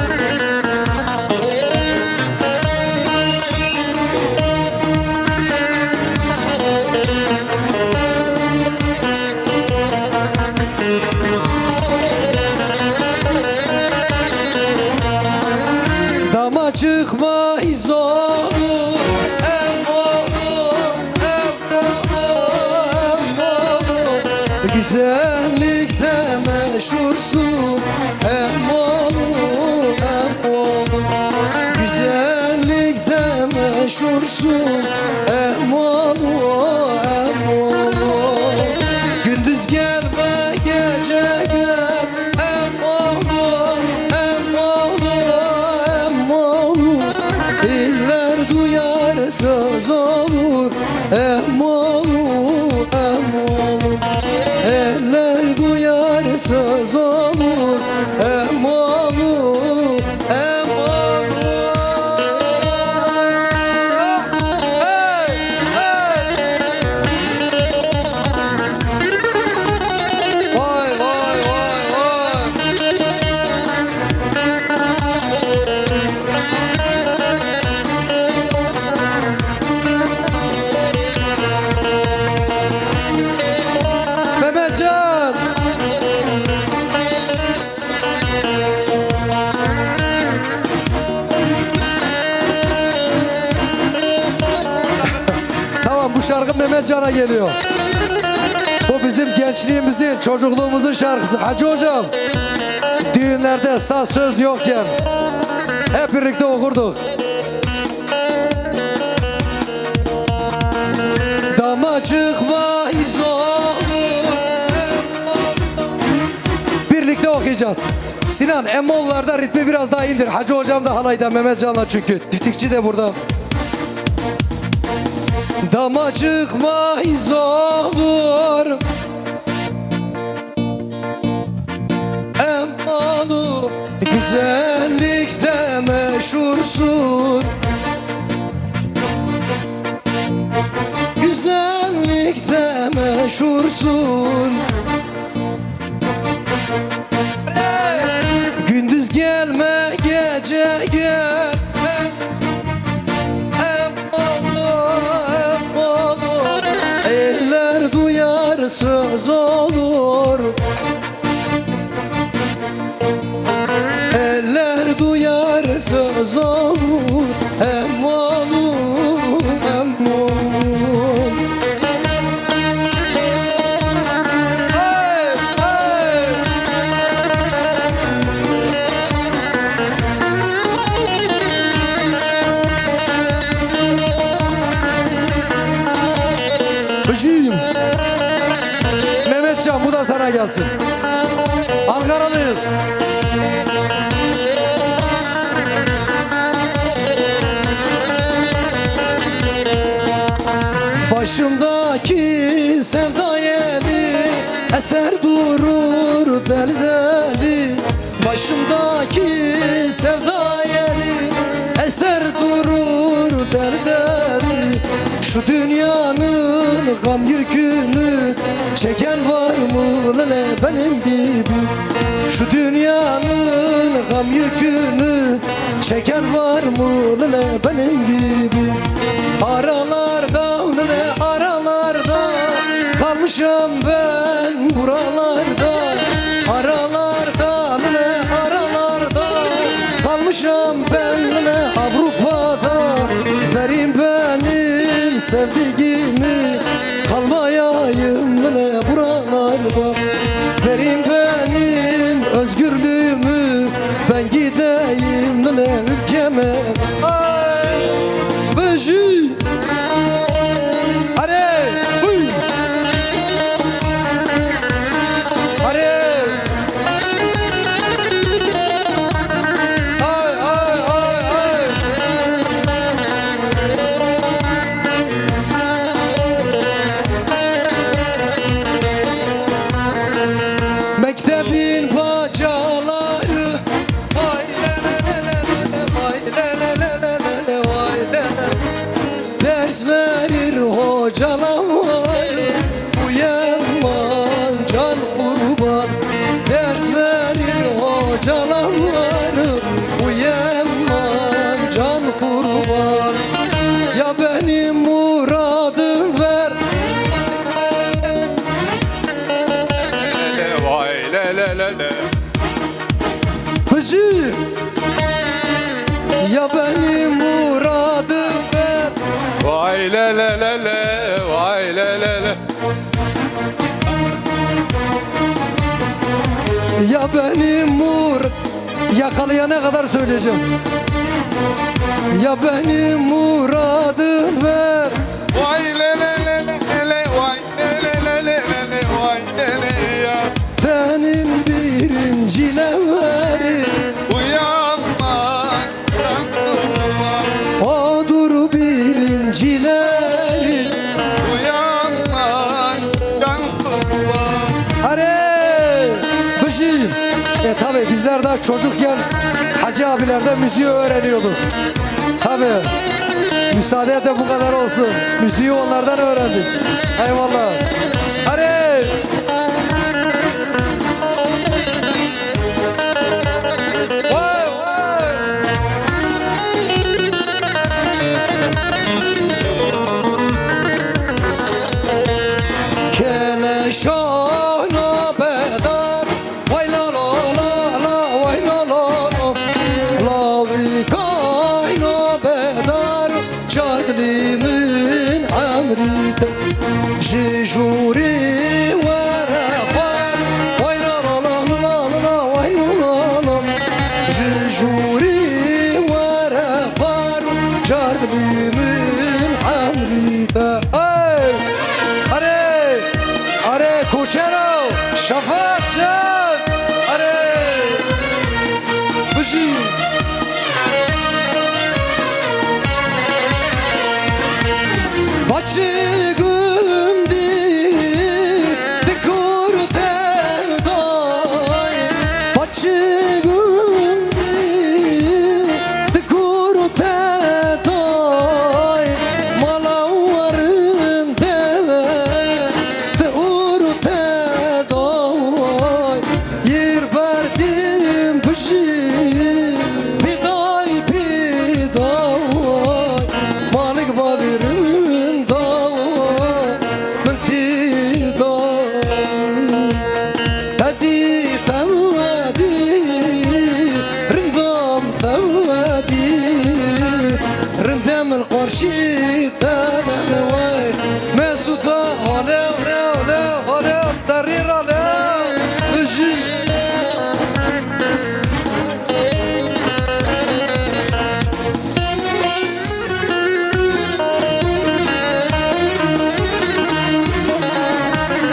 Dama çıkma izonu, em oğlu, em oğlu, em oğlu. Güzellikte meşhursun, em oğlu, em oğlu. Güzellikte meşhursun, em oğlu, em oğlu. Gündüz gelme, gece gel, em oğlu, em oğlu, em oğlu. Eller duyar söz olur, em oğlu, em oğlu. Eller duyar söz olur, em oğlu, em oğlu. Hey, hey. Vay, vay, vay, vay. Mehmetcan! Tamam, bu şarkı Mehmetcan'a geliyor. Bu bizim gençliğimizin, çocukluğumuzun şarkısı. Hacı hocam, düğünlerde saz söz yokken hep birlikte okurduk. Dama çıkma izonu. Birlikte okuyacağız. Sinan, Emoğullarda ritmi biraz daha indir. Hacı hocam da halayda, Mehmetcan'la çünkü. Tiftikçi de burada. Dama çıkma izonu. Emmalı güzellikte meşhursun. Güzellikte meşhursun. Gündüz gelme, gece gelme. Emmalı, emmalı. Eller duyar söz olur. Eller duyar söz olur, hem olur, hem olur. Hey, hey. Bıcıyım. Mehmetcan, bu da sana gelsin. Ankaralıyız. Başımdaki sevda yeli, eser durur deli deli. Başımdaki sevda yeli, eser durur deli deli. Şu dünyanın gam yükünü çeken var mı lele benim gibi? Şu dünyanın gam yükünü çeken var mı lele benim gibi? Aralarda lele aralarda kalmışam ben buralarda. Aralarda lele aralarda kalmışam ben lele Avrupa Hocalar, uyanma can kurban. Ders verir hocalar, uyanma can kurban. Ya benim muradım ver. Vay le le le le. Hıcı. Ya benim muradım ver. Vay le le le le, vay le le le. Ya benim mur-, yakalayana kadar söyleyeceğim. Ya benim muradım ver. Vay le le le le le, vay le le le le le, vay le le ya. Senin birincileri. Uyanma. Odur birincileri. Uyanma, can kurban. Are, bijî. E, tabi bizler daha çocukken Hacı abilerde müziği öğreniyorduk. Tabi. Müsaade et de bu kadar olsun. Müziği onlardan öğrendik. Eyvallah. Are. Vay, vay. Keleşana bedar, vay la la la la, vay la la la. Lavikayna bedar, Çardilî min emrî te. Ji jûrî were xwar. Way la la la la la la, way la la la. Ji jûrî were xwar. Çardilî min emrî te. Ey! Are! Are koçero! Şafak çek! Are! Bijî! Baçî gundî di kur te day, baçî gundî di kur te day, mala werin de te ûr te day. Yir berdim bijî, pîday pîday, malik bavirin da, min tî da. Te dî, te me dî, rindam te me dî, rindem li qarşî te me wê. Mesûta, ale, ale, ale, ale. Derî rane. Bijî.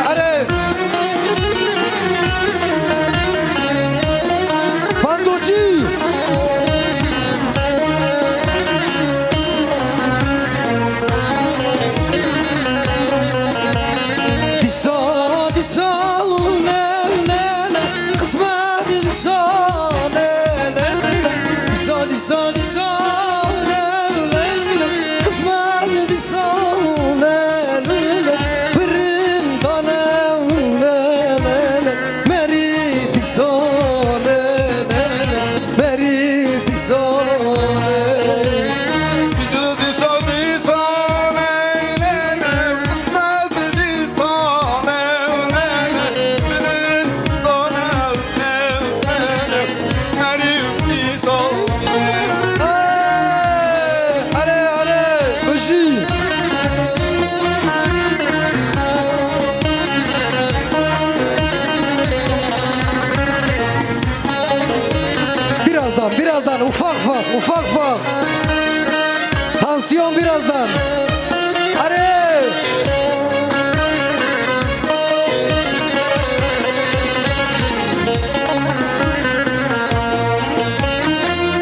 Erê. Bandocî. Dîsa, dîsa, le, le, le, qismet dîsa, le, le, le. Dîsa, dîsa, dîsa, le, le, le, qismet dîsa, le, le, le. Birin dane, le, le, le. Merî dîsa, le, le, le. Merî dîsa, le. Erê, erê, bijî. Birazdan, birazdan, ufak ufak, ufak ufak. Tansiyon birazdan. Hadi.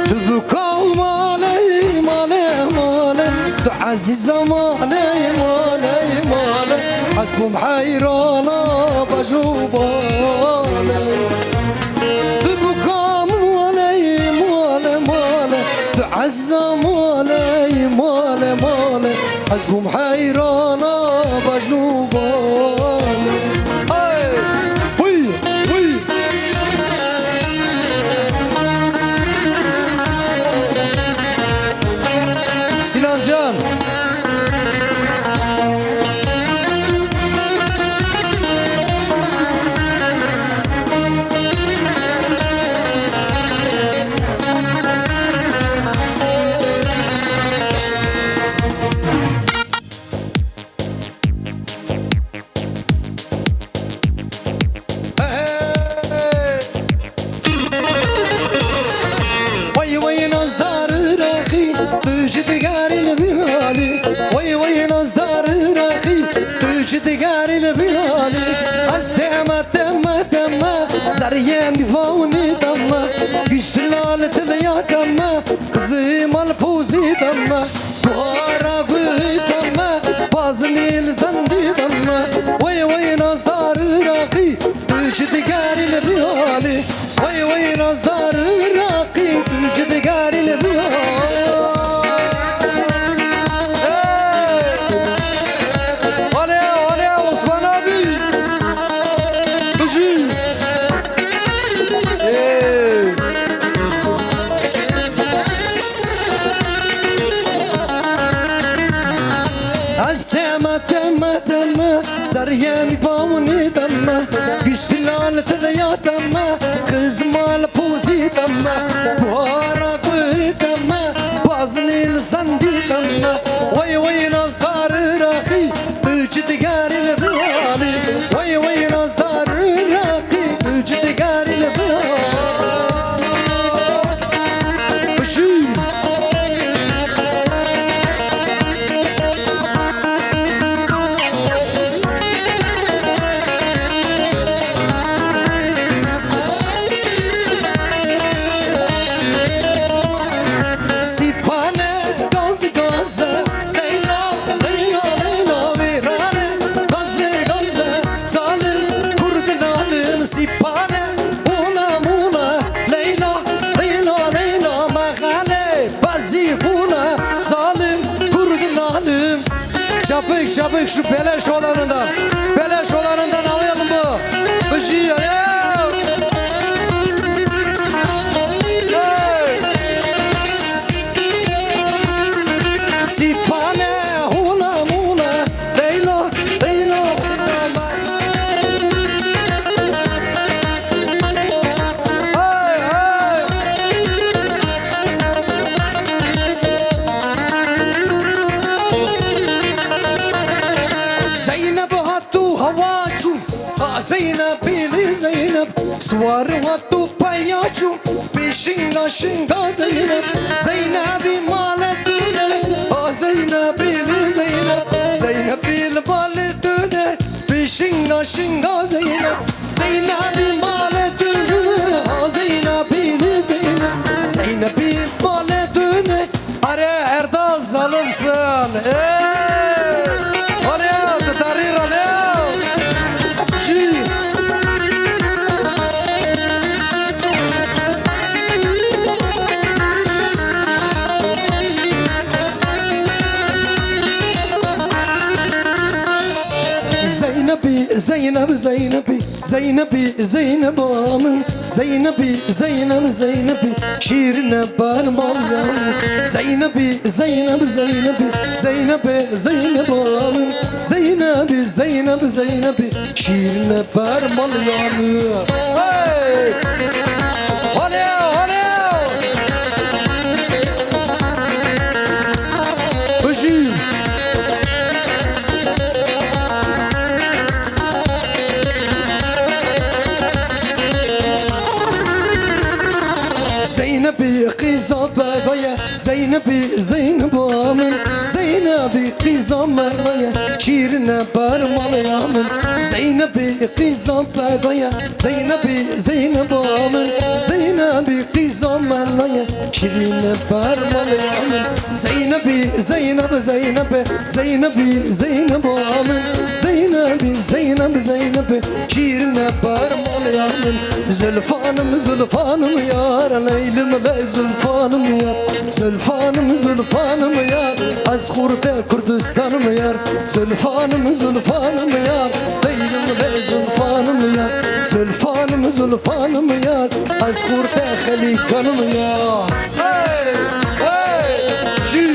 Tu bikal malê, malê, malê. Tu ezîza malê, malê, malê. Ez bûm heyrana bej û balê. Tu bikam malê, malê, malê. Tu ezîza malê, malê, malê. Ez bûm heyrana bejn û balê. Ay! Hûy! Hûy! Sinan Can. Wey wey nazdar Iraqî, tu ji digarî li vî halî. Wey wey nazdar Iraqî, tu ji digarî li vî halî. Ez deme deme deme, zeriyê nîva û nî deme. Güstila li tiliya deme, qizî mal pozî deme. Buhara gotê me, bazinê li zendê de me. Wey wey nazdar Iraqî, tu ji digarî li vî halî. Wey wey nazdar Iraqî, tu ji digarî li vî halî. Hey! Olê, olê, Osman abi. Bijî. Ê. Ez deme, deme, deme, zeriyê nîva û nî deme, güstila li tiliya deme, qizma li pozî deme, buhara gotê me, bazinê li zendê deme, wey wey nazdar Iraqî, tu ji digarî li vî halî. Wey wey nazdar Iraqî, tu ji digarî li vî halî. Bijî. Sîpane gaz digaze, Leyla, Leyla, Leyla vêrane, gaz lê gaz e, zalim kurd nalim. Sîpane, mûna, mûna, Leyla, Leyla, Leyla, mexale, bazî bûna, zalim kurd nalim. Çapik, çapik şu beleş olanından. Beleş olanından alayalım bu. Bijî, alev. Hey! Sîpane, hûna, mûna, Leyla, Leyla, Leyla. Hey, hey. Zeynep hat û hewa çû, ha Zeynepî li Zeynep, siwar hat û peya çû, bê şinga şinga Zeynep, Zeynepî male tune, ha Zeynepî li Zeynep, Zeynepî li male tune, bê şinga şinga Zeynep, Zeynepî male tune, ha Zeynepî li Zeynep, Zeynepî male tune. Are Erdal zalimsin. Ey! Olê, tu tarî re ne? Jî. Zeynepî, Zeynep, Zeynepî. Zeynepî, Zeyneba min, Zeynepî, Zeynep, Zeynepî, şîrine ber malya min. Zeynepî, Zeynep, Zeynepî, Zeynepê, Zeyneba min. Zeynepî, Zeynep, Zeynepî, şîrine ber malya min. Hey! Hale, hale! Bijî! Zeynepî qîza bebe ye, Zeynepî, Zeyneba min, Zeynepî qîza merve ye, Şîrine ber mala min, Zeynebê qîza bedaya. Zeynebê, Zeyneba min, Zeynebê qîza bedaya. Şîrine ber mala min, Zeynebê, Zeyneb, Zeynebê, Zeynebê, Zeyneba min, Zeynebê, Zeyneb, Zeynebê. Şîrine ber mala min, Zulfanim, Zulfanim yar, Leylim ley Zulfanim yar. Zulfanim, Zulfanim yar, ez xurte Kurdistanim yar. Zulfanim, Zulfanim yar, Leylim ley Zulfanim yar. Zulfanim, Zulfanim yar, ez xurte Xelîkanim yar. Hey! Hey! Jî!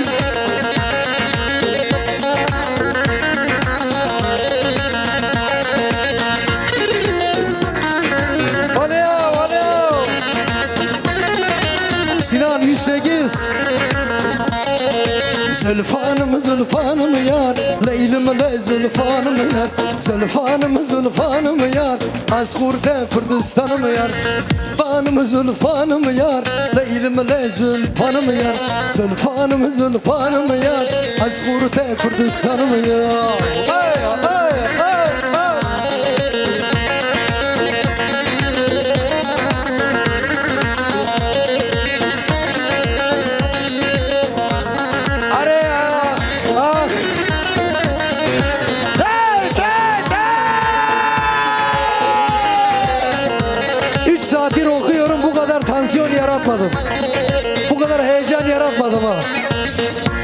Oleo, oleo! Sinan yüz sekiz. Zulfanim, Zulfanim yar, Leylim ley Zulfanim yar. Zulfanim, Zulfanim yar, ez xurte Kurdistanim yar. Zulfanim, Zulfanim yar, Leylim ley Zulfanim yar. Zulfanim, Zulfanim yar, ez xurte Kurdistanim yar. Ay, ay, ay, ay. Are, ah, ah. Hey, hey, hey! Üç saattir okuyorum, bu kadar tansiyon yaratmadım. Bu kadar heyecan yaratmadım ha.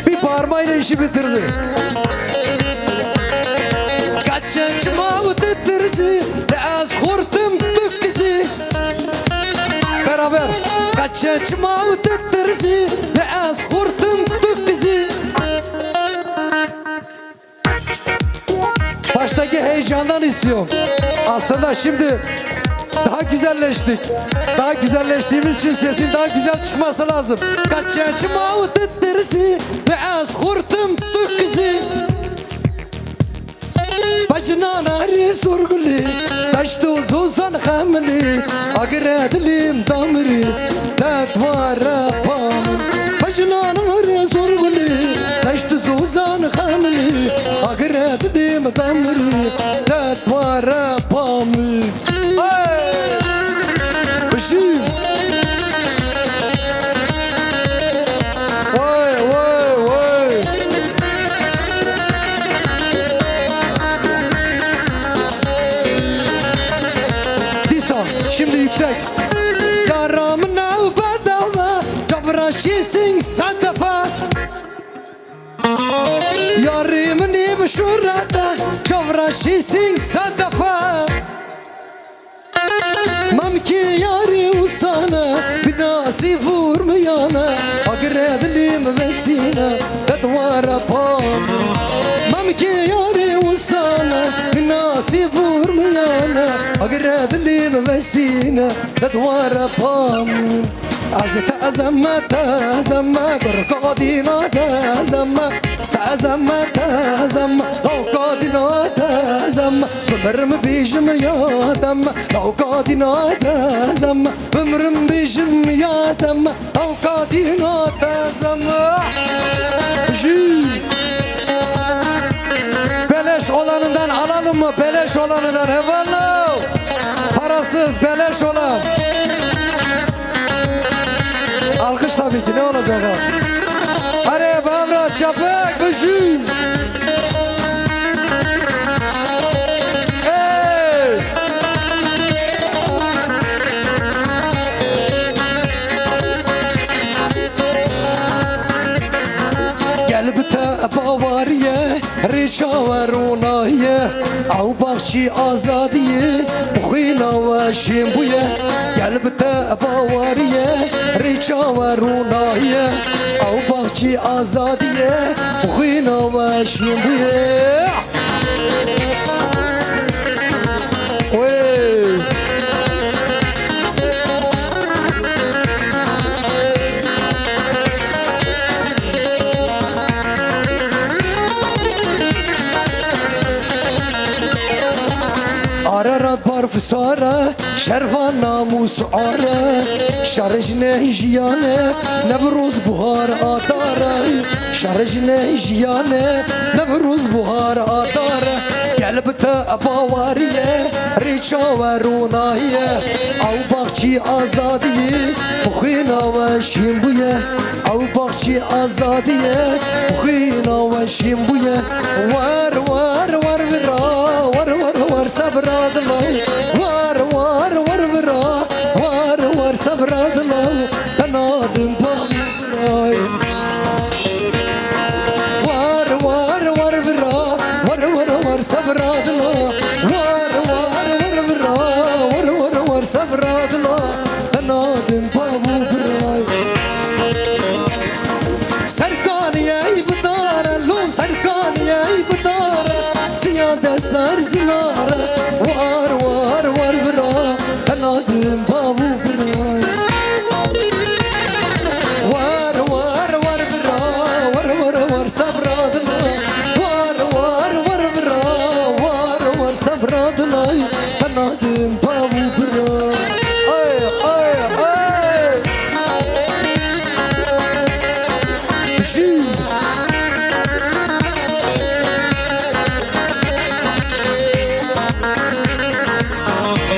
Bir bağırmayla işi bitirdi. Kaçaç mavı titrisi, de az hortum tüküsü. Beraber. Kaçaç mavı titrisi, de az hortum tüküsü. Baştaki heyecandan istiyorum. Aslında şimdi daha güzelleştik. Daha güzelleştiğimiz için sesin daha güzel çıkması lazım. Kaçaç mavı titrisi, de az hortum tüküsü. Bajinana rê sorgulî, deşt û zozan xemilî, agire dilîm damirî, te dware pamî. Bajinana rê sorgulî, deşt û zozan xemilî, agire dilîm damirî, te dware pamî. Hey! Bijî! Vay, vay, vay! Dîsa, şimdi yüksek. Yara min ew bedava, çavra şîsing sedefa. Yarê min ê bi şûrete, çavra şîsing sedefa. Mamkê yarê ûsane, bi nasî vûr miyane, agire dilî min vesîne, te dware pam. Mamkê yarê ûsane, bi nasî vûr miyane, agire dilî min vesîne, te dware pam. Ez tezeme, tezeme, kurka dîna tezeme. Ez tezeme, tezeme, lawka dîna tezeme. Bimirim bêjim ya deme, lawka dîna tezeme. Bimirim bêjim ya deme, lawka dîna tezeme. Jî. Beleş olanından alalım mı? Beleş olanından, eyvallah. Parasız, beleş olan. Alkış tabii ki, ne olacak o? Hadi Bavra Çapık, Büşü. Hey! Gel bi te bawariye. Rê çawa ronahiye, ew baxçî azadiyê, bi xwîna we şên bûye. Gel bi te bawariye, rê çawa ronahiye, ew baxçî azadiyê, bi xwîna we şên bûye. Wê! Ararat barf sare, şervan namûs are, şarij ne jiyane, Newroz buhar ata. Şerê jinê jiyan e, Newroz buhar adar e. Gel bi te baweriye, rêça we ronahî ye. Ew baxçî azadiyê, bi xwîna we şîn bûye. Ew baxçî azadiyê, bi xwîna we şîn bûye. Wer, wer, wer vira, wer, wer, wer sebra dila. Wer, wer, wer vira, wer, wer sebra dila. Te nadim bavê birayê. War, war, war vira, war, war, war sebra dila. War, war, war vira, war, war, war sebra dila. Te nadim bavê birayê. Serkaniyê bidare, lo serkaniyê bidare. Çiya de ser jinare. War, war, war vira. Te nadim bavê birayê. War, war, war vira, war, war, war sebra dila. War, war, war vira, war, war sebra dila. Te nadim bavê birayê. Ay, ay, ay. Bijî.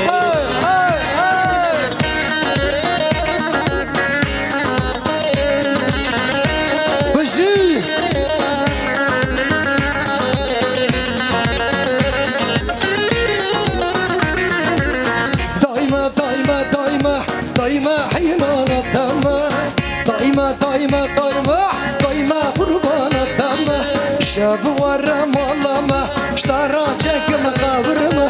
Hey, hey, hey! Bijî! Daîme, daîme, daîme, daîme heynana te me. Daîme, daîme, daîme, daîme qurbana te me. Şev were mala me, ji te re çekim qewir me.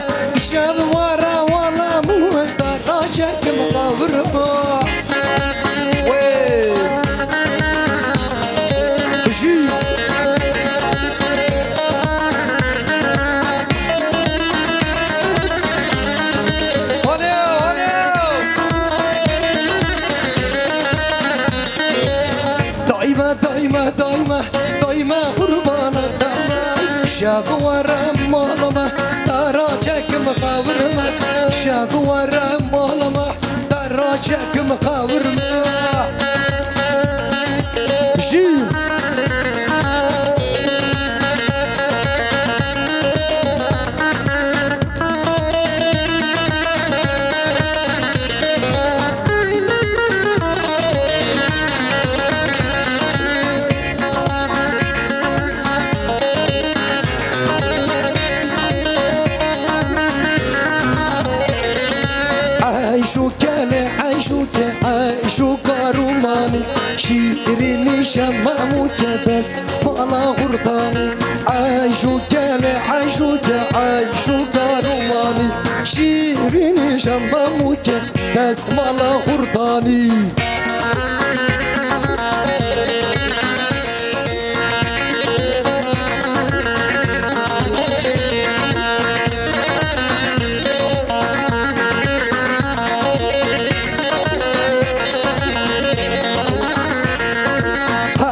Şev were mala me, ji te re çekim qewir me. Wê. Bijî. Olê, olê. Daîme, daîme, daîme, daîme qurbana te me. Şev were mala me, te re çekim qewir me. Şev were mala me, te re çekim qewir me. Bijî. Eyşû kelê, eyşû ke, eyşû karûmanî, şîrînî şememû ke, dest mala xurtanî. Eyşû kelê, eyşû ke, eyşû karûmanî, şîrînî şememû ke, dest mala xurtanî.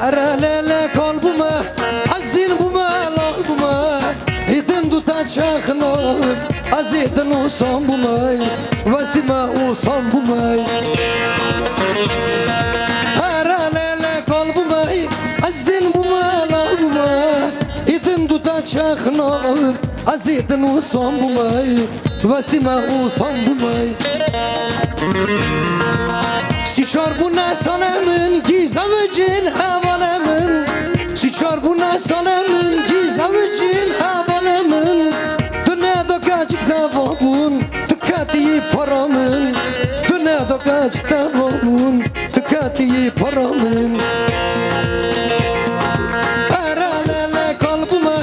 Here lê lê kal bûme, ez dîn bûme, lal bûme. Hîtin du te çaxna, ez ê din û san bûme. Westî me û san bûme. Here lê lê kal bûme, ez dîn bûme, lal bûme. Hîtin du te çaxna, ez ê din û san bûme. Westî me û san bûme. Sî çar bûne sane min, gîzevicin hevane min. Sî çar bûne sane min, gîzevicin hevane min. Tu ne do keçik deva bûn, tu ketiyî para min. Tu ne do keçik deva bûn, tu ketiyî para min. Here lê lê kal bûme,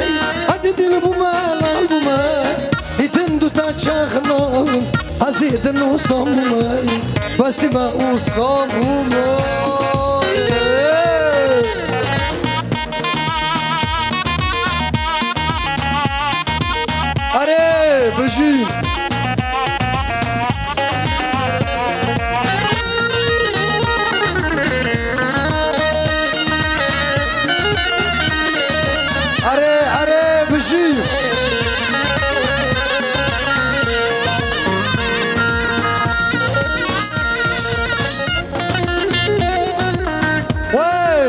ez ê din bûme, lal bûme. Hîtin du te çaxna, ez ê din û san bûme. Westî me û san bûme. Erê, bijî. Erê, erê, bijî. Wey!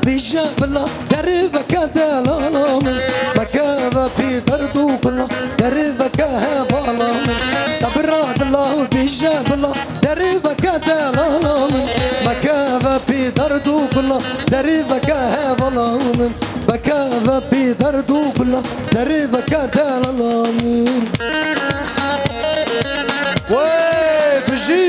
Bêje bila derveke delala min, mekeve pê derd û gula, derveke hevala min. Sebra dila bêje bila derveke delala min, mekeve pê derd û gula, derveke hevala min. Mekeve pê derd û gula, derveke delala min. Wey, bijî!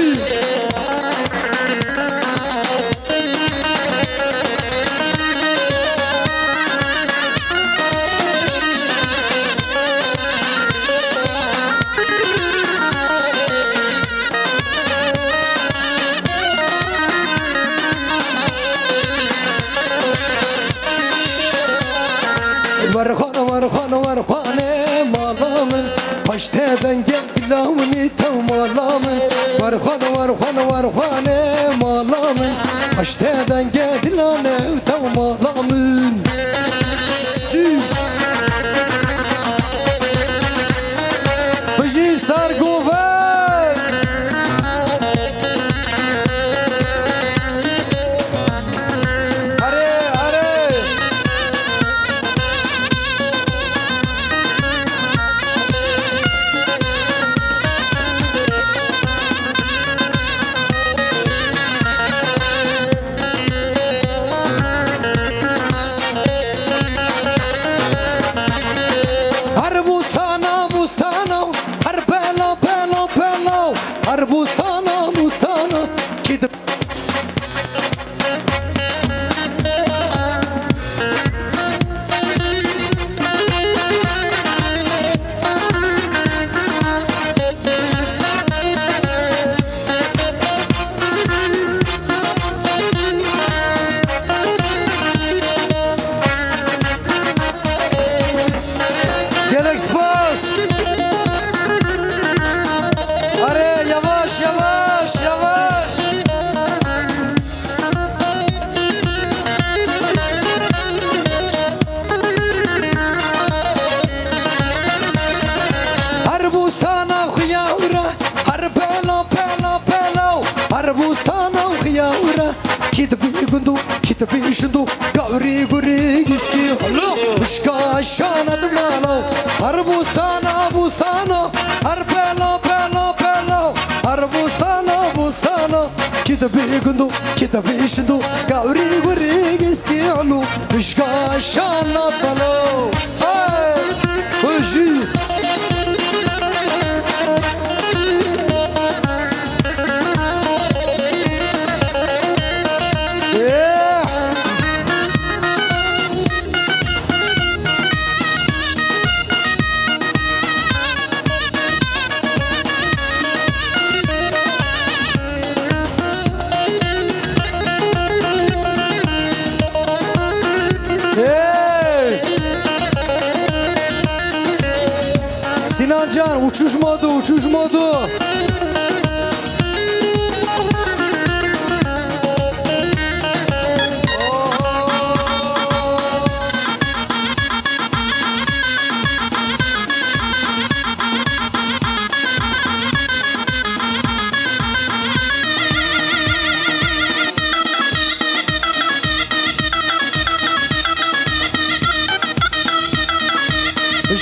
Werxan, werxan, werxanê mala min, paştê dengê dila min, tew mala min. Werxan, werxan, werxanê mala min, paştê dengê dila min, tew mala min. Bijî ser govend. Erê, erê. Her bûstana, bûstana, her pela, pela, pela, her bûstana, bûstana, kî di- Gelek spas. Erê, yavaş, yavaş, yavaş. Her bûstana xuya û re, her pela, pela, pela, her bûstana xuya û re. Kî dibî gund û kî dibî şind û, gawrî gurî gişkî helo, wişka şana di mala. Her bûstana, bûstana, her pela, pela, pela, her bûstana, bûstana. Kî dibî gund û kî dibî şind û, gawrî gurî gişkî helo, wişka şana belo. Hey! Hojî! Hey! Sinan Can, uçuş modu, uçuş modu.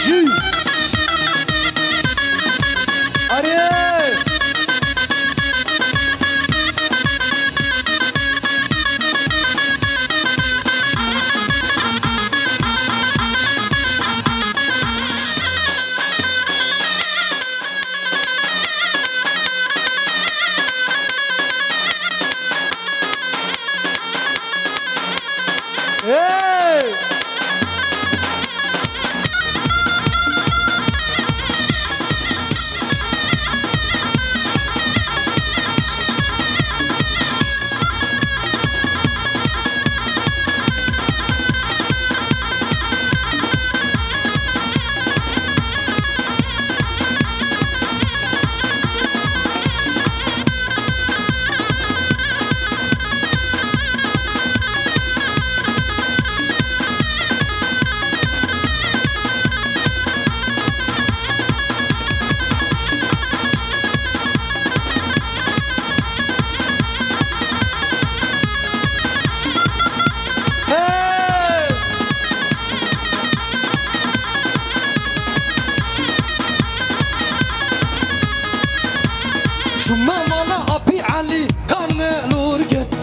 Jî. Arê! Hey!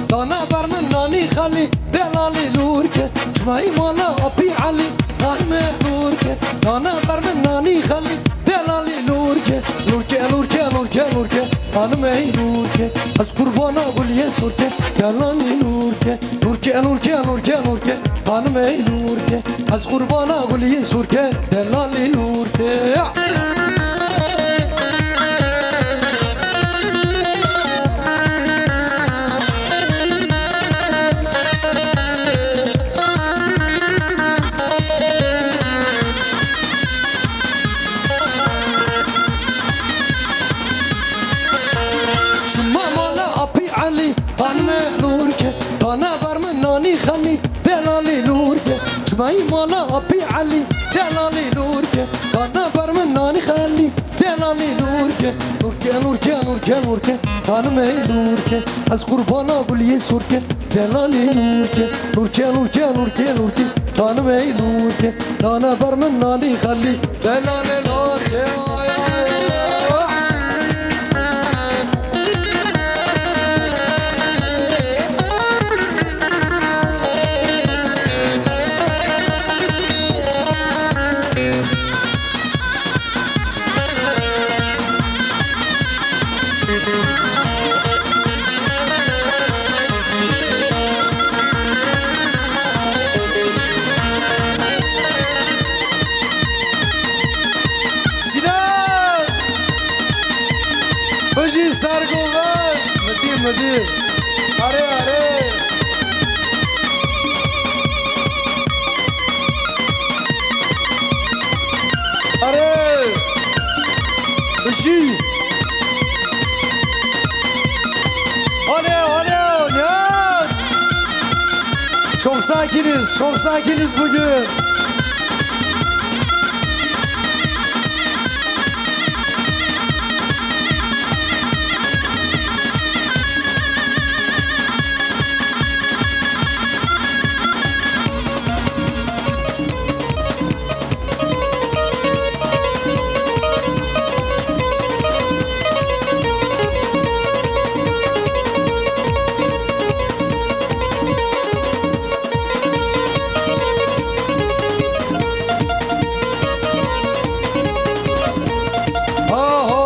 Dane ber min nanî xelî, delalî lûrke. Çimeyî mala Apî Elî, xanimê lûrke. Dane ber min nanî xelî, delalî lûrke. Lûrke, lûrke, lûrke, lûrke, xanimê lûrke. Ez qurbana guliyê sûrke, delalî lûrke. Lûrke, lûrke, lûrke, lûrke, xanimê lûrke. Ez qurbana guliyê sûrke, delalî lûrke. Çima mala Apî Elî, xanimê lûrke. Dane ber min nanî xelî, delalî lûrke. Çimeyî mala Apî Elî, delalî lûrke. Dane ber min nanî xelî, delalî lûrke. Lûrke, lûrke, lûrke, lûrke, xanimê lûrke. Ez qurbana guliyê sûrke, delalî lûrke. Lûrke, lûrke, lûrke, lûrke, xanimê lûrke. Dane ber min nanî xelî, delalî lûrke. Ay, ay, ay, ay. Sinan! Bijî sergovan! Midî, midî. Are, are. Are. Bijî. Olê, olê, olê. Çok sakiniz, çok sakiniz bugün. Aho!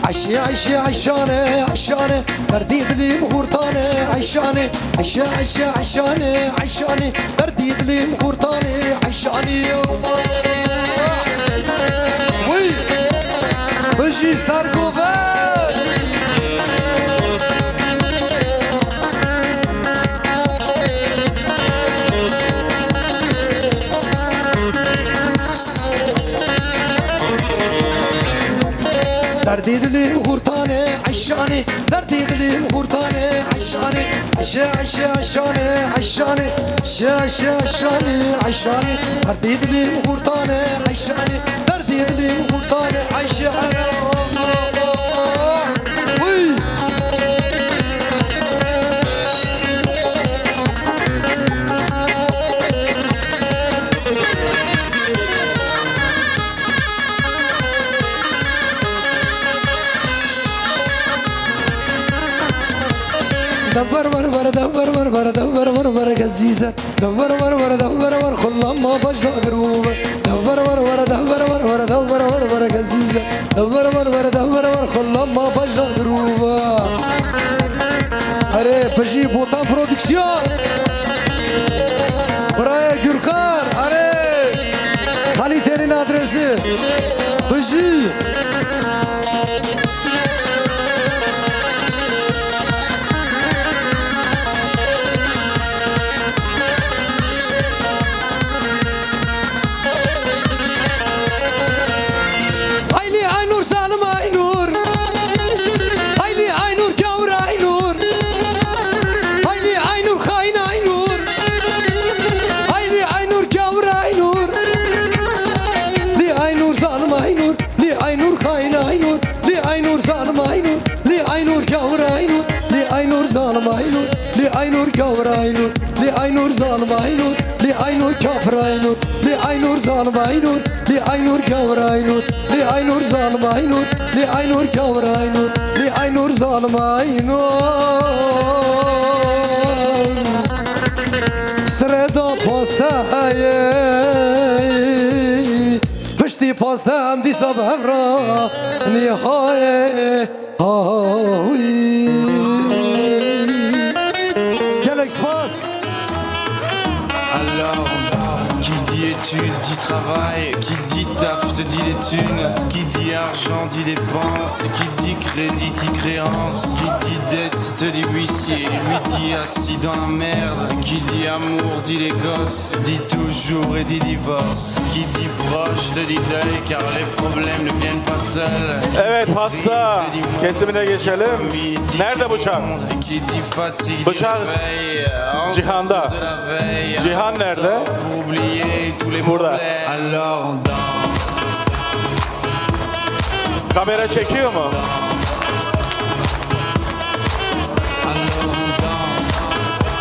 Ayşe, Ayşe, Ayşane, Ayşane, derdî dilî min xurtane, Ayşane, Ayşe, Ayşe, Ayşane, Ayşane, derdî dilî min xurtane, Ayşane. Wî, bijî sergovan. Derdê dilê min xurtane, Eyşanê, derdê dilê min xurtane, Eyşanê, Eyşe, Eyşe, Eyşanê, Eyşanê, Eyşe, Eyşe, Eyşanê, Eyşanê, derdê dilê min xurtane, Eyşanê, derdê dilê min xurtane, Eyşe, Eyşe. Hey! Dever ver ver, dever ver ver, dever ver ver, gezîze. Dever ver ver, dever ver, xullama baş da girûve. Dever ver ver, dever ver ver, dever ver ver, gezîze. Dever ver ver, dever ver, xullama baş da girûve. Erê, bijî Botan Prodüksiyon. Birayê Gürkar, erê. Kalitenin adresi. Bijî. Ay lê Aynur zalim Aynur. Ay lê Aynur gawir Aynur. Ay lê Aynur xain Aynur. Ay lê Aynur gawir Aynur. Lê Aynur zalim Aynur. Lê Aynur xain Aynur. Lê Aynur zalim Aynur. Lê Aynur gawir Aynur. Lê Aynur zalim Aynur. Lê Aynur gawir Aynur. Lê Aynur zalim Aynur. Lê Aynur kafir Aynur. Lê Aynur zalim Aynur. Lê Aynur gavur Aynur, li Aynur zalim Aynur, li Aynur gavur Aynur, li Aynur zalim Aynur. Sireda pasteheyê, piştî pasteh em dîsa bi hev re nihayê. Gelek spas. Alors, qui dit études dit travail, qui dit taf te dit les thunes, qui dit argent dit dépenses, qui dit crédit dit créance, qui dit dette te dit huissier, lui dit assis dans la merde, qui dit amour dit les gosses, dit toujours et dit divorce, qui dit proche te dit deuil, car les problèmes ne viennent pas seuls. Evet, pasta kesimine geçelim. Nerede bıçak? Bıçak Cihan'da. Cihan nerede? Burada. Kamera çekiyor mu?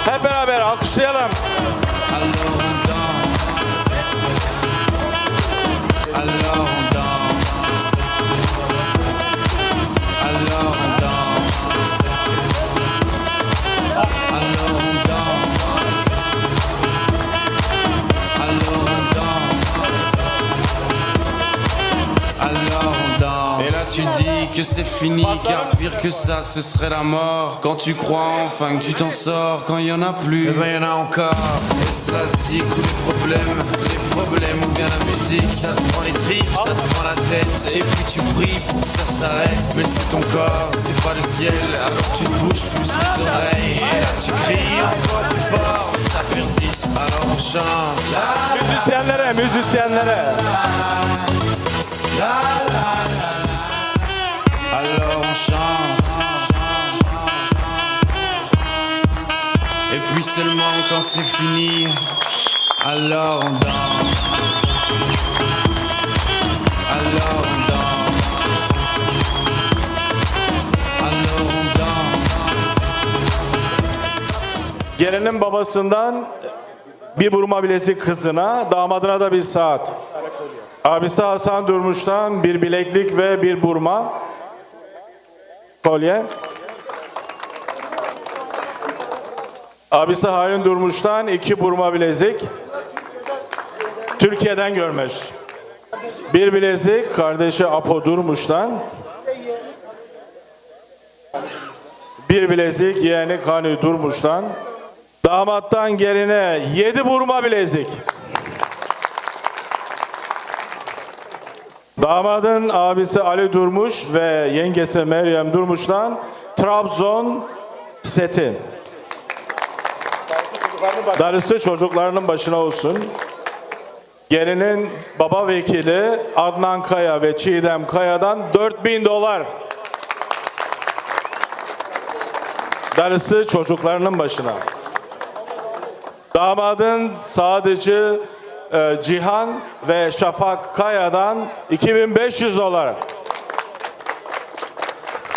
Hep beraber alkışlayalım. Et là tu dis que c'est fini, car pire que ça, ce serait la mort. Quand tu crois enfin que tu t'en sors, quand il y en a plus, eh ben, il y en a encore. Et cela, c'est que les problèmes, les problèmes ou bien la musique, ça te prend les tripes, ça te prend la tête, et puis tu pries pour que ça s'arrête. Mais c'est ton corps, c'est pas le ciel, alors tu ne bouges plus les oreilles. Et là tu cries encore plus fort, mais ça persiste, alors on chante. Müzisyenlere, müzisyenlere. Alors on chante. Et puis seulement quand c'est fini, alors on danse. Alors on danse. Alors on danse. Gelinin babasından bir burma bilezik kızına, damadına da bir saat. Abisi Hasan Durmuş'tan bir bileklik ve bir burma kolye. Abisi Harun Durmuş'tan iki burma bilezik. Türkiye'den görmüş. Bir bilezik kardeşi Apo Durmuş'tan. Bir bilezik yeğeni Kani Durmuş'tan. Damattan geline yedi burma bilezik. Damadın abisi Ali Durmuş ve yengesi Meryem Durmuş'tan Trabzon seti. Darısı çocuklarının başına olsun. Gelinin baba vekili Adnan Kaya ve Çiğdem Kaya'dan dört bin dolar. Darısı çocuklarının başına. Damadın sadıcı, e, Cihan ve Şafak Kaya'dan iki bin beş yüz dolar.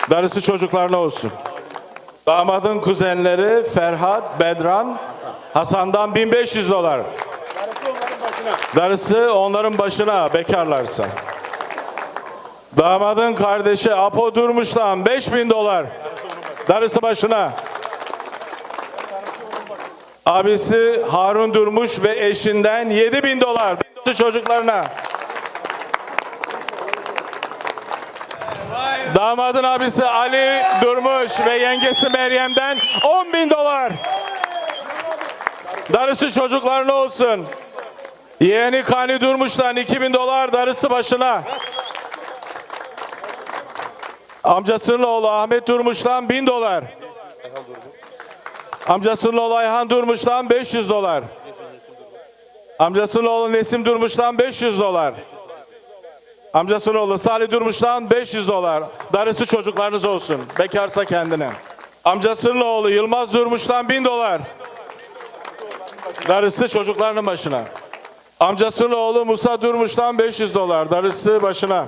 Darısı çocuklarına olsun. Damadın kuzenleri Ferhat, Bedran, Hasan'dan bin beş yüz dolar. Darısı onların başına, bekarlarsa. Damadın kardeşi Apo Durmuş'tan beş bin dolar. Darısı başına. Abisi Harun Durmuş ve eşinden yedi bin dolar. Darısı çocuklarına. Damadın abisi Ali Durmuş ve yengesi Meryem'den on bin dolar. Darısı çocuklarına olsun. Yeğeni Kani Durmuş'tan iki bin dolar, darısı başına. Amcasının oğlu Ahmet Durmuş'tan bin dolar. Amcasının oğlu Ayhan Durmuş'tan beş yüz dolar. Amcasının oğlu Nesim Durmuş'tan beş yüz dolar. Amcasının oğlu Salih Durmuş'tan beş yüz dolar. Darısı çocuklarınız olsun. Bekarsa kendine. Amcasının oğlu Yılmaz Durmuş'tan bin dolar. Darısı çocuklarının başına. Amcasının oğlu Musa Durmuş'tan beş yüz dolar. Darısı başına.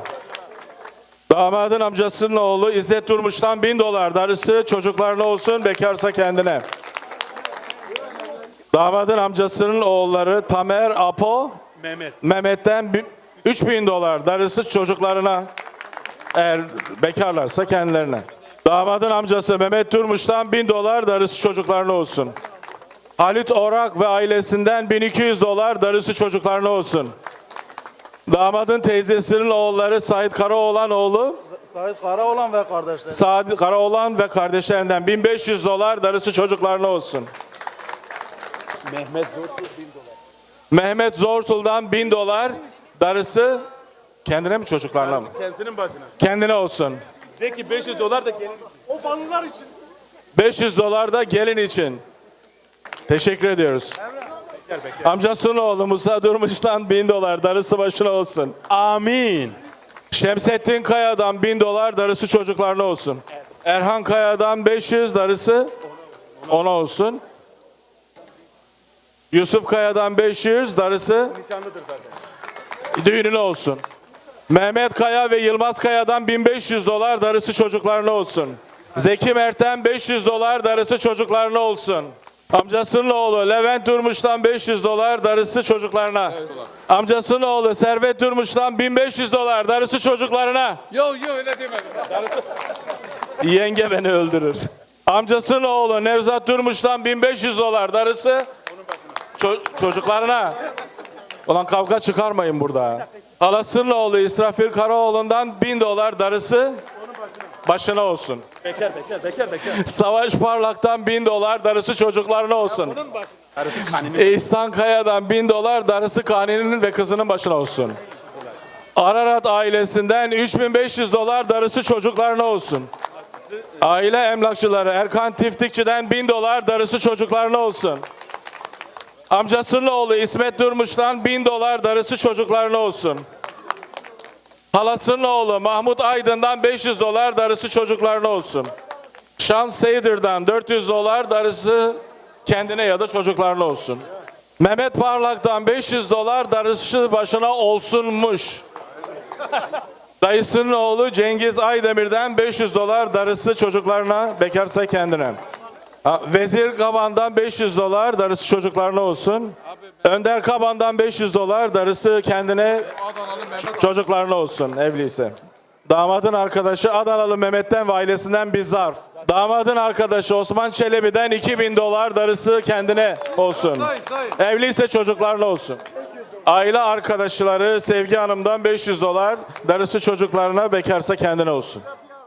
Damadın amcasının oğlu İzzet Durmuş'tan bin dolar. Darısı çocuklarına olsun, bekarsa kendine. Damadın amcasının oğulları Tamer, Apo, Mehmet. Mehmet'ten bi-, Üç bin dolar, darısı çocuklarına, eğer bekarlarsa kendilerine. Damadın amcası Mehmet Durmuş'tan bin dolar, darısı çocuklarına olsun. Halit Orak ve ailesinden bin iki yüz dolar, darısı çocuklarına olsun. Damadın teyzesinin oğulları Sait Karaoğlan oğlu, Sait Karaoğlan ve kardeşleri. Sait Karaoğlan ve kardeşlerinden bin beş yüz dolar, darısı çocuklarına olsun. Mehmet Zortul bin dolar. Mehmet Zortul'dan bin dolar, darısı kendine mi, çocuklarına mı? Kendisinin başına. Kendine olsun. De ki beş yüz dolar da gelin için. O Vanlılar için. Beş yüz dolar da gelin için. Teşekkür ediyoruz. Amcasının oğlu Musa Durmuş'tan bin dolar, darısı başına olsun. Amin. Şemsettin Kaya'dan bin dolar, darısı çocuklarına olsun. Erhan Kaya'dan beş yüz, darısı ona olsun. Yusuf Kaya'dan beş yüz, darısı düğününe olsun. Mehmet Kaya ve Yılmaz Kaya'dan bin beş yüz dolar, darısı çocuklarına olsun. Zeki Mert'ten beş yüz dolar, darısı çocuklarına olsun. Amcasının oğlu Levent Durmuş'tan beş yüz dolar, darısı çocuklarına. Amcasının oğlu Servet Durmuş'tan bin beş yüz dolar, darısı çocuklarına. Yok yok, öyle deme. Yenge beni öldürür. Amcasının oğlu Nevzat Durmuş'tan bin beş yüz dolar, darısı ço- çocuklarına. Ulan kavga çıkarmayın burada. Halasının oğlu İsrafil Karaoğlu'ndan bin dolar, darısı başına olsun. Bekar, bekar, bekar, bekar. Savaş Parlak'tan bin dolar, darısı çocuklarına olsun. Bunun başına. Darısı kaninin. İhsan Kaya'dan bin dolar, darısı kaninin ve kızının başına olsun. Ararat ailesinden üç bin beş yüz dolar, darısı çocuklarına olsun. Aile emlakçıları Erkan Tiftikçi'den bin dolar, darısı çocuklarına olsun. Amcasının oğlu İsmet Durmuş'tan bin dolar, darısı çocuklarına olsun. Halasının oğlu Mahmut Aydın'dan beş yüz dolar, darısı çocuklarına olsun. Şans Seydir'den dört yüz dolar, darısı kendine ya da çocuklarına olsun. Mehmet Parlak'tan beş yüz dolar, darısı başına olsunmuş. Dayısının oğlu Cengiz Aydemir'den beş yüz dolar, darısı çocuklarına, bekarsa kendine. Ha, Vezir Kaban'dan beş yüz dolar, darısı çocuklarına olsun. Önder Kaban'dan beş yüz dolar, darısı kendine, çocuklarına olsun, evliyse. Damadın arkadaşı Adanalı Mehmet'ten ve ailesinden bir zarf. Damadın arkadaşı Osman Çelebi'den iki bin dolar, darısı kendine olsun. Evliyse çocuklarına olsun. Aile arkadaşları Sevgi Hanım'dan beş yüz dolar, darısı çocuklarına, bekarsa kendine olsun.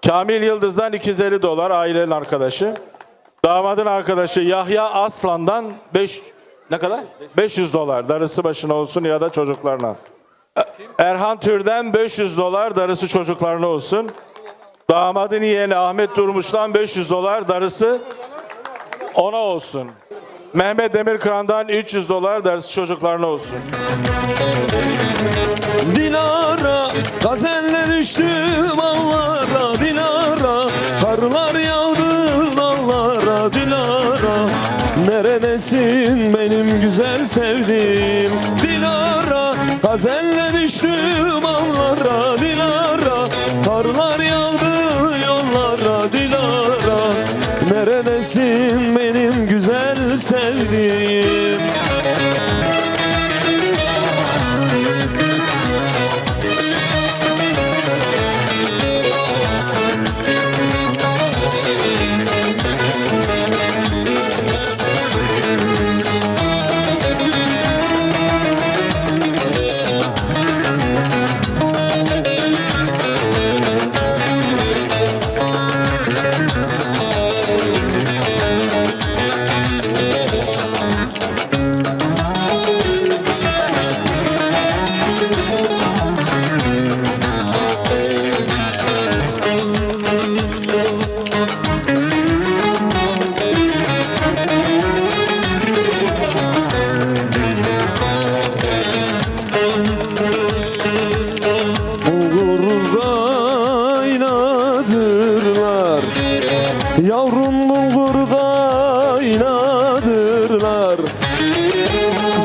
Kamil Yıldız'dan iki yüz elli dolar, ailenin arkadaşı. Damadın arkadaşı Yahya Aslan'dan beş, ne kadar? Beş yüz dolar. Darısı başına olsun ya da çocuklarına. Erhan Tür'den beş yüz dolar, darısı çocuklarına olsun. Damadın yeğeni Ahmet Durmuş'tan beş yüz dolar, darısı ona olsun. Mehmet Demirkıran'dan üç yüz dolar, darısı çocuklarına olsun. Dilara, gazenle düştüm ağlara Dilara, karlar yağdı dağlara Dilara. Neredesin benim güzel sevdiğim Dilara, gazenle düştüm ağlara Dilara. Karlar yağdı yollara Dilara. Neredesin benim güzel sevdiğim? Bulgur kaynadırlar, yavrum, bulgur kaynadırlar.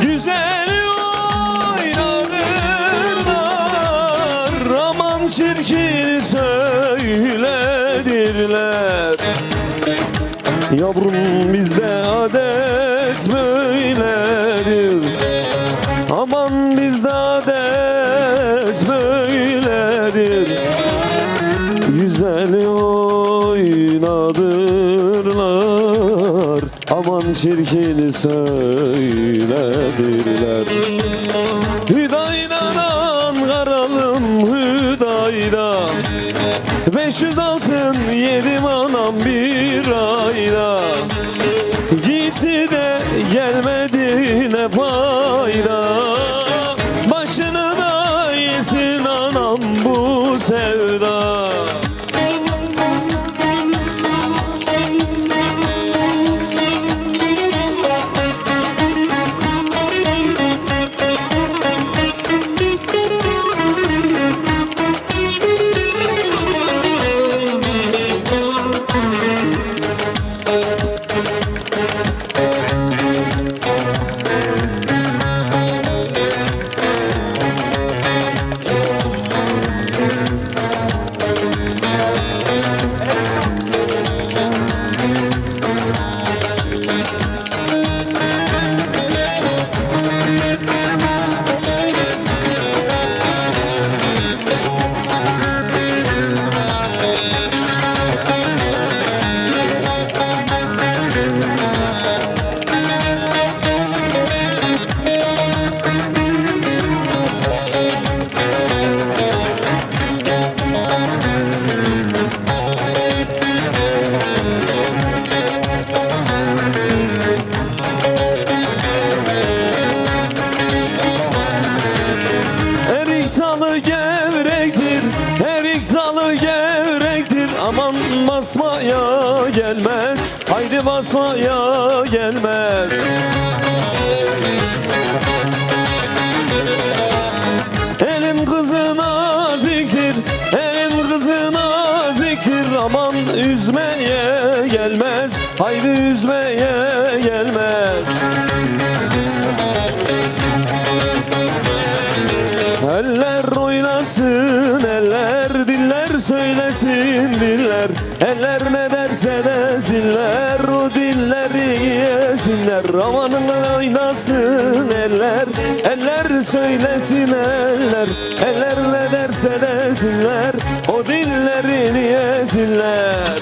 Güzel oynadırlar, aman çirkin söyledirler. Yavrum, bizde adet böyledir. Aman, bizde adet Güzel oynadırlar, aman çirkin söylediler. Hüdaydan Ankaralım Hüdayda, beş yüz altın yedim anam bir ayda. Gitti de gelmedi ne fayda. Başını da yesin anam bu sevda. Erik dalı gevrektir, erik dalı gevrektir. Aman basmaya gelmez, haydi basmaya gelmez. Elin kızı naziktir, elin kızı naziktir. Aman üzmeye gelmez, haydi üzmeye gelmez. Eller oynasın eller, diller söylesin diller. Eller ne derse desinler, o dilleri yesinler. Amanın oynasın eller, eller söylesin eller. Eller ne derse desinler, o dillerini yesinler.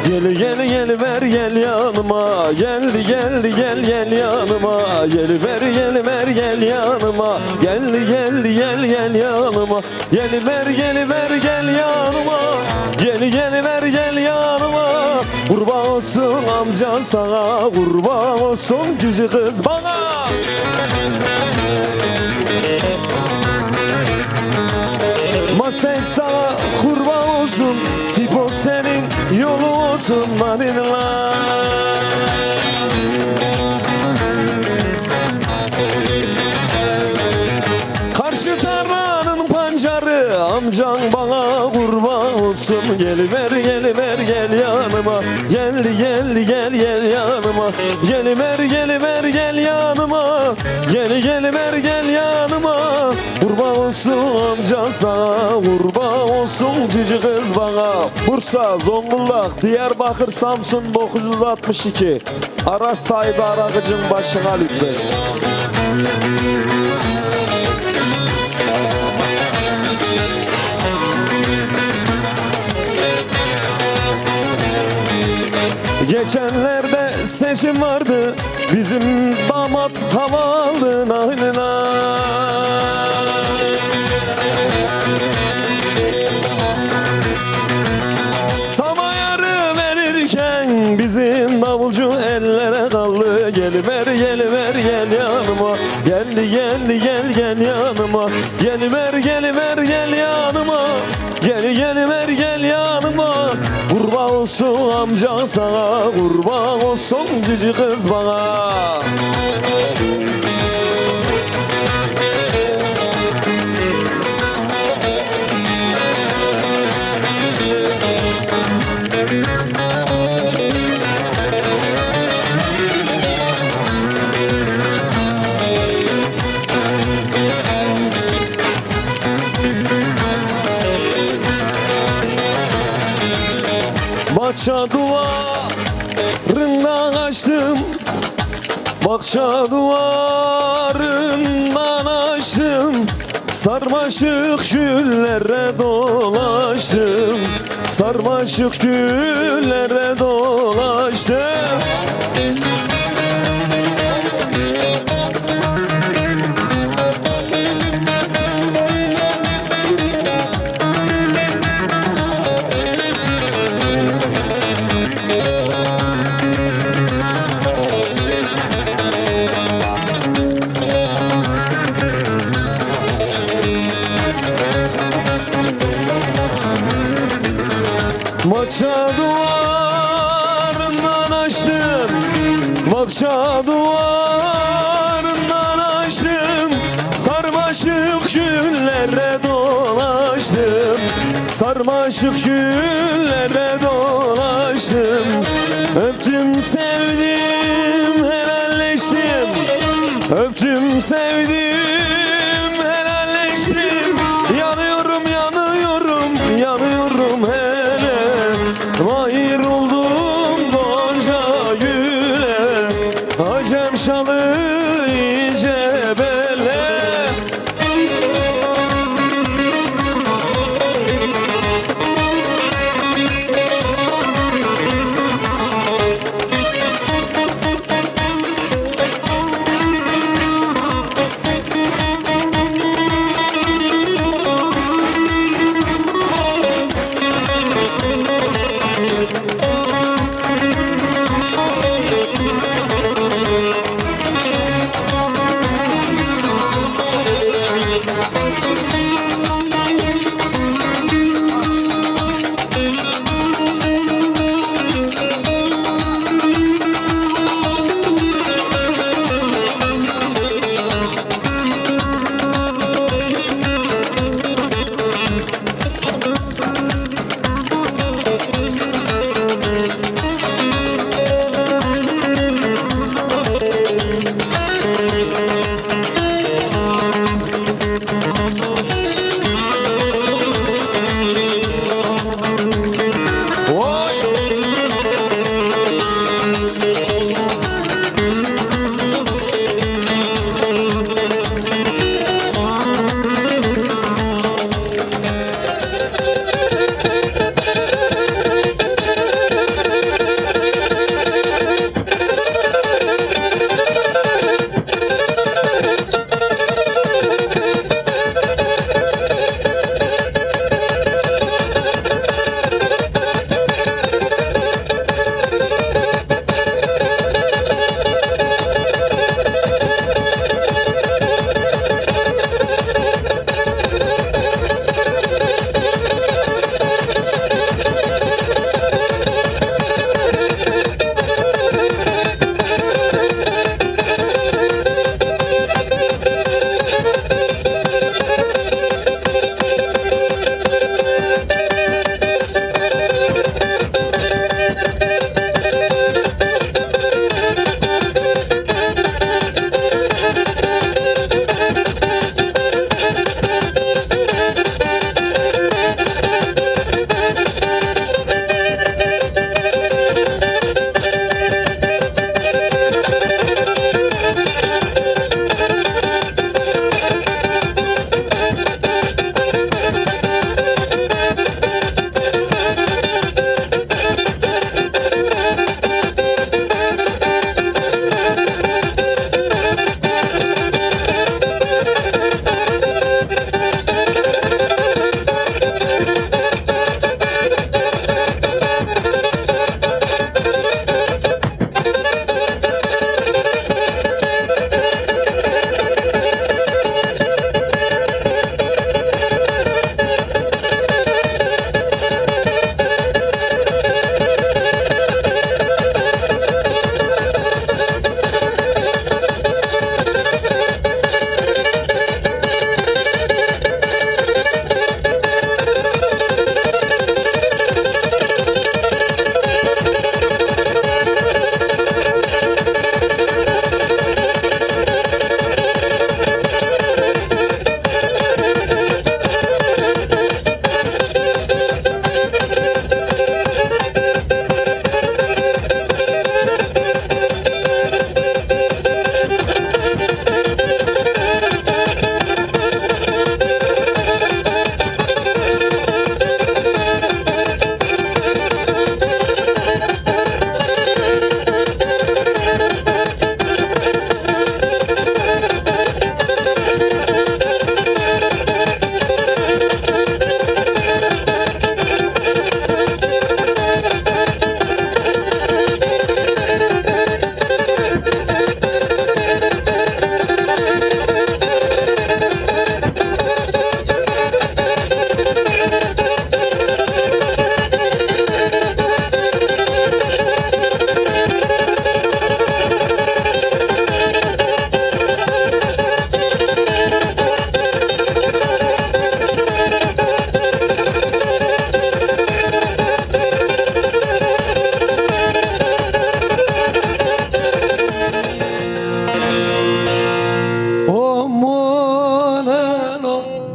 Gel gel gel ver gel yanıma. Gel gel gel gel yanıma. Gel ver gel ver gel yanıma. Gel gel gel gel yanıma. Gel ver gel ver gel yanıma. Gel gel ver gel yanıma. Kurban olsun amca sana, kurban olsun cici kız bana. Mastek sana kurban olsun, Tipo senin yolu olsun, manila. Karşı tarlanın pancarı, amcan bana kurban olsun. Gel ver gel ver gel yanıma. Gel gel gel gel yanıma. Gel ver gel ver gel yanıma. Gel gel ver gel yanıma. Kurban olsun amca sana, kurban olsun cici kız bana. Bursa, Zonguldak, Diyarbakır, Samsun dokuz yüz altmış iki. Aras sahibi aracın başına lütfen. Geçenlerde seçim vardı, bizim damat havalı naynına. Tam ayarı verirken bizim davulcu ellere kaldı. Gel ver gel ver gel yanıma. Gel gel gel gel yanıma. Gel ver gel ver gel yanıma. Gel gel ver gel yanıma. Kurban olsun amca sana, kurban olsun cici kız bana. Bahçe duvarından açtım, bahçe duvarından açtım. Sarmaşık güllere dolaştım, sarmaşık güllere dolaştım. Bahçe duvarından açtım, bahçe duvarından açtım. Sarmaşık güllere dolaştım, sarmaşık güllere dolaştım. Öptüm, sevdim, helalleştim. Öptüm, sevdim, helalleştim. Yanıyorum, yanıyorum, yanıyorum hele. Mahir oldum gonca güle. Acem şalı iyice bele.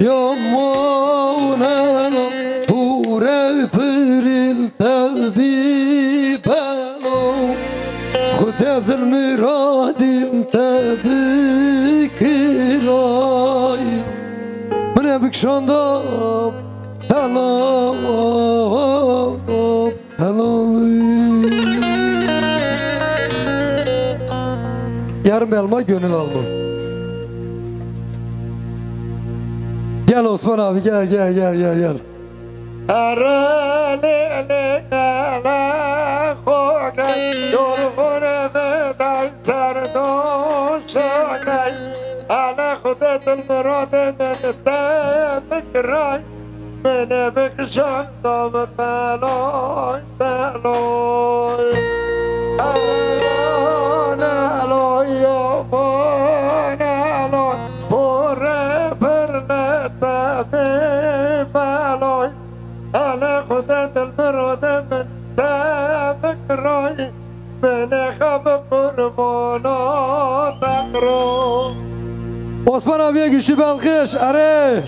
Ya mane pure piril tevî belo, Xude dil miradin te bikiray. Mine bikşanda telo, telo. Yarım elma, gönül alma. Gel Osman abi, gel, gel, gel, gel, gel. Ere lê lê ere xo gel, yorxune ve day serdo şanay. Ele Xude dil mirade min te bikiray. Min bikşan dav teloy, teloy. Teloy, teloy, yo, teloy. Pure pirne te bi beloy. Ele Xude dil mirode min te bikroy. Min xwe bi qurbana te kiro. Osman abiye güçlü bir alkış. Are.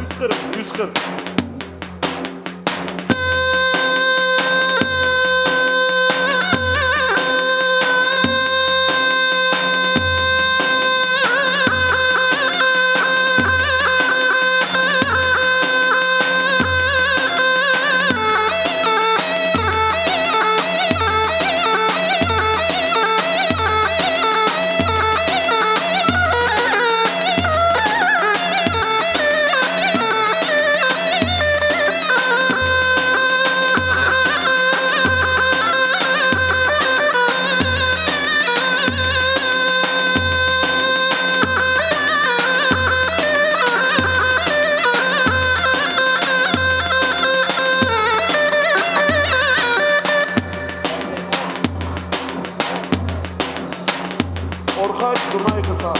Yüz kırk, yüz kırk. Orxaç zurnayê kisa.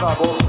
Bravo.